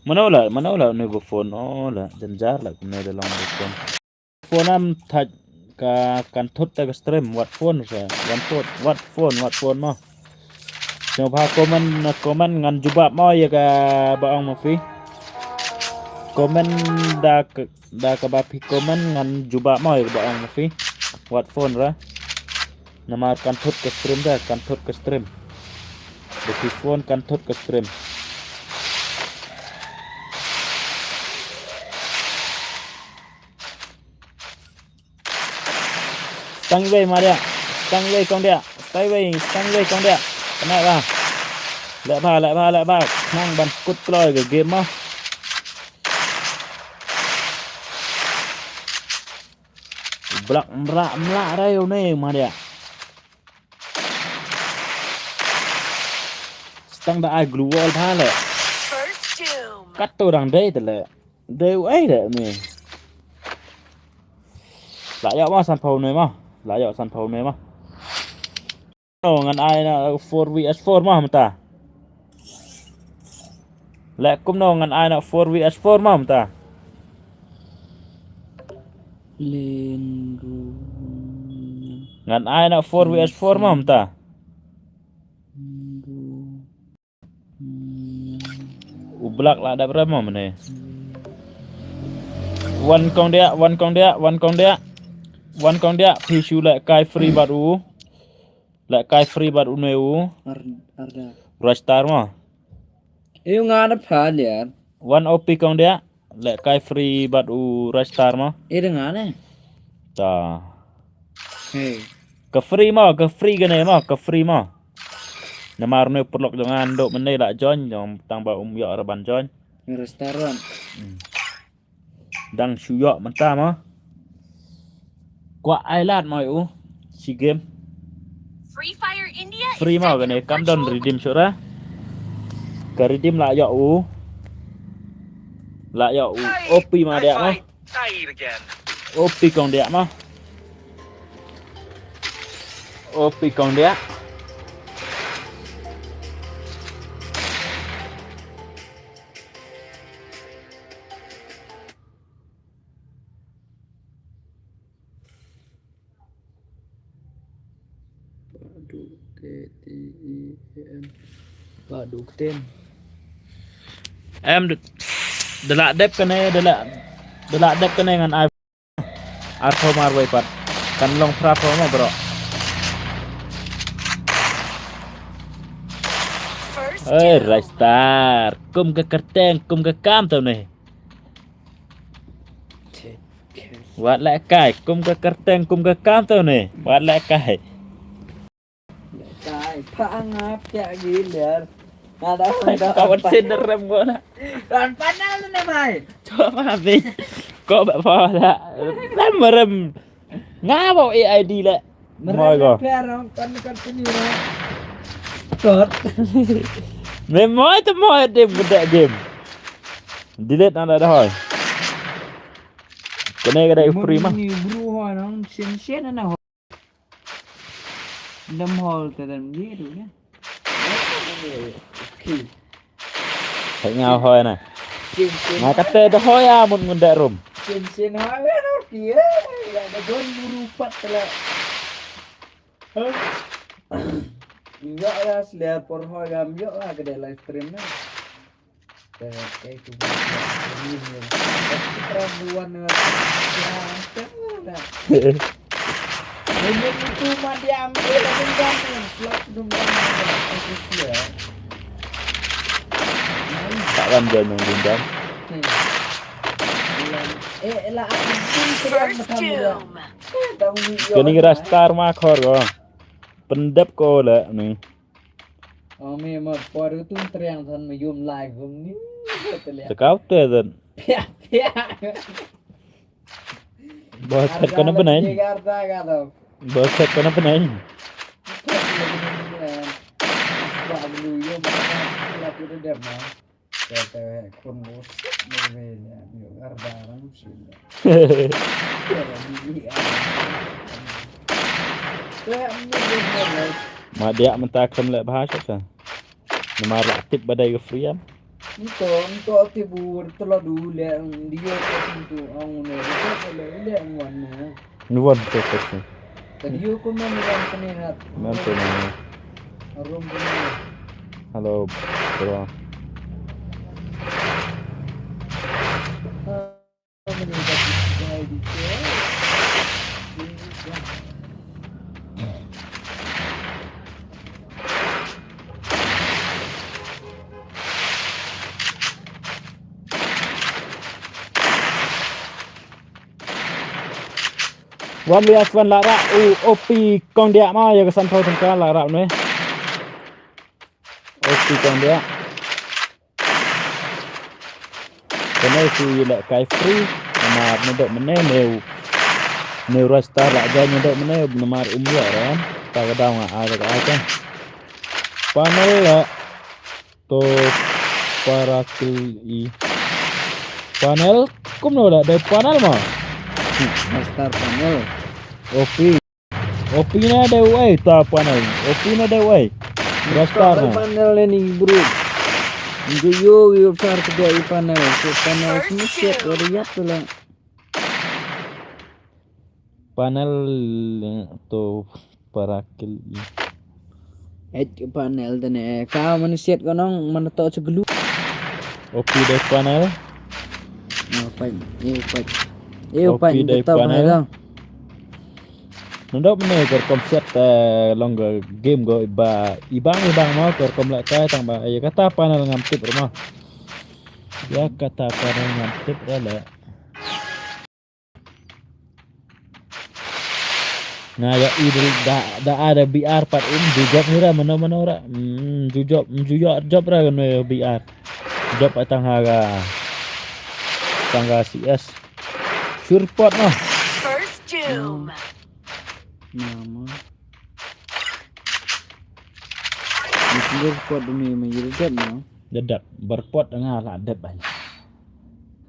Mano la, mano la une ba phone, oh la, jynjar la kumne da long ba phone. Phone am thait ka kan thut ta ka stream, wat phone sa, wat phone, wat phone, wat phone mo. Sngewbha comment, comment ngan jubab mo ïa ka ba ong ma phi. Comment da ka, da kaba phi comment ngan jubab mo ïa ka ba ong ma phi. Wat phone ra. Namar kan thut ka stream da, kan thut ka stream. Ba phi phone kan thut ka stream. Stang wei ma dia. Stang wei kong dia. Stang wei, stang wei kong dia. Kena ba. Leh ba, leh ba, leh ba. Nang ban kut kloi ka game ma. Black mra mla rai une ma dia. Stang da ai glue wall ba le. Kat to dang dei te le. Dei u ai de me. La ïoh ma san pau ne ma. La ïoh san pau ne ma. No, ngan ai na four V S four ma mynta. Le kumno ngan ai na four V S four ma mynta. Ngan ai na four V S four ma mynta. U Black la dep rem mo mynne. Wan kong dia, wan kong dia, wan kong dia. Wan kong dia, phi shu leh kai free bad u. Leh kai free bad u ne u. Ar, arda. Rockstar mo. Yu nga na pha liar. Wan O P kong dia. Leh kai free bad u Rockstar mo. Ida nga ne. Ta. Hey. Ka free mo, ka free kane mo, ka free mo. Namar ne pyrlok jong nga ndo mynne la join jong tang ba um ïoh ra ban join. Restaurant. Hmm. Dang shu ïoh mynta mo. Kwah ai lad mo u. Si game. Free Fire India. Free mo kane kam don redeem shuh ra. Ka redeem la ïoh u. La ïoh u. O P ma dia mo. O P kong dia mo. O P kong dia. Padu K T E N. Padu K T E N. Em, de, de la dep kane, de la, de la dep kane ngan ai. Arphew marwei pat. Kan long phra phew mo bro. Hey, Rockstar. Kum ka kyrteng, kum ka kam tau ne. Wat leh kai, kum ka kyrteng, kum ka kam tau ne. Wat leh kai. Kai, pha ngap kya giler. Ada, ada. Kawan sender rem gua na. Dan panel ne mai. Coba ma bi. Ko ba pha la. Rem rem. Nga ba A I D le. Mai ko. Kan kan sini. Kot. Me mai te mai de budak game. Delete nang dah hoi. Kena ka dai free mah. Ni bru hoi nang sien sien na hoi. Dam hol te dam ye tu ya. Okay. Hai ngau hoi na. Sien sien. Nga kata dah hoi ya mun mun dah rum. Sien sien hoi ya no ki ya. Ya dah don bru pat telah. Ïoh lah, sliar por hoi gam ïoh lah ka dei live stream na. Te, eh, tu ni ni. Kita buan ni. Ya, tengok lah. Ini itu mah dia ambil lah, dendam ni. Slot dendam ni. Aku sia. Tak wan join yang dendam. Hmm. Eh, lah, aku pun sedang bertemu. Kini kira star ma khor ko. Pyndep ko le ni. Oh, me ma por tu triang than me yum lai gum ni. Te kau te dan. Pia pia. Bos kat kana benai. Bos kat kana benai. Ba belu yo ma la tu de ma. Kata khun bos ni me ni arda ram sila. Ma dia mynta khlem leh bha sha ka. Namar la tip ba dei ka free am. Nto nto tip bur tlo du le dio ko tu ang ne ko le le ang wan ne. Nuwan ko ko. Ka dio ko men wan kene hat. Men ko men. Arum ko men. Hello, bro. Wan lias wan la ra u O P kong dia ma ya ka san thau tengka la ra ne. O P kong dia. Kane su yi leh kai free. Namar ne dok mene neu. Neu roster la jai ne dok mene namar um ya ran. Ta ka daw nga ai ka ai ka. Panel la. To para kill i. Panel kumno la dei panel ma. Master panel. O P. O P na dei wei ta panel. O P na dei wei. Master na. Panel ni bro. Ndu yo yo sar ke dei panel. So panel ni set wala yap la. Panel to para kill i. Eh, panel tane. Ka man set ko nong man to se glue. O P dei panel. Oh, pan. Eh, pan. Eh, pan. Dei panel. Nando mane kor kom set, eh, long game go iba ibang ibang mo kor kom la kai tang ba ya kata panel ngam tip rama. Ya kata panel ngam tip rama. Nga ya i da da ada B R pat um jujop ni ra mano mano ra. Hmm, jujop jujop jop ra no B R. Jop ai tang ha ga tang ga C S. Surpot no. First doom. Nama. Ni surpot ni ma yurdep no. Dedap berpot nga la dep ai.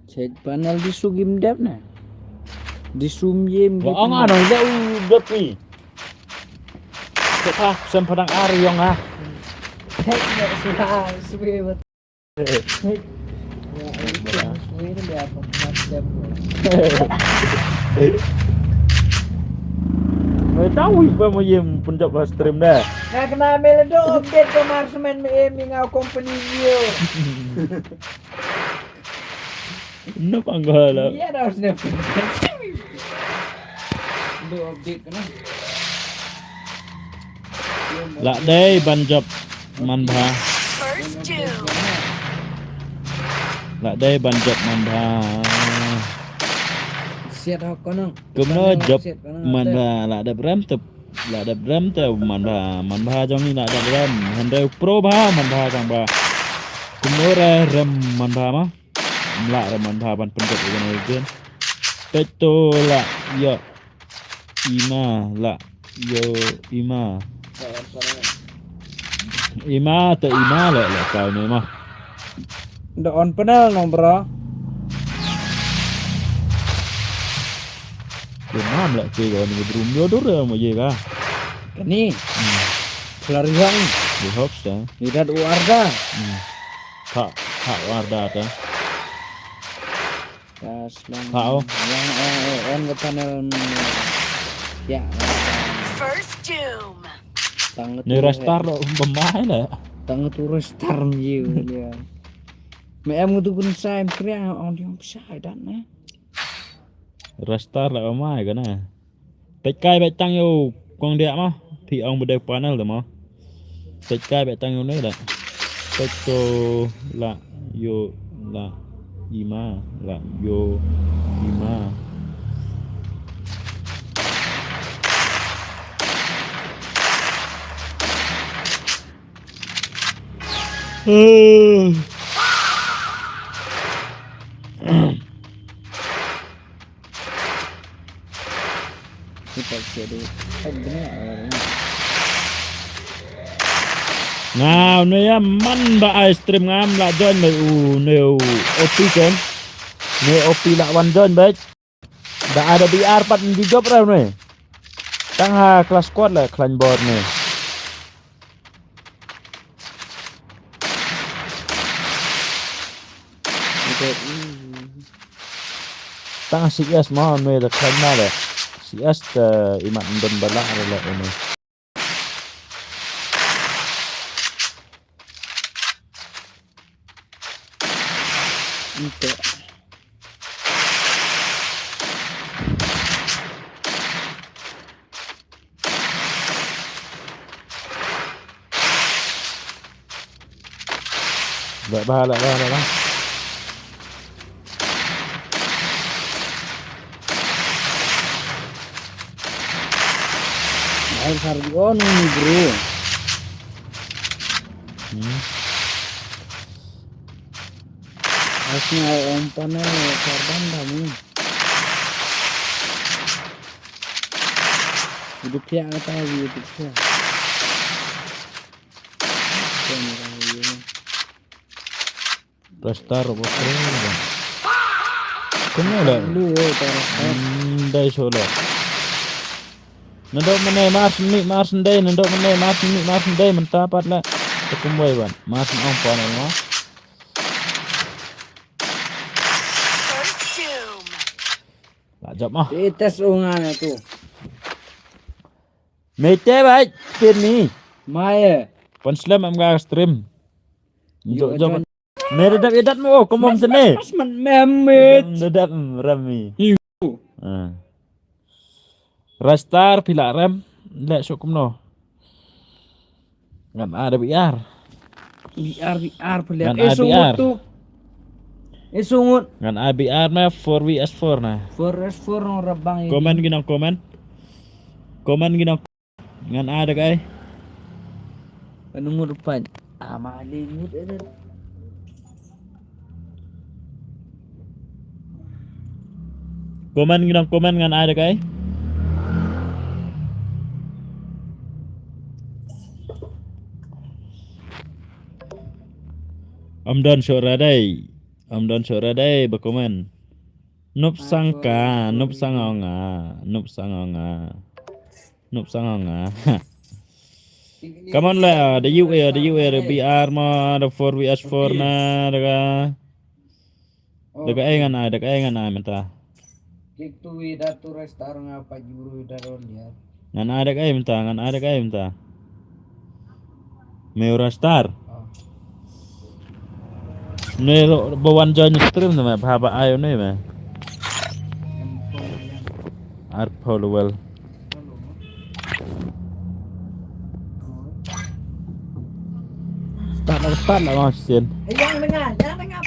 Check panel di sugim dep na. Di sum yem. Wa ong ano le u dep ni. Kata sem padang ar yong ah. Check na sula sui. Wei tang wi pa mo yem punjab ba stream da. Na kena mel do update ko marksman me em ngau company view. No panggal. Iya dah usne. Do update kena. La dei ban jop man bha. First doom. La dei ban jop man bha. Siat hok kono. Kumno jop man bha la dep rem tep. La dep rem tep man bha man bha jong ni la dep rem. Hynrei pro bha man bha kang bha. Kumno re rem man bha ma. Mla re man bha ban pynjop ïa kane ïa gen. Peit to la ïa ima la ïa ima. Ima te ima le le kau ne ma. Da on panel no bro. Ima le ke ga ni brum yo dur mo ye ga. Kani. Klariang. Di hops ta. Ni dat u arda. Tha tha u arda ta. Kaslang. Tha o. Yang eh eh en ga panel. Ya. First doom. Tang ni tu restar lo bemai le. Tang tu restar mi ya. Me em tu kun sai kriang on diong sai dan ne. Restar la bemai kana. Peit kai peit tang ïa u kong diah ma. Phi ong ba dei panel da ma. Peit kai peit tang ïa u ne da. Peit to la ïo la ima la ïo ima. Nga une ïa man ba ai stream ngam la join ba une O P ken. Une O P la wan join ba. Da ada B R pat di job ra une. Tang ha class squad la klan bor une. Tang C S ma me da khlaiñ ma le. C S te imat ndon bala le ini. Ito. Lah, bah, lah, bah, lah, bah. Bahal sar di on ni, bro. Hmm. Asnya om panel sar banda ni. Hidup ya kata hidup ya. Restar bos. Kumno le? Lu yo ta restar. Hmm, dai solo. Nando mane mas ni mas ndai nando mane mas ni mas ndai mynta pat le. Te kumwei ban mas ni ong pan ma. First doom. La jop ma. Te tes ungan tu. Mete bai pin ni. Mai. Pan slem am ga stream. Jop jop. Me da dep ïa dat mo, kumno sene. Pas man me mit. Da dep, mm, rem mi. Yu. Ah. Rastar phi la rem, leh shuh kumno. Ngan ai da B R. B R, B R phi la. Ngan ai B R. Eh, sungut tu. Eh, sungut. Ngan ai B R na four V S four na. Four V S four nong rabang ini. Comment ginang comment. Comment ginang. Ngan ai da kaei? Anu ngut pat. Ah, ma le ngut eh. Comment ginang comment ngan ai da kaei? Ym don shuh radai. Ym don shuh radai ba comment. Nup sangka, nup sangonga, nup sangonga. Nup sangonga. Come on la, da U A, da U A, da B R ma, da four V S four na, da ka. Da kaei ngan ai, da kaei ngan ai mynta. Ngan ai da kaei mynta, ngan ai da kaei mynta. Me u Rastar. Ne lo ba wan join stream na me, ba ba ayo ne me. Ar follow well. Start lah, start lah, Mas Sin. Yang tengah, yang tengah.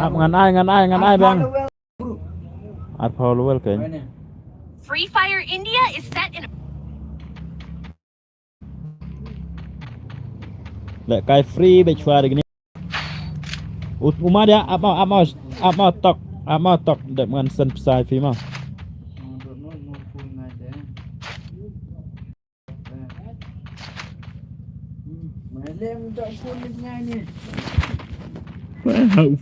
Ap ngan ai, ngan ai, ngan ai bang. Ar follow well kan. Free Fire India is set in Leh kai free bad shuwa de kine. Ut uma dia ap mau, ap mau, ap mau tok, ap mau tok dep ngan send pisa phi mau. Wow.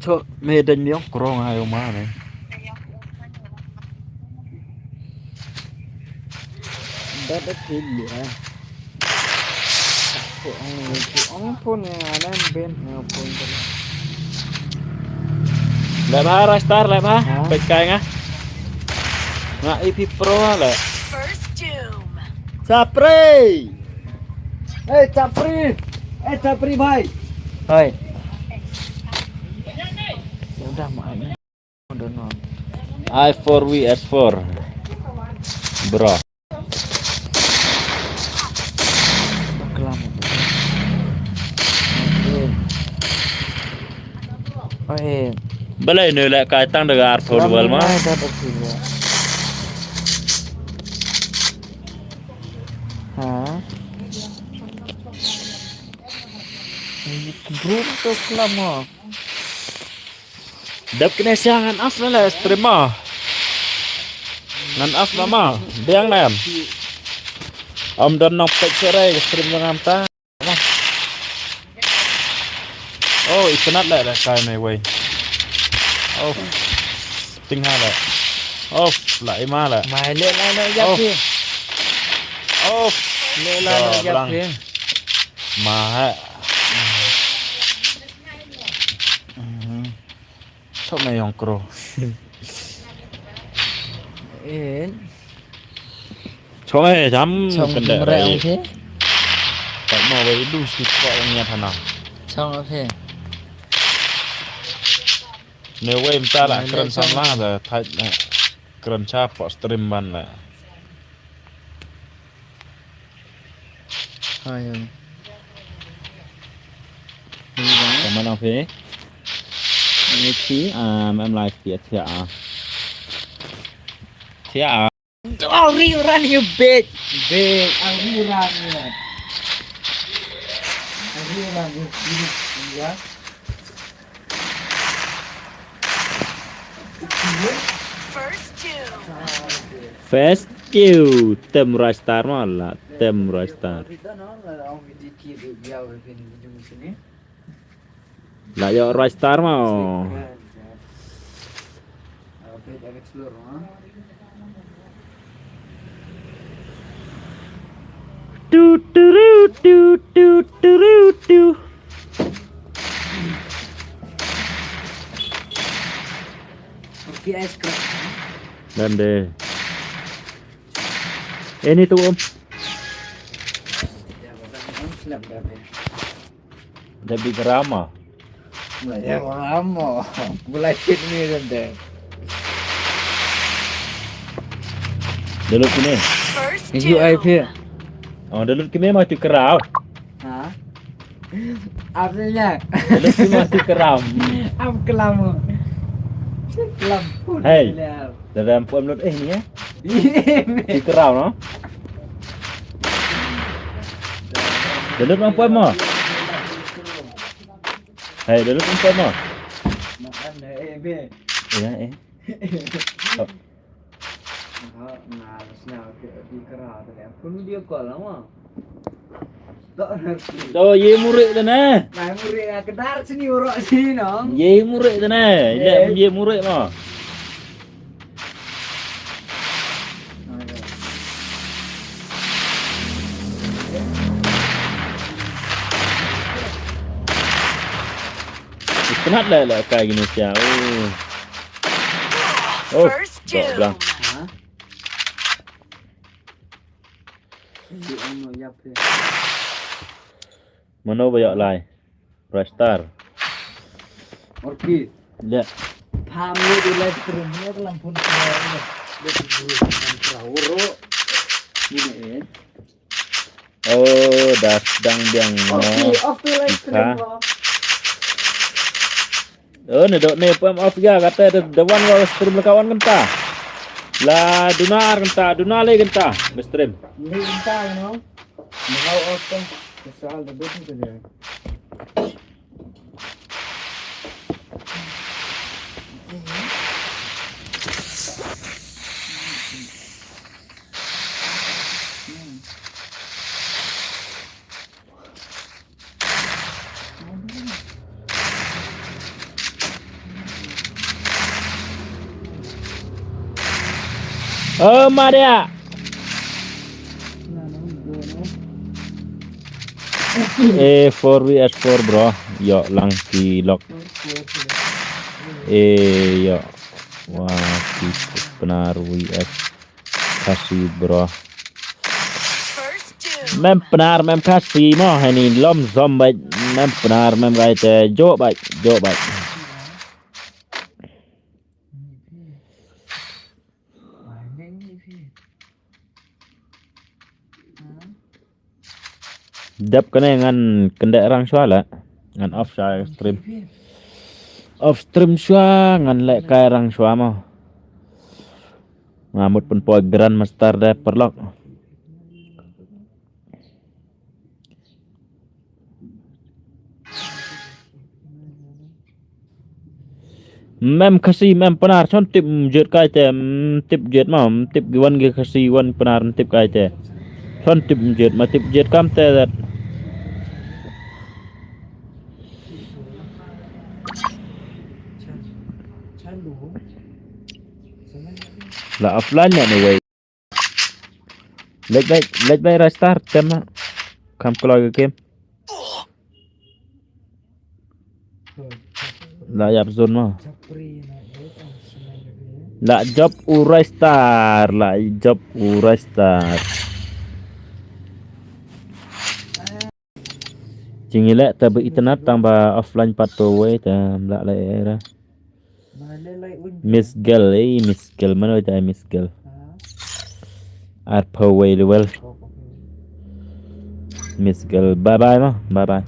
Cho me dan miong krong ayo ma ne. Dat a thil ya. Ko ang ko ang phone ya nan ben ya phone ko. Leh ba Rastar leh ba. Ha? Pek kai nga. Nga A P Pro leh. First Doom. Chapri. Eh Chapri. Eh Chapri bhai. Hai. Udah mau. I four V S four. Bro. Bakla mo. Eh. Balei ne leh kai tang da ar four wal ma? Ha? Bro, to klam mo. Dep kine sia ngan af na le stream ma. Ngan af na ma. Biang na em. Om don nong pek serai stream ngan ta. Oh, ikenat le le kai mai wei. Oh. Ting ha le. Oh, la ima le. Mai le la no ya pi. Oh. Le la no ya pi. Ma ha. Chok me yong kro. En. Chok me jam. Chok me kende re ong ke. Tak mau wei du si ko ong ya thana. Chok me. Ne wei mta la kren sam la da thai kren cha po stream ban la. Hai. Kaman apa? Ini si. Ah, mem live dia tia. Tia. Oh, rerun you bitch. Bitch, I rerun you. I rerun you. First kill. Tem Ristar ma la, tem Ristar. La yo Ristar ma. Tu tu ru tu tu tu ru tu. Okey, ice cream. Dan deh. Ini tu, um. Jadi drama. Banyak orang mau. Mulai sini dan deh. Dalut kine. First Ini U I P. Kill. Oh, dalut kine mah tu kerau. Ha? Artinya. Dalut kine mah tu keram. Am kelam. Kelam pun. Hey. Dalam pun lut eh ni eh. Ti kerau no. Dalut nang poi mo. Hey, dalut nang poi mo. Makan eh be. Ya eh. Ngal sna ke ti kerau te pun dia call mo. To ye murik te ne. Ngai murik kedar sini urok sini no. Ye murik te ne. Ye murik mo. Penat lah lah kai gini sia. Oh. Oh, first kill. Ha? Mano ba ïoh lai? Rockstar. Orki. Ya. Pam ni di live stream ni ka lam phone. Dia tu kan perahu ro. Ni eh. Oh, das dang biang no. Orki, off the live stream. Oh, ne dok ne pam off ya kata the one wa stream la kawan kenta. La dunar kenta, dunar le kenta. Stream. Ni kenta no. Mau off kan. Soal the business aja. Oh, Maria. Eh, four V S four, bro. Yo, lang ki lok. Eh, yo. Wah, ki Pnar V S Khasi, bro. Mem Pnar, mem Khasi mo, hani lom zom bait, mem Pnar, mem gai te jo bait, jo bait. Dep kane ngan kendek rang shwa la. Ngan off sha stream. Off stream shwa ngan leh kai rang shwa mo. Nga mut pynpoi Grandmaster de paralok. Mem Khasi, mem Pnar, chon tip mjit kai te, mm, tip jit ma, mm, tip gi wan gi Khasi, wan Pnar, mm, tip kai te. Chon tip mjit, ma tip jit kam te dat. La offline ne wei. Lej bai, lej bai Rockstar tem ma. Kam kloi ke game. La ïap zone ma. La jop u Rockstar, la jop u Rockstar. Jingïaleh ta ba internet tang ba offline pat to wei ta la la era. Miss Girl, eh, Miss Girl, mano ita Miss Girl? Arphew wei level. Miss Girl, bye bye mo, bye bye.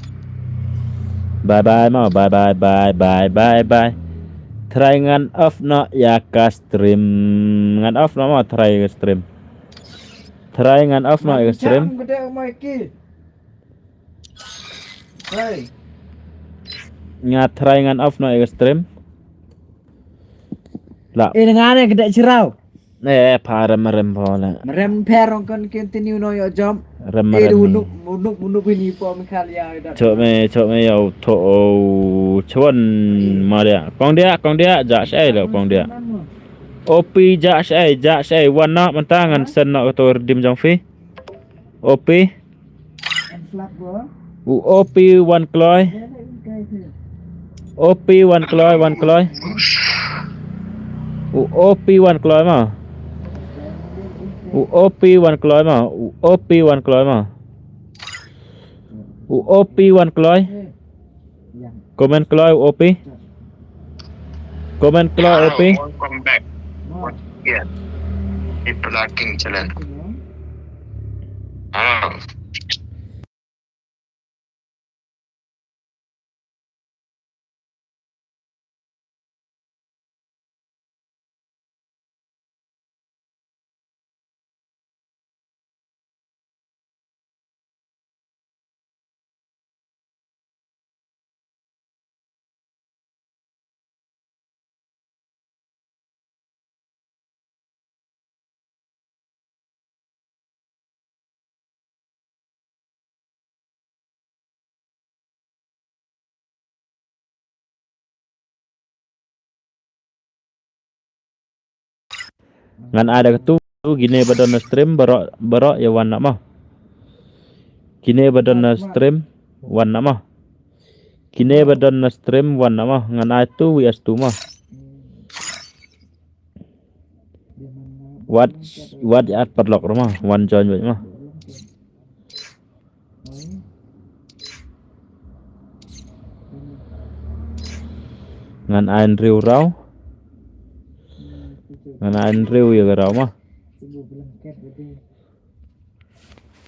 Bye bye mo, bye bye, bye bye, bye bye. Try ngan off noh ïa ka stream. Ngan off noh mo, try ka stream. Try ngan off noh ïa ka stream. Hey. Nga try ngan off noh ïa ka stream. La. Eh, nga ne kdek chiraw. Eh, pha rem rem pha la. Rem pher ong kon continue noh ïa jump. Rem rem. Unuk unuk unuk ini po mi khal ïa da. Chok me chok me ïa to o chwan ma dia. Kong dia kong dia ja shai lo kong dia. O P ja shai ja shai wan noh mynta ngan send noh to redeem jong phi. O P. U O P wan kloi. O P wan kloi, wan kloi. U O P wan kloi ma. U O P wan kloi ma, u O P wan kloi ma. U O P wan kloi. Comment kloi u O P. Comment kloi u O P. Hello, welcome back. Once again. People are king challenge. Hello. Ngan ai da katu, kine ba don na stream baroh, baroh ïa wan na ma. Kine ba don na stream wan na ma. Kine ba don na stream wan na ma. Ngan ai tu V S tu ma. Wat, wat ïa at padlock ruh ma. Wan join wei ma. Ngan ai hynriew raw. Ngan ai hynriew ïa ka raw ma.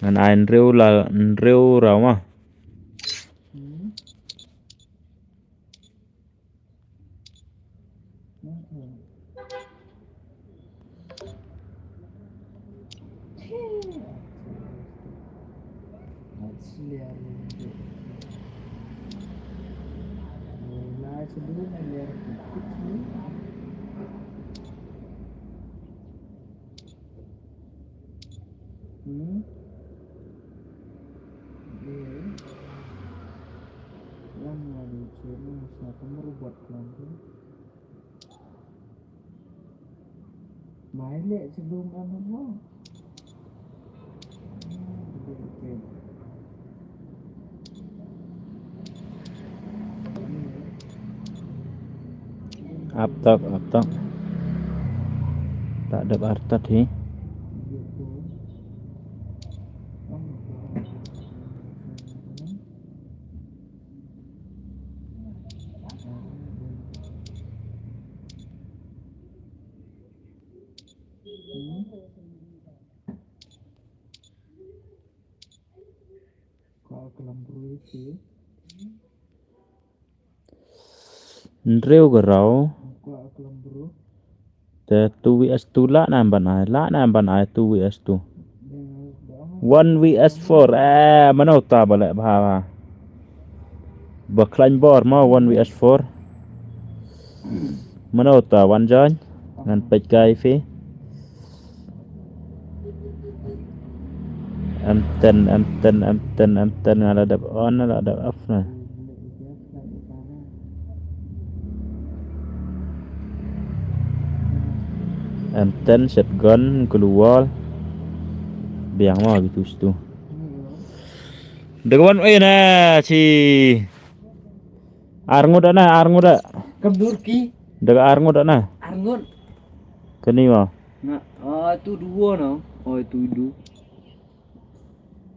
Ngan ai hynriew la, hynriew raw ma. Hmm? Iya. Yang ngadu ciri masa kamu robot kelampu. Mai leh sebelum anu mo. Ap tak, ap tak. Tak ada artat hi. Hynriew ka raw. Te two V S two lah na ban ai, lah na ban ai two V S two. One V S four, eh, mano ta ba leh bha bha. Ba khlaiñ bor ma one V S four. Mano ta wan join. Ngan peit kai phi. M ten, M ten, M ten, M ten, nga la dep on, la dep off na. M ten, shotgun, glue wall. Biang mo gitu situ. Dewan, eh, na si. Arngut na, arngut. Kam dur ki. Daga arngut na. Arngut. Kani mo. Na, ah, tu dua na. Oh, tu du.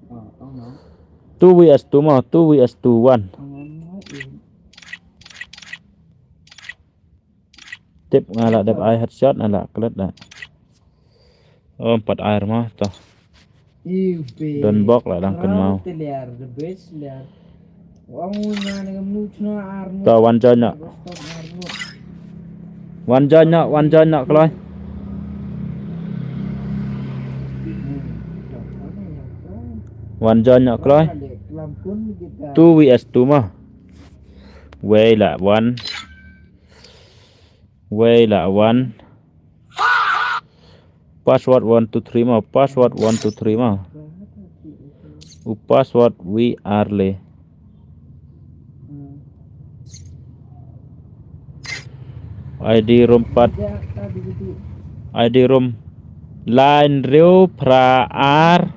Ah, ah, na. Two V S two mo, two V S two one. Ah, na, eh. Tip nga la dep ai headshot, nga la klet da. Oh, empat air mah to. Don bok la dang kynmaw. To wan join na. Wan join na, wan join na kloi. Wan join na kloi. Two V S two mah. Wei la wan. Wei la wan. Password one two three mo, password one two three mo. U password V R le. I D room pat. I D room. Lai hynriew phra ar.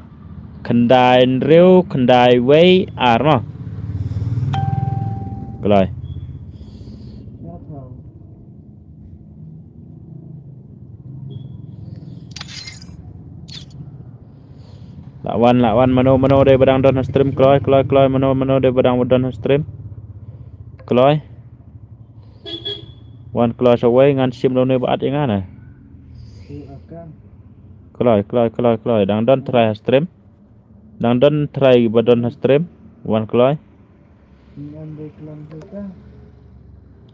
Khyndai hynriew, khyndai wei, ar mo. Kloi. La wan, la wan, mano, mano dei ba dang don ha stream, kloi, kloi, kloi, mano, mano dei ba dang don ha stream. Kloi. Wan kloi sa wei, ngan shim lo ne ba at ïa nga ne. Kloi, kloi, kloi, kloi. Dang don trai ha stream. Dang don trai ba don ha stream. Wan kloi.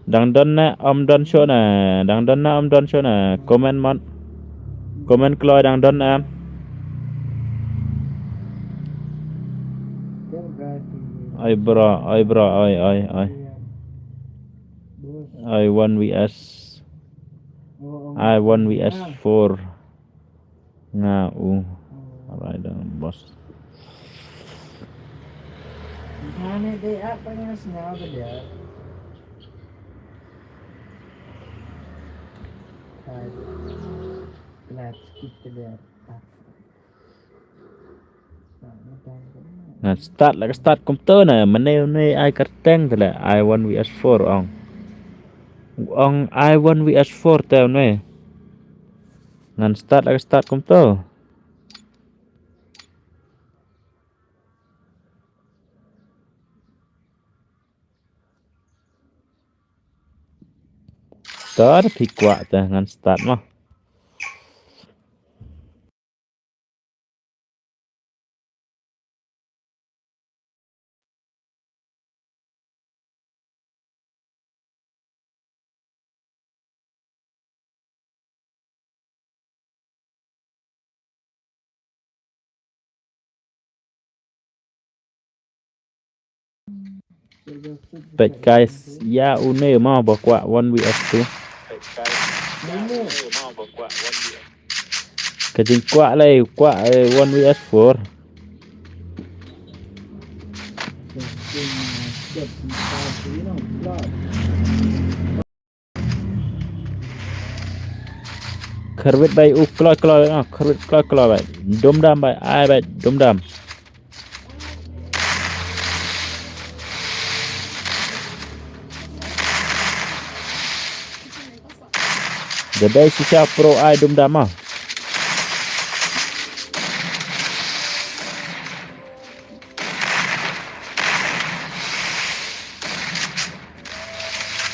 Dang don ne ym don shuh ne. Dang don ne ym don shuh ne. Comment mon. Comment kloi dang don ne. Oi bro, oi bro, oi, oi, oi. Oi one V S. Ai one V S four. Nga u. Alright, dang boss. Hane dei apa nga sngaw ba dei. Hai. Let's keep it there. Ngan start la ka start kumto na, mane une ai kyrteng te la ai one V S four ong. Ong ai one V S four te une. Ngan start la ka start kumto. Start phi kwah te ngan start mo. Peit guys, ïa une mo ba kwah one V S two. Ka jingkwah lei kwah, eh, one V S four. Khyrwit bai u kloi kloi, ah, khyrwit kloi kloi bai. Dum dam bai, ai bai, dum dam. Da dei shisha pro ai dum dam ah.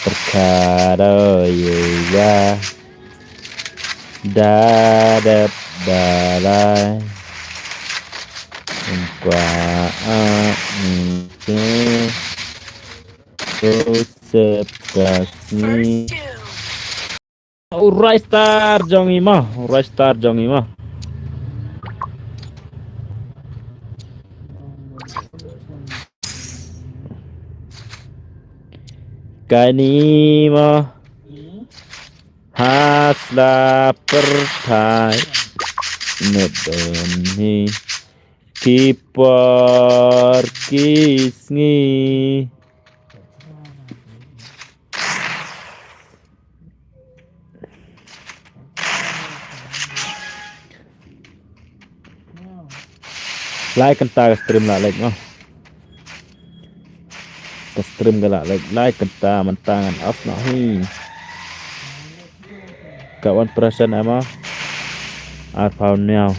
Perkara ye ya. Da dep da lai. Kwa a ni ke. Joseph Kasni. U Ristar jong i mo, u Ristar jong i mo. Kani mo. Hasla pertai. Nut don hi. Ki por ki sngi. Lai kynta ka stream la lek mo. Ka stream ka la lek, lai kynta mynta ngan off noh hi. Ka wan persen ema. Arphaw hynñiew.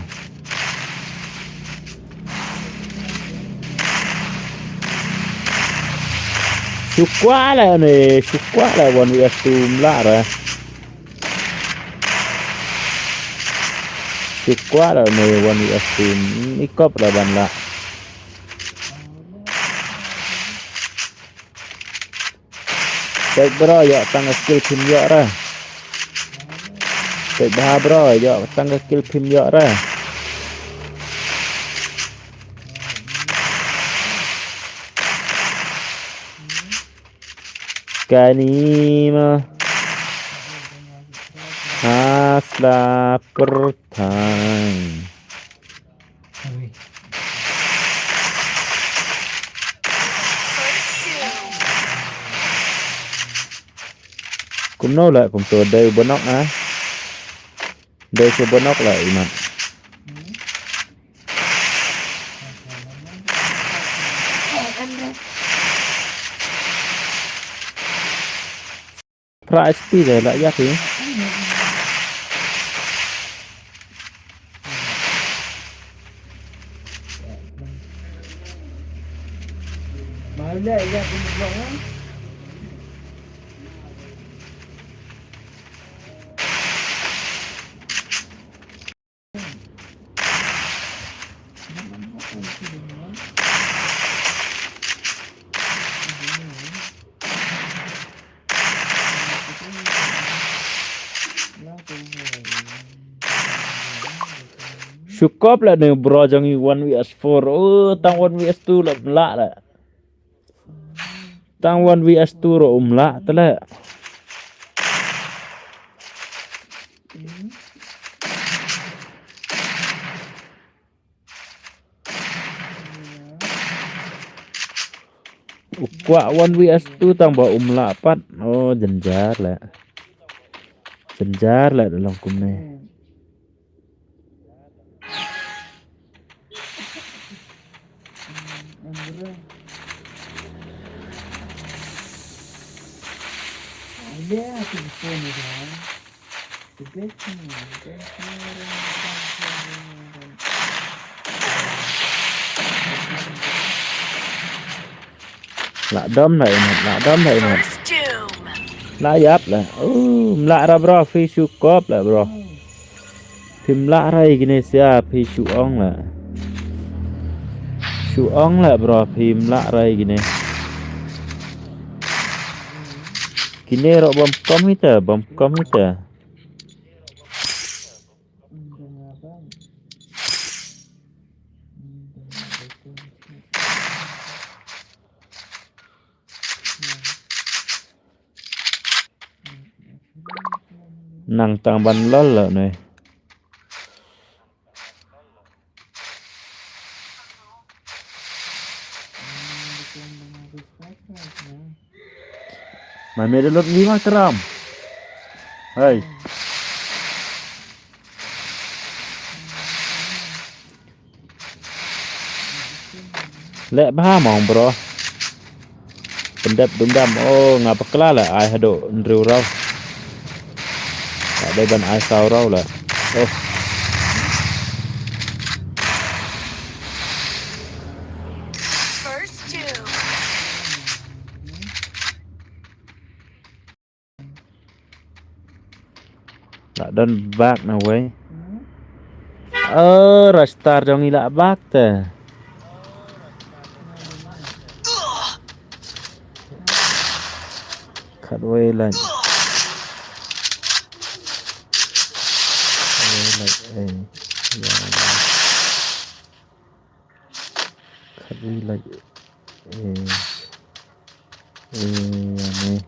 Shu kwah la ne, shu kwah la one V S two ym lah re. Shu kwah la ne one V S two, i kop la ban lah. Peit bro, ïoh tang ka skill phim ïoh re. Peit bha bro, ïoh tang ka skill phim ïoh re. Kani mo. Hasla pertai. Kumno la kumto dei u banok ah. Dei u banok la imat. Phra S P de la ïa phi. Shu kop la ne bro jong i one V S four. Oh, tang one V S two la mlah la. Tang one V S two ro um lah tele. U kwah one V S two tang ba um lah pat. Oh, jynjar la. Jynjar la da long kumne. Lah dom lah ingat, lah dom lah ingat. First doom. Lah ïap lah. Um lah ra bro, phi shu kop lah bro. Phim lah rai kine sia, phi shu ong lah. Shu ong lah bro, phim lah rai kine. Kine ro bom kom ita, bom kom ita. Nang tang ban lol la ne. Mai me de lut lima gram. Hai. Leh bha mong bro. Pyndep dum dam, oh, nga bakla la ai haduh hynriew raw. Ka dei ban ai saw raw la. Oh. First two. Lah don bak na wei. Oh, Rastar jong i lah bak te. Khat wei lah. Khat wei lah, eh. Ya. Khat wei lah, eh. Eh, ya me.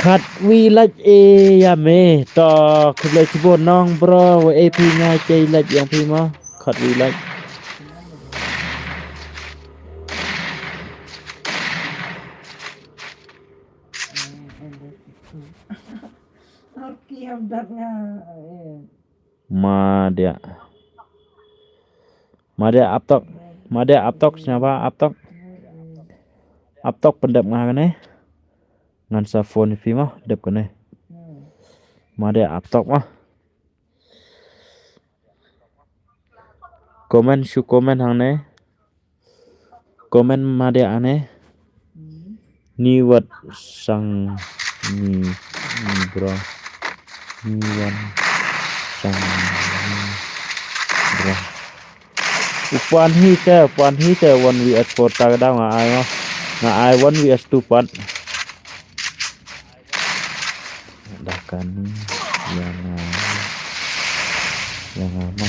Khat wei lah, eh, ya me. To, khublei chibun nong bro, wa A P nga chei lah yang phi ma. Khat wei lah. Arki hamdat nga, eh. Madia. Madia aptok. Madia aptok, siapa aptok? Aptok pyndep nga kane. Ngan sa phone phi mo, dep kane. Madia aptok mo. Comment, shu comment hangne. Comment madia ane. Ni wat sang ni, ni bro. Ni wan sang ni bro. U pan hi te, u pan hi te one V S four ta ka daw nga ai mo. Nga ai one V S two pat. Da kani ïa nga, ïa nga mo.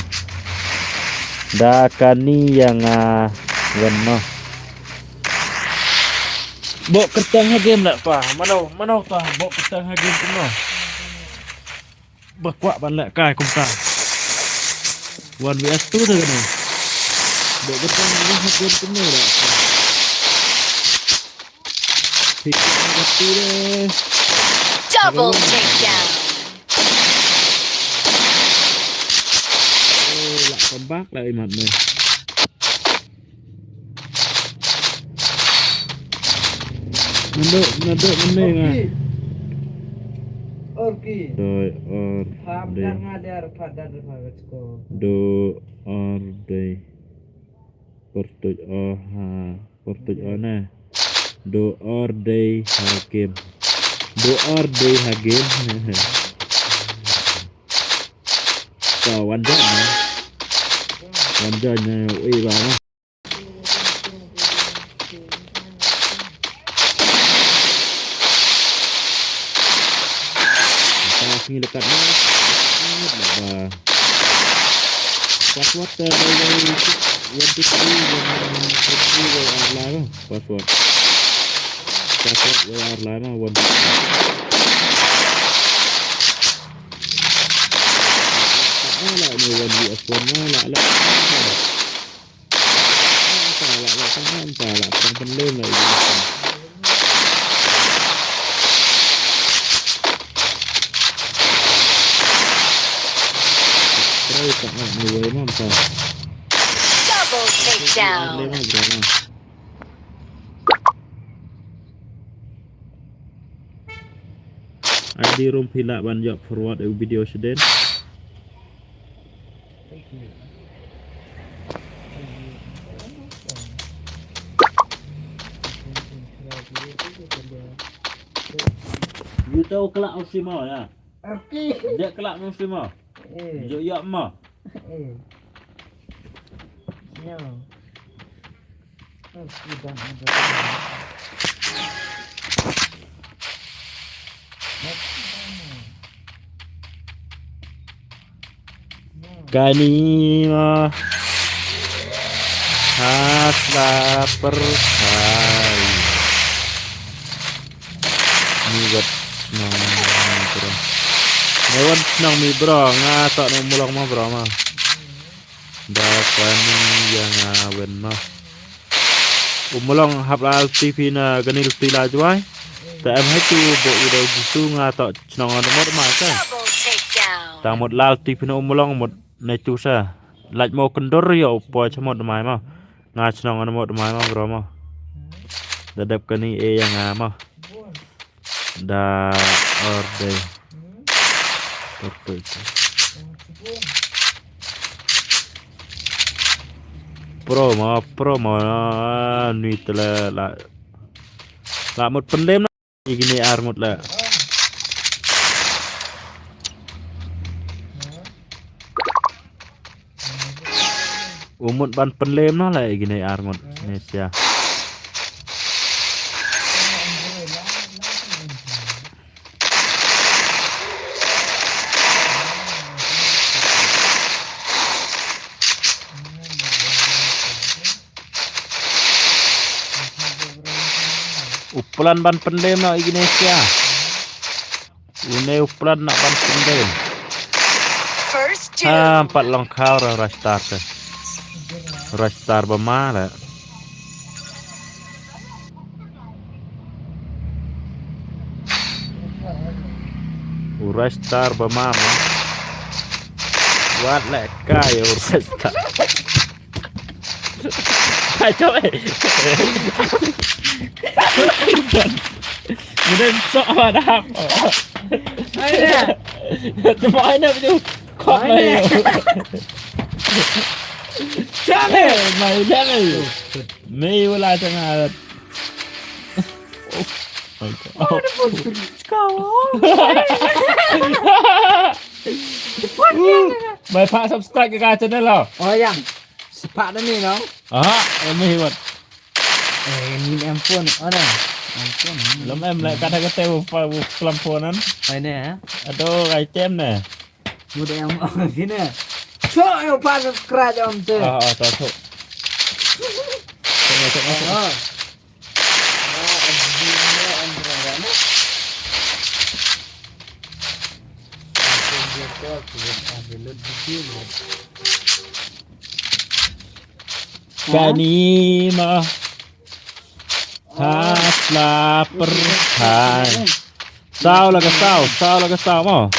Da kani ïa nga wan mo. Bok kyrteng ha game la pa. Mano, mano ta bok kyrteng ha game kumno? Ba kwah ban leh kai kumta. One V S two te kane. Bok kyrteng ha game kumno la. Double takedown. Eh, lah comeback lah imat ne. Nando, nando mane nga. Orki. Doi or. Pap doi. Dar nga dar, pap dar, pap dar ko. Do or doi. Pyrtuit o ha, pyrtuit o na. Do or die ha game. Do or die ha game. Sa wan join na. Wan join na, ui ba na. Sa sngi lekat na. Ba. Password, eh, one two three one two three Y R lai ma. Password. Password Y R lai ma, one two three. Lah, lah, ni one V S one ma, lah, lah. Anta lah, lah, tang, anta lah, tang pynlem lah, ini. Try tak nak ni, wei, anta. Double takedown. Pynlem lah, bro, lah. Ai di rum phi lah ban ïoh forward ïa u video sha den. Yu to kelak u sima ya. Oke. Dek kelak u sima. Eh. Jok yak ma. Eh. Yo. Oh, sudah ada. Kani ma. Has lapar. Hai. Ni wat nang bro. Ni wat nang mi bro. Nga tak nang mulak ma bro ma. Da kani ïa nga wen ma. U mulong hap la L T P na ganil ti la jwai. Ta em hai tu bo u dau jisu nga ta chnong an mot ma ta. Ta mot la L T P na u mulong mot na tu sa. Laj mo kendur yo po chmot mai ma. Nga chnong an mot mai ma bro ma. Da dep kani e ïa nga ma. Da orde. Perfect. Promo, promo, ah, ni tele la. La mut pendem na. Igini ar mut la. U mut ban pynlem noh la ïa kine ar ngut ne sia. U plan ban pynlem noh ïa kine sia. Une u plan na ban pynlem. First doom. Ha, empat long khaw ra Rush Star te. Rush Star ba ma la. U Rush Star ba ma ma. Wat le kai u Rush Star. Hai, chok, eh. Mudem sok apa dah? Ai dah. Cuma ai dah tu. Kok ai dah. Chok, eh. Mai dah, eh. Mai wala tengah. Oh my God. Oh, dia pun kau. Mai pak subscribe ke channel lo. Oh, yang. Sepak dah ni, no? Aha, em hebat. Eh, ni em phone, ada. Em phone. Lem em lek kata kata bu pelam phone an. Ai ne, eh? Aduh, item ne. Mudah em sini. Cok, yo pa subscribe om tu. Ah, ah, tak cok. Tengok, tengok, tengok. Ah. Kani ma. Has lapar hai. Saw la ka saw, saw la ka saw mo.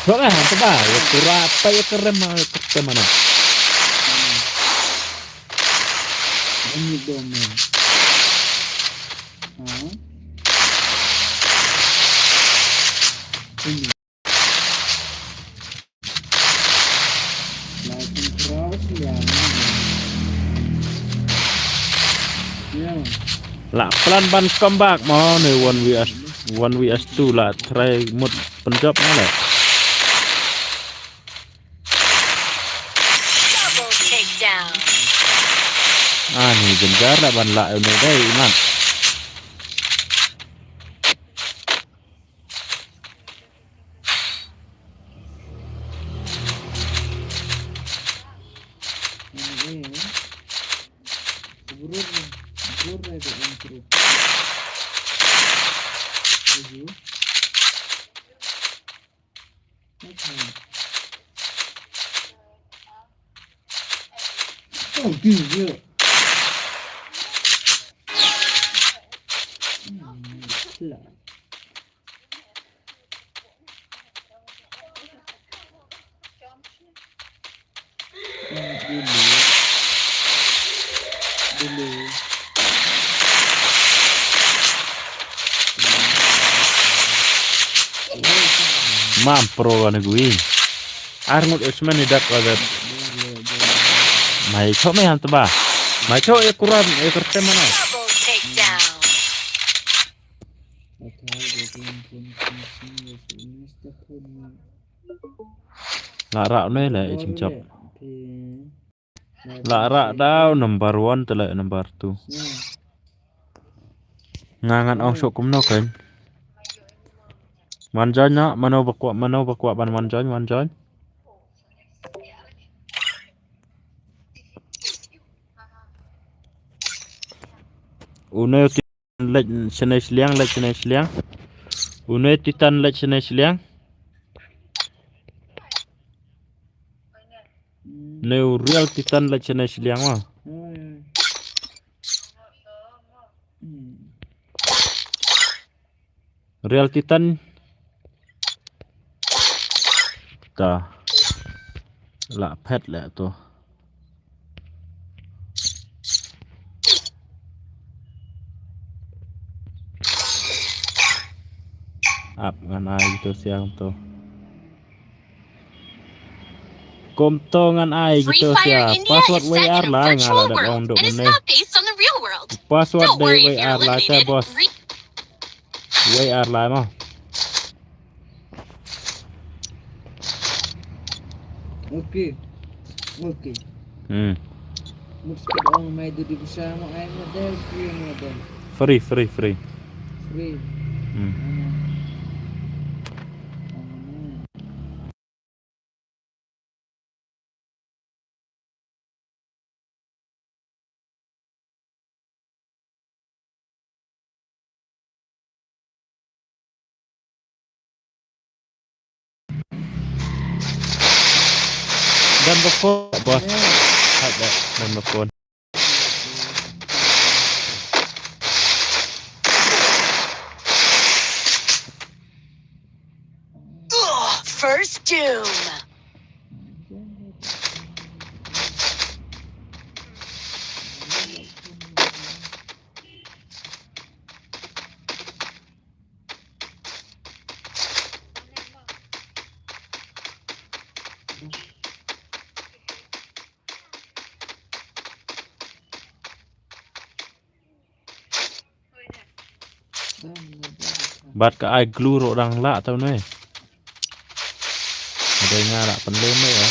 Wah, eh, coba ya, pura apa ya, kerem, eh, kerem mana? Ini dong, eh. Hah? Ini. La plan ban comeback mo ne one vs one vs two la try mut pynjop mo le. Double takedown. Ani jynjar la ban la une dei imat. Mam pro ane gui. Ar ngut usman ni dak ka dat. Mai cho mai han tba. Mai cho e kuran e kertem mana. Double takedown. La rak ne le i chim chop. La rak dau number one te le number two. Nga ngan ong sok kumno kan. Wan join na mano bakwa mano bakwa ban wan join wan join. Une leit shane shiliang leit shane shiliang. Une titan leit shane shiliang. Ne u real titan leit shane shiliang ma. Real titan. Ta. La phet le to. Ap ngan ai to siang to. Kom to ngan ai to siang. Password wei ar lai nga la dep ong dok ne. Password dei wei ar lai te boss. Wei ar lai ma. Okay. Okay. Hmm. Mesti ong mai dudi bisa mo ai model free model. Free free free. Free. Hmm. Dan before boss. Hak dah dan before. First doom. Bad ka ai glue ruh dang lah tau ne. Ada nga lah pynlem ne ya.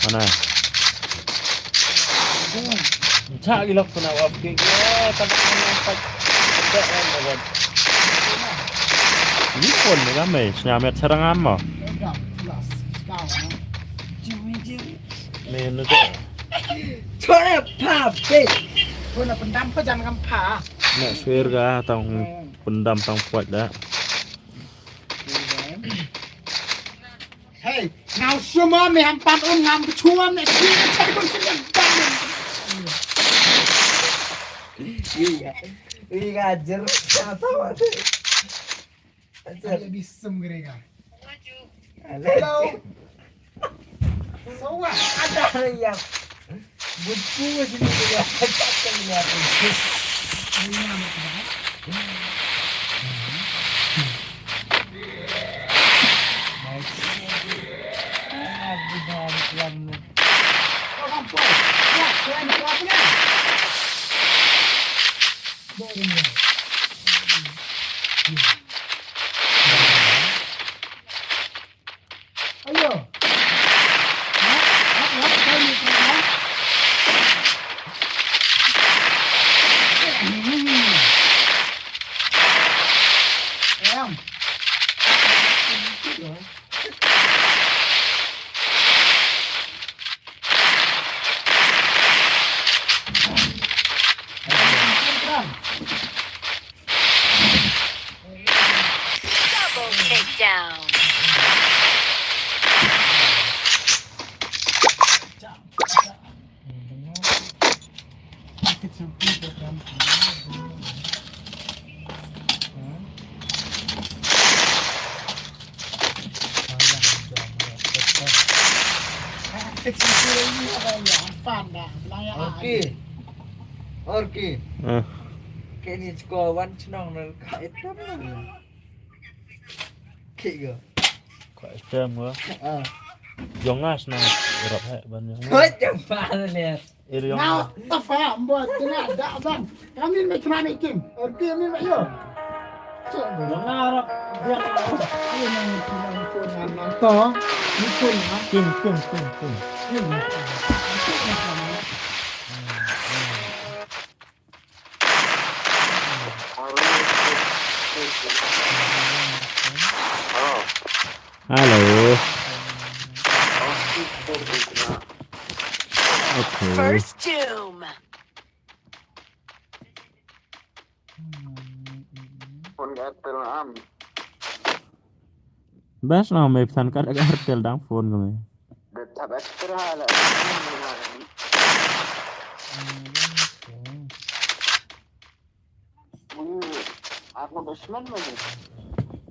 Mana? Chak gilak sana wap ke. Eh, tak ada yang tak. Tak ada yang tak. Ni pun ni ramai. Senyum ya serang ama. Ni ni tu. Chore pha be. Ko na pyndam pha jan kam pha. Na swer ga tang pyndam tang puat da. Hey, now suma me ham pan un ngam chuam ne chi chai kun chi. Iya. Iya jer. Apa tu? Ada bisem gerega. Hello. So what? Ada yang buku sini juga. Ini nama apa? Baik. Ah, di dalam. Ayo. Double takedown. Orki. Orki. Ah. Kini score wan chnong na ka item na. Kiko. Ka item ko. Ah. Jong nga shnong rap hai ban jong. Hoi jong ba le. Iriong. Now, tafa, mbo, tina, da, ban. Kami me tena me king. Or ki mi me yo. So, na rap, dia na. Ayo na, na, na, na, to. Ni pun, ha? King, king, king, king. King, ha? Hello. Okay. First Doom. Phone Airtel am. Bas na me psan ka da Airtel dang phone ko me. Da thap Airtel ha la.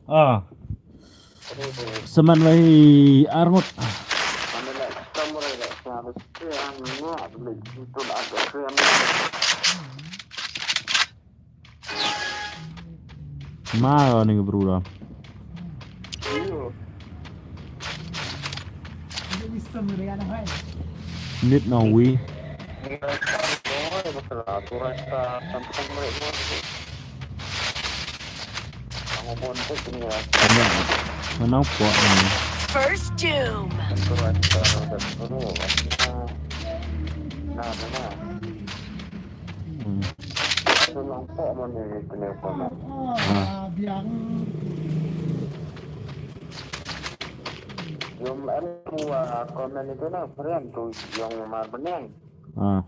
Ah. Seman wai arngut. Ma ni bru da. Nit na wi. Mana, mana po ni? First Doom. Hmm. Ah. Ah.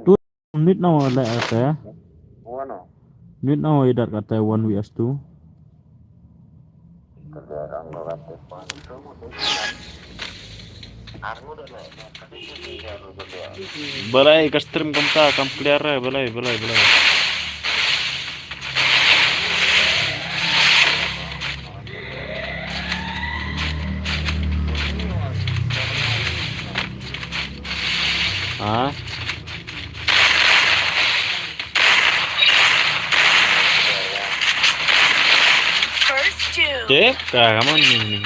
Tu nit na wa le ate. Nit na wa idat kate one V S two. Balai ka stream kumta kam clear re, balai, balai, balai. Ha? First Doom. Cek, ka, come on, ni, ni.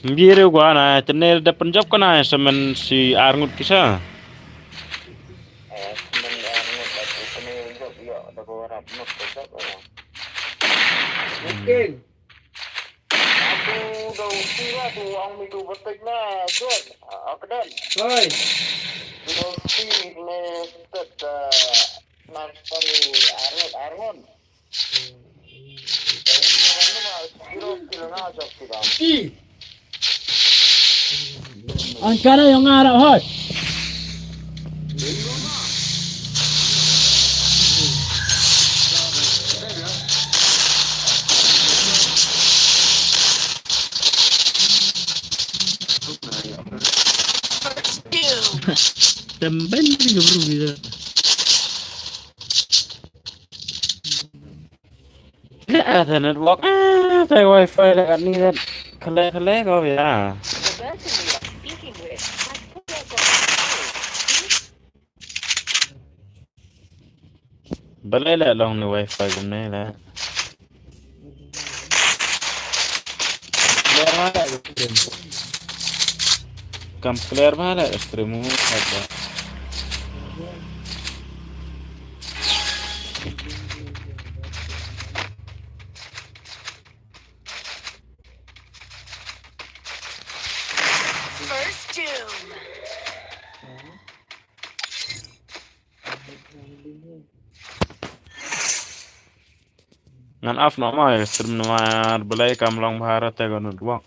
Ngi re gwa na, tene da pynjop ka na, semen si arngut kisa. Okay. Aku dong sila tu ang mi tu betik na, Jen. Ah, aku dan. Oi. Tu dong si ne tet, ah, Ï. An kana yong ara hot. Tamban ni gabru gida. Ka, ah, te network, ah, te wifi la kat ni te. Kale, kale ko ya. The person you are speaking with has put your call on hold. Balei la long ni wifi kumne la. Kam clear ba la stream mu haba. First Doom. Ngan off noh ma ïa ka stream namar balei kam long bha te ka network.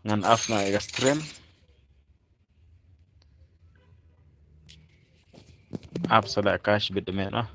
Ngan off noh ïa ka stream. Off sa la cache bit me noh.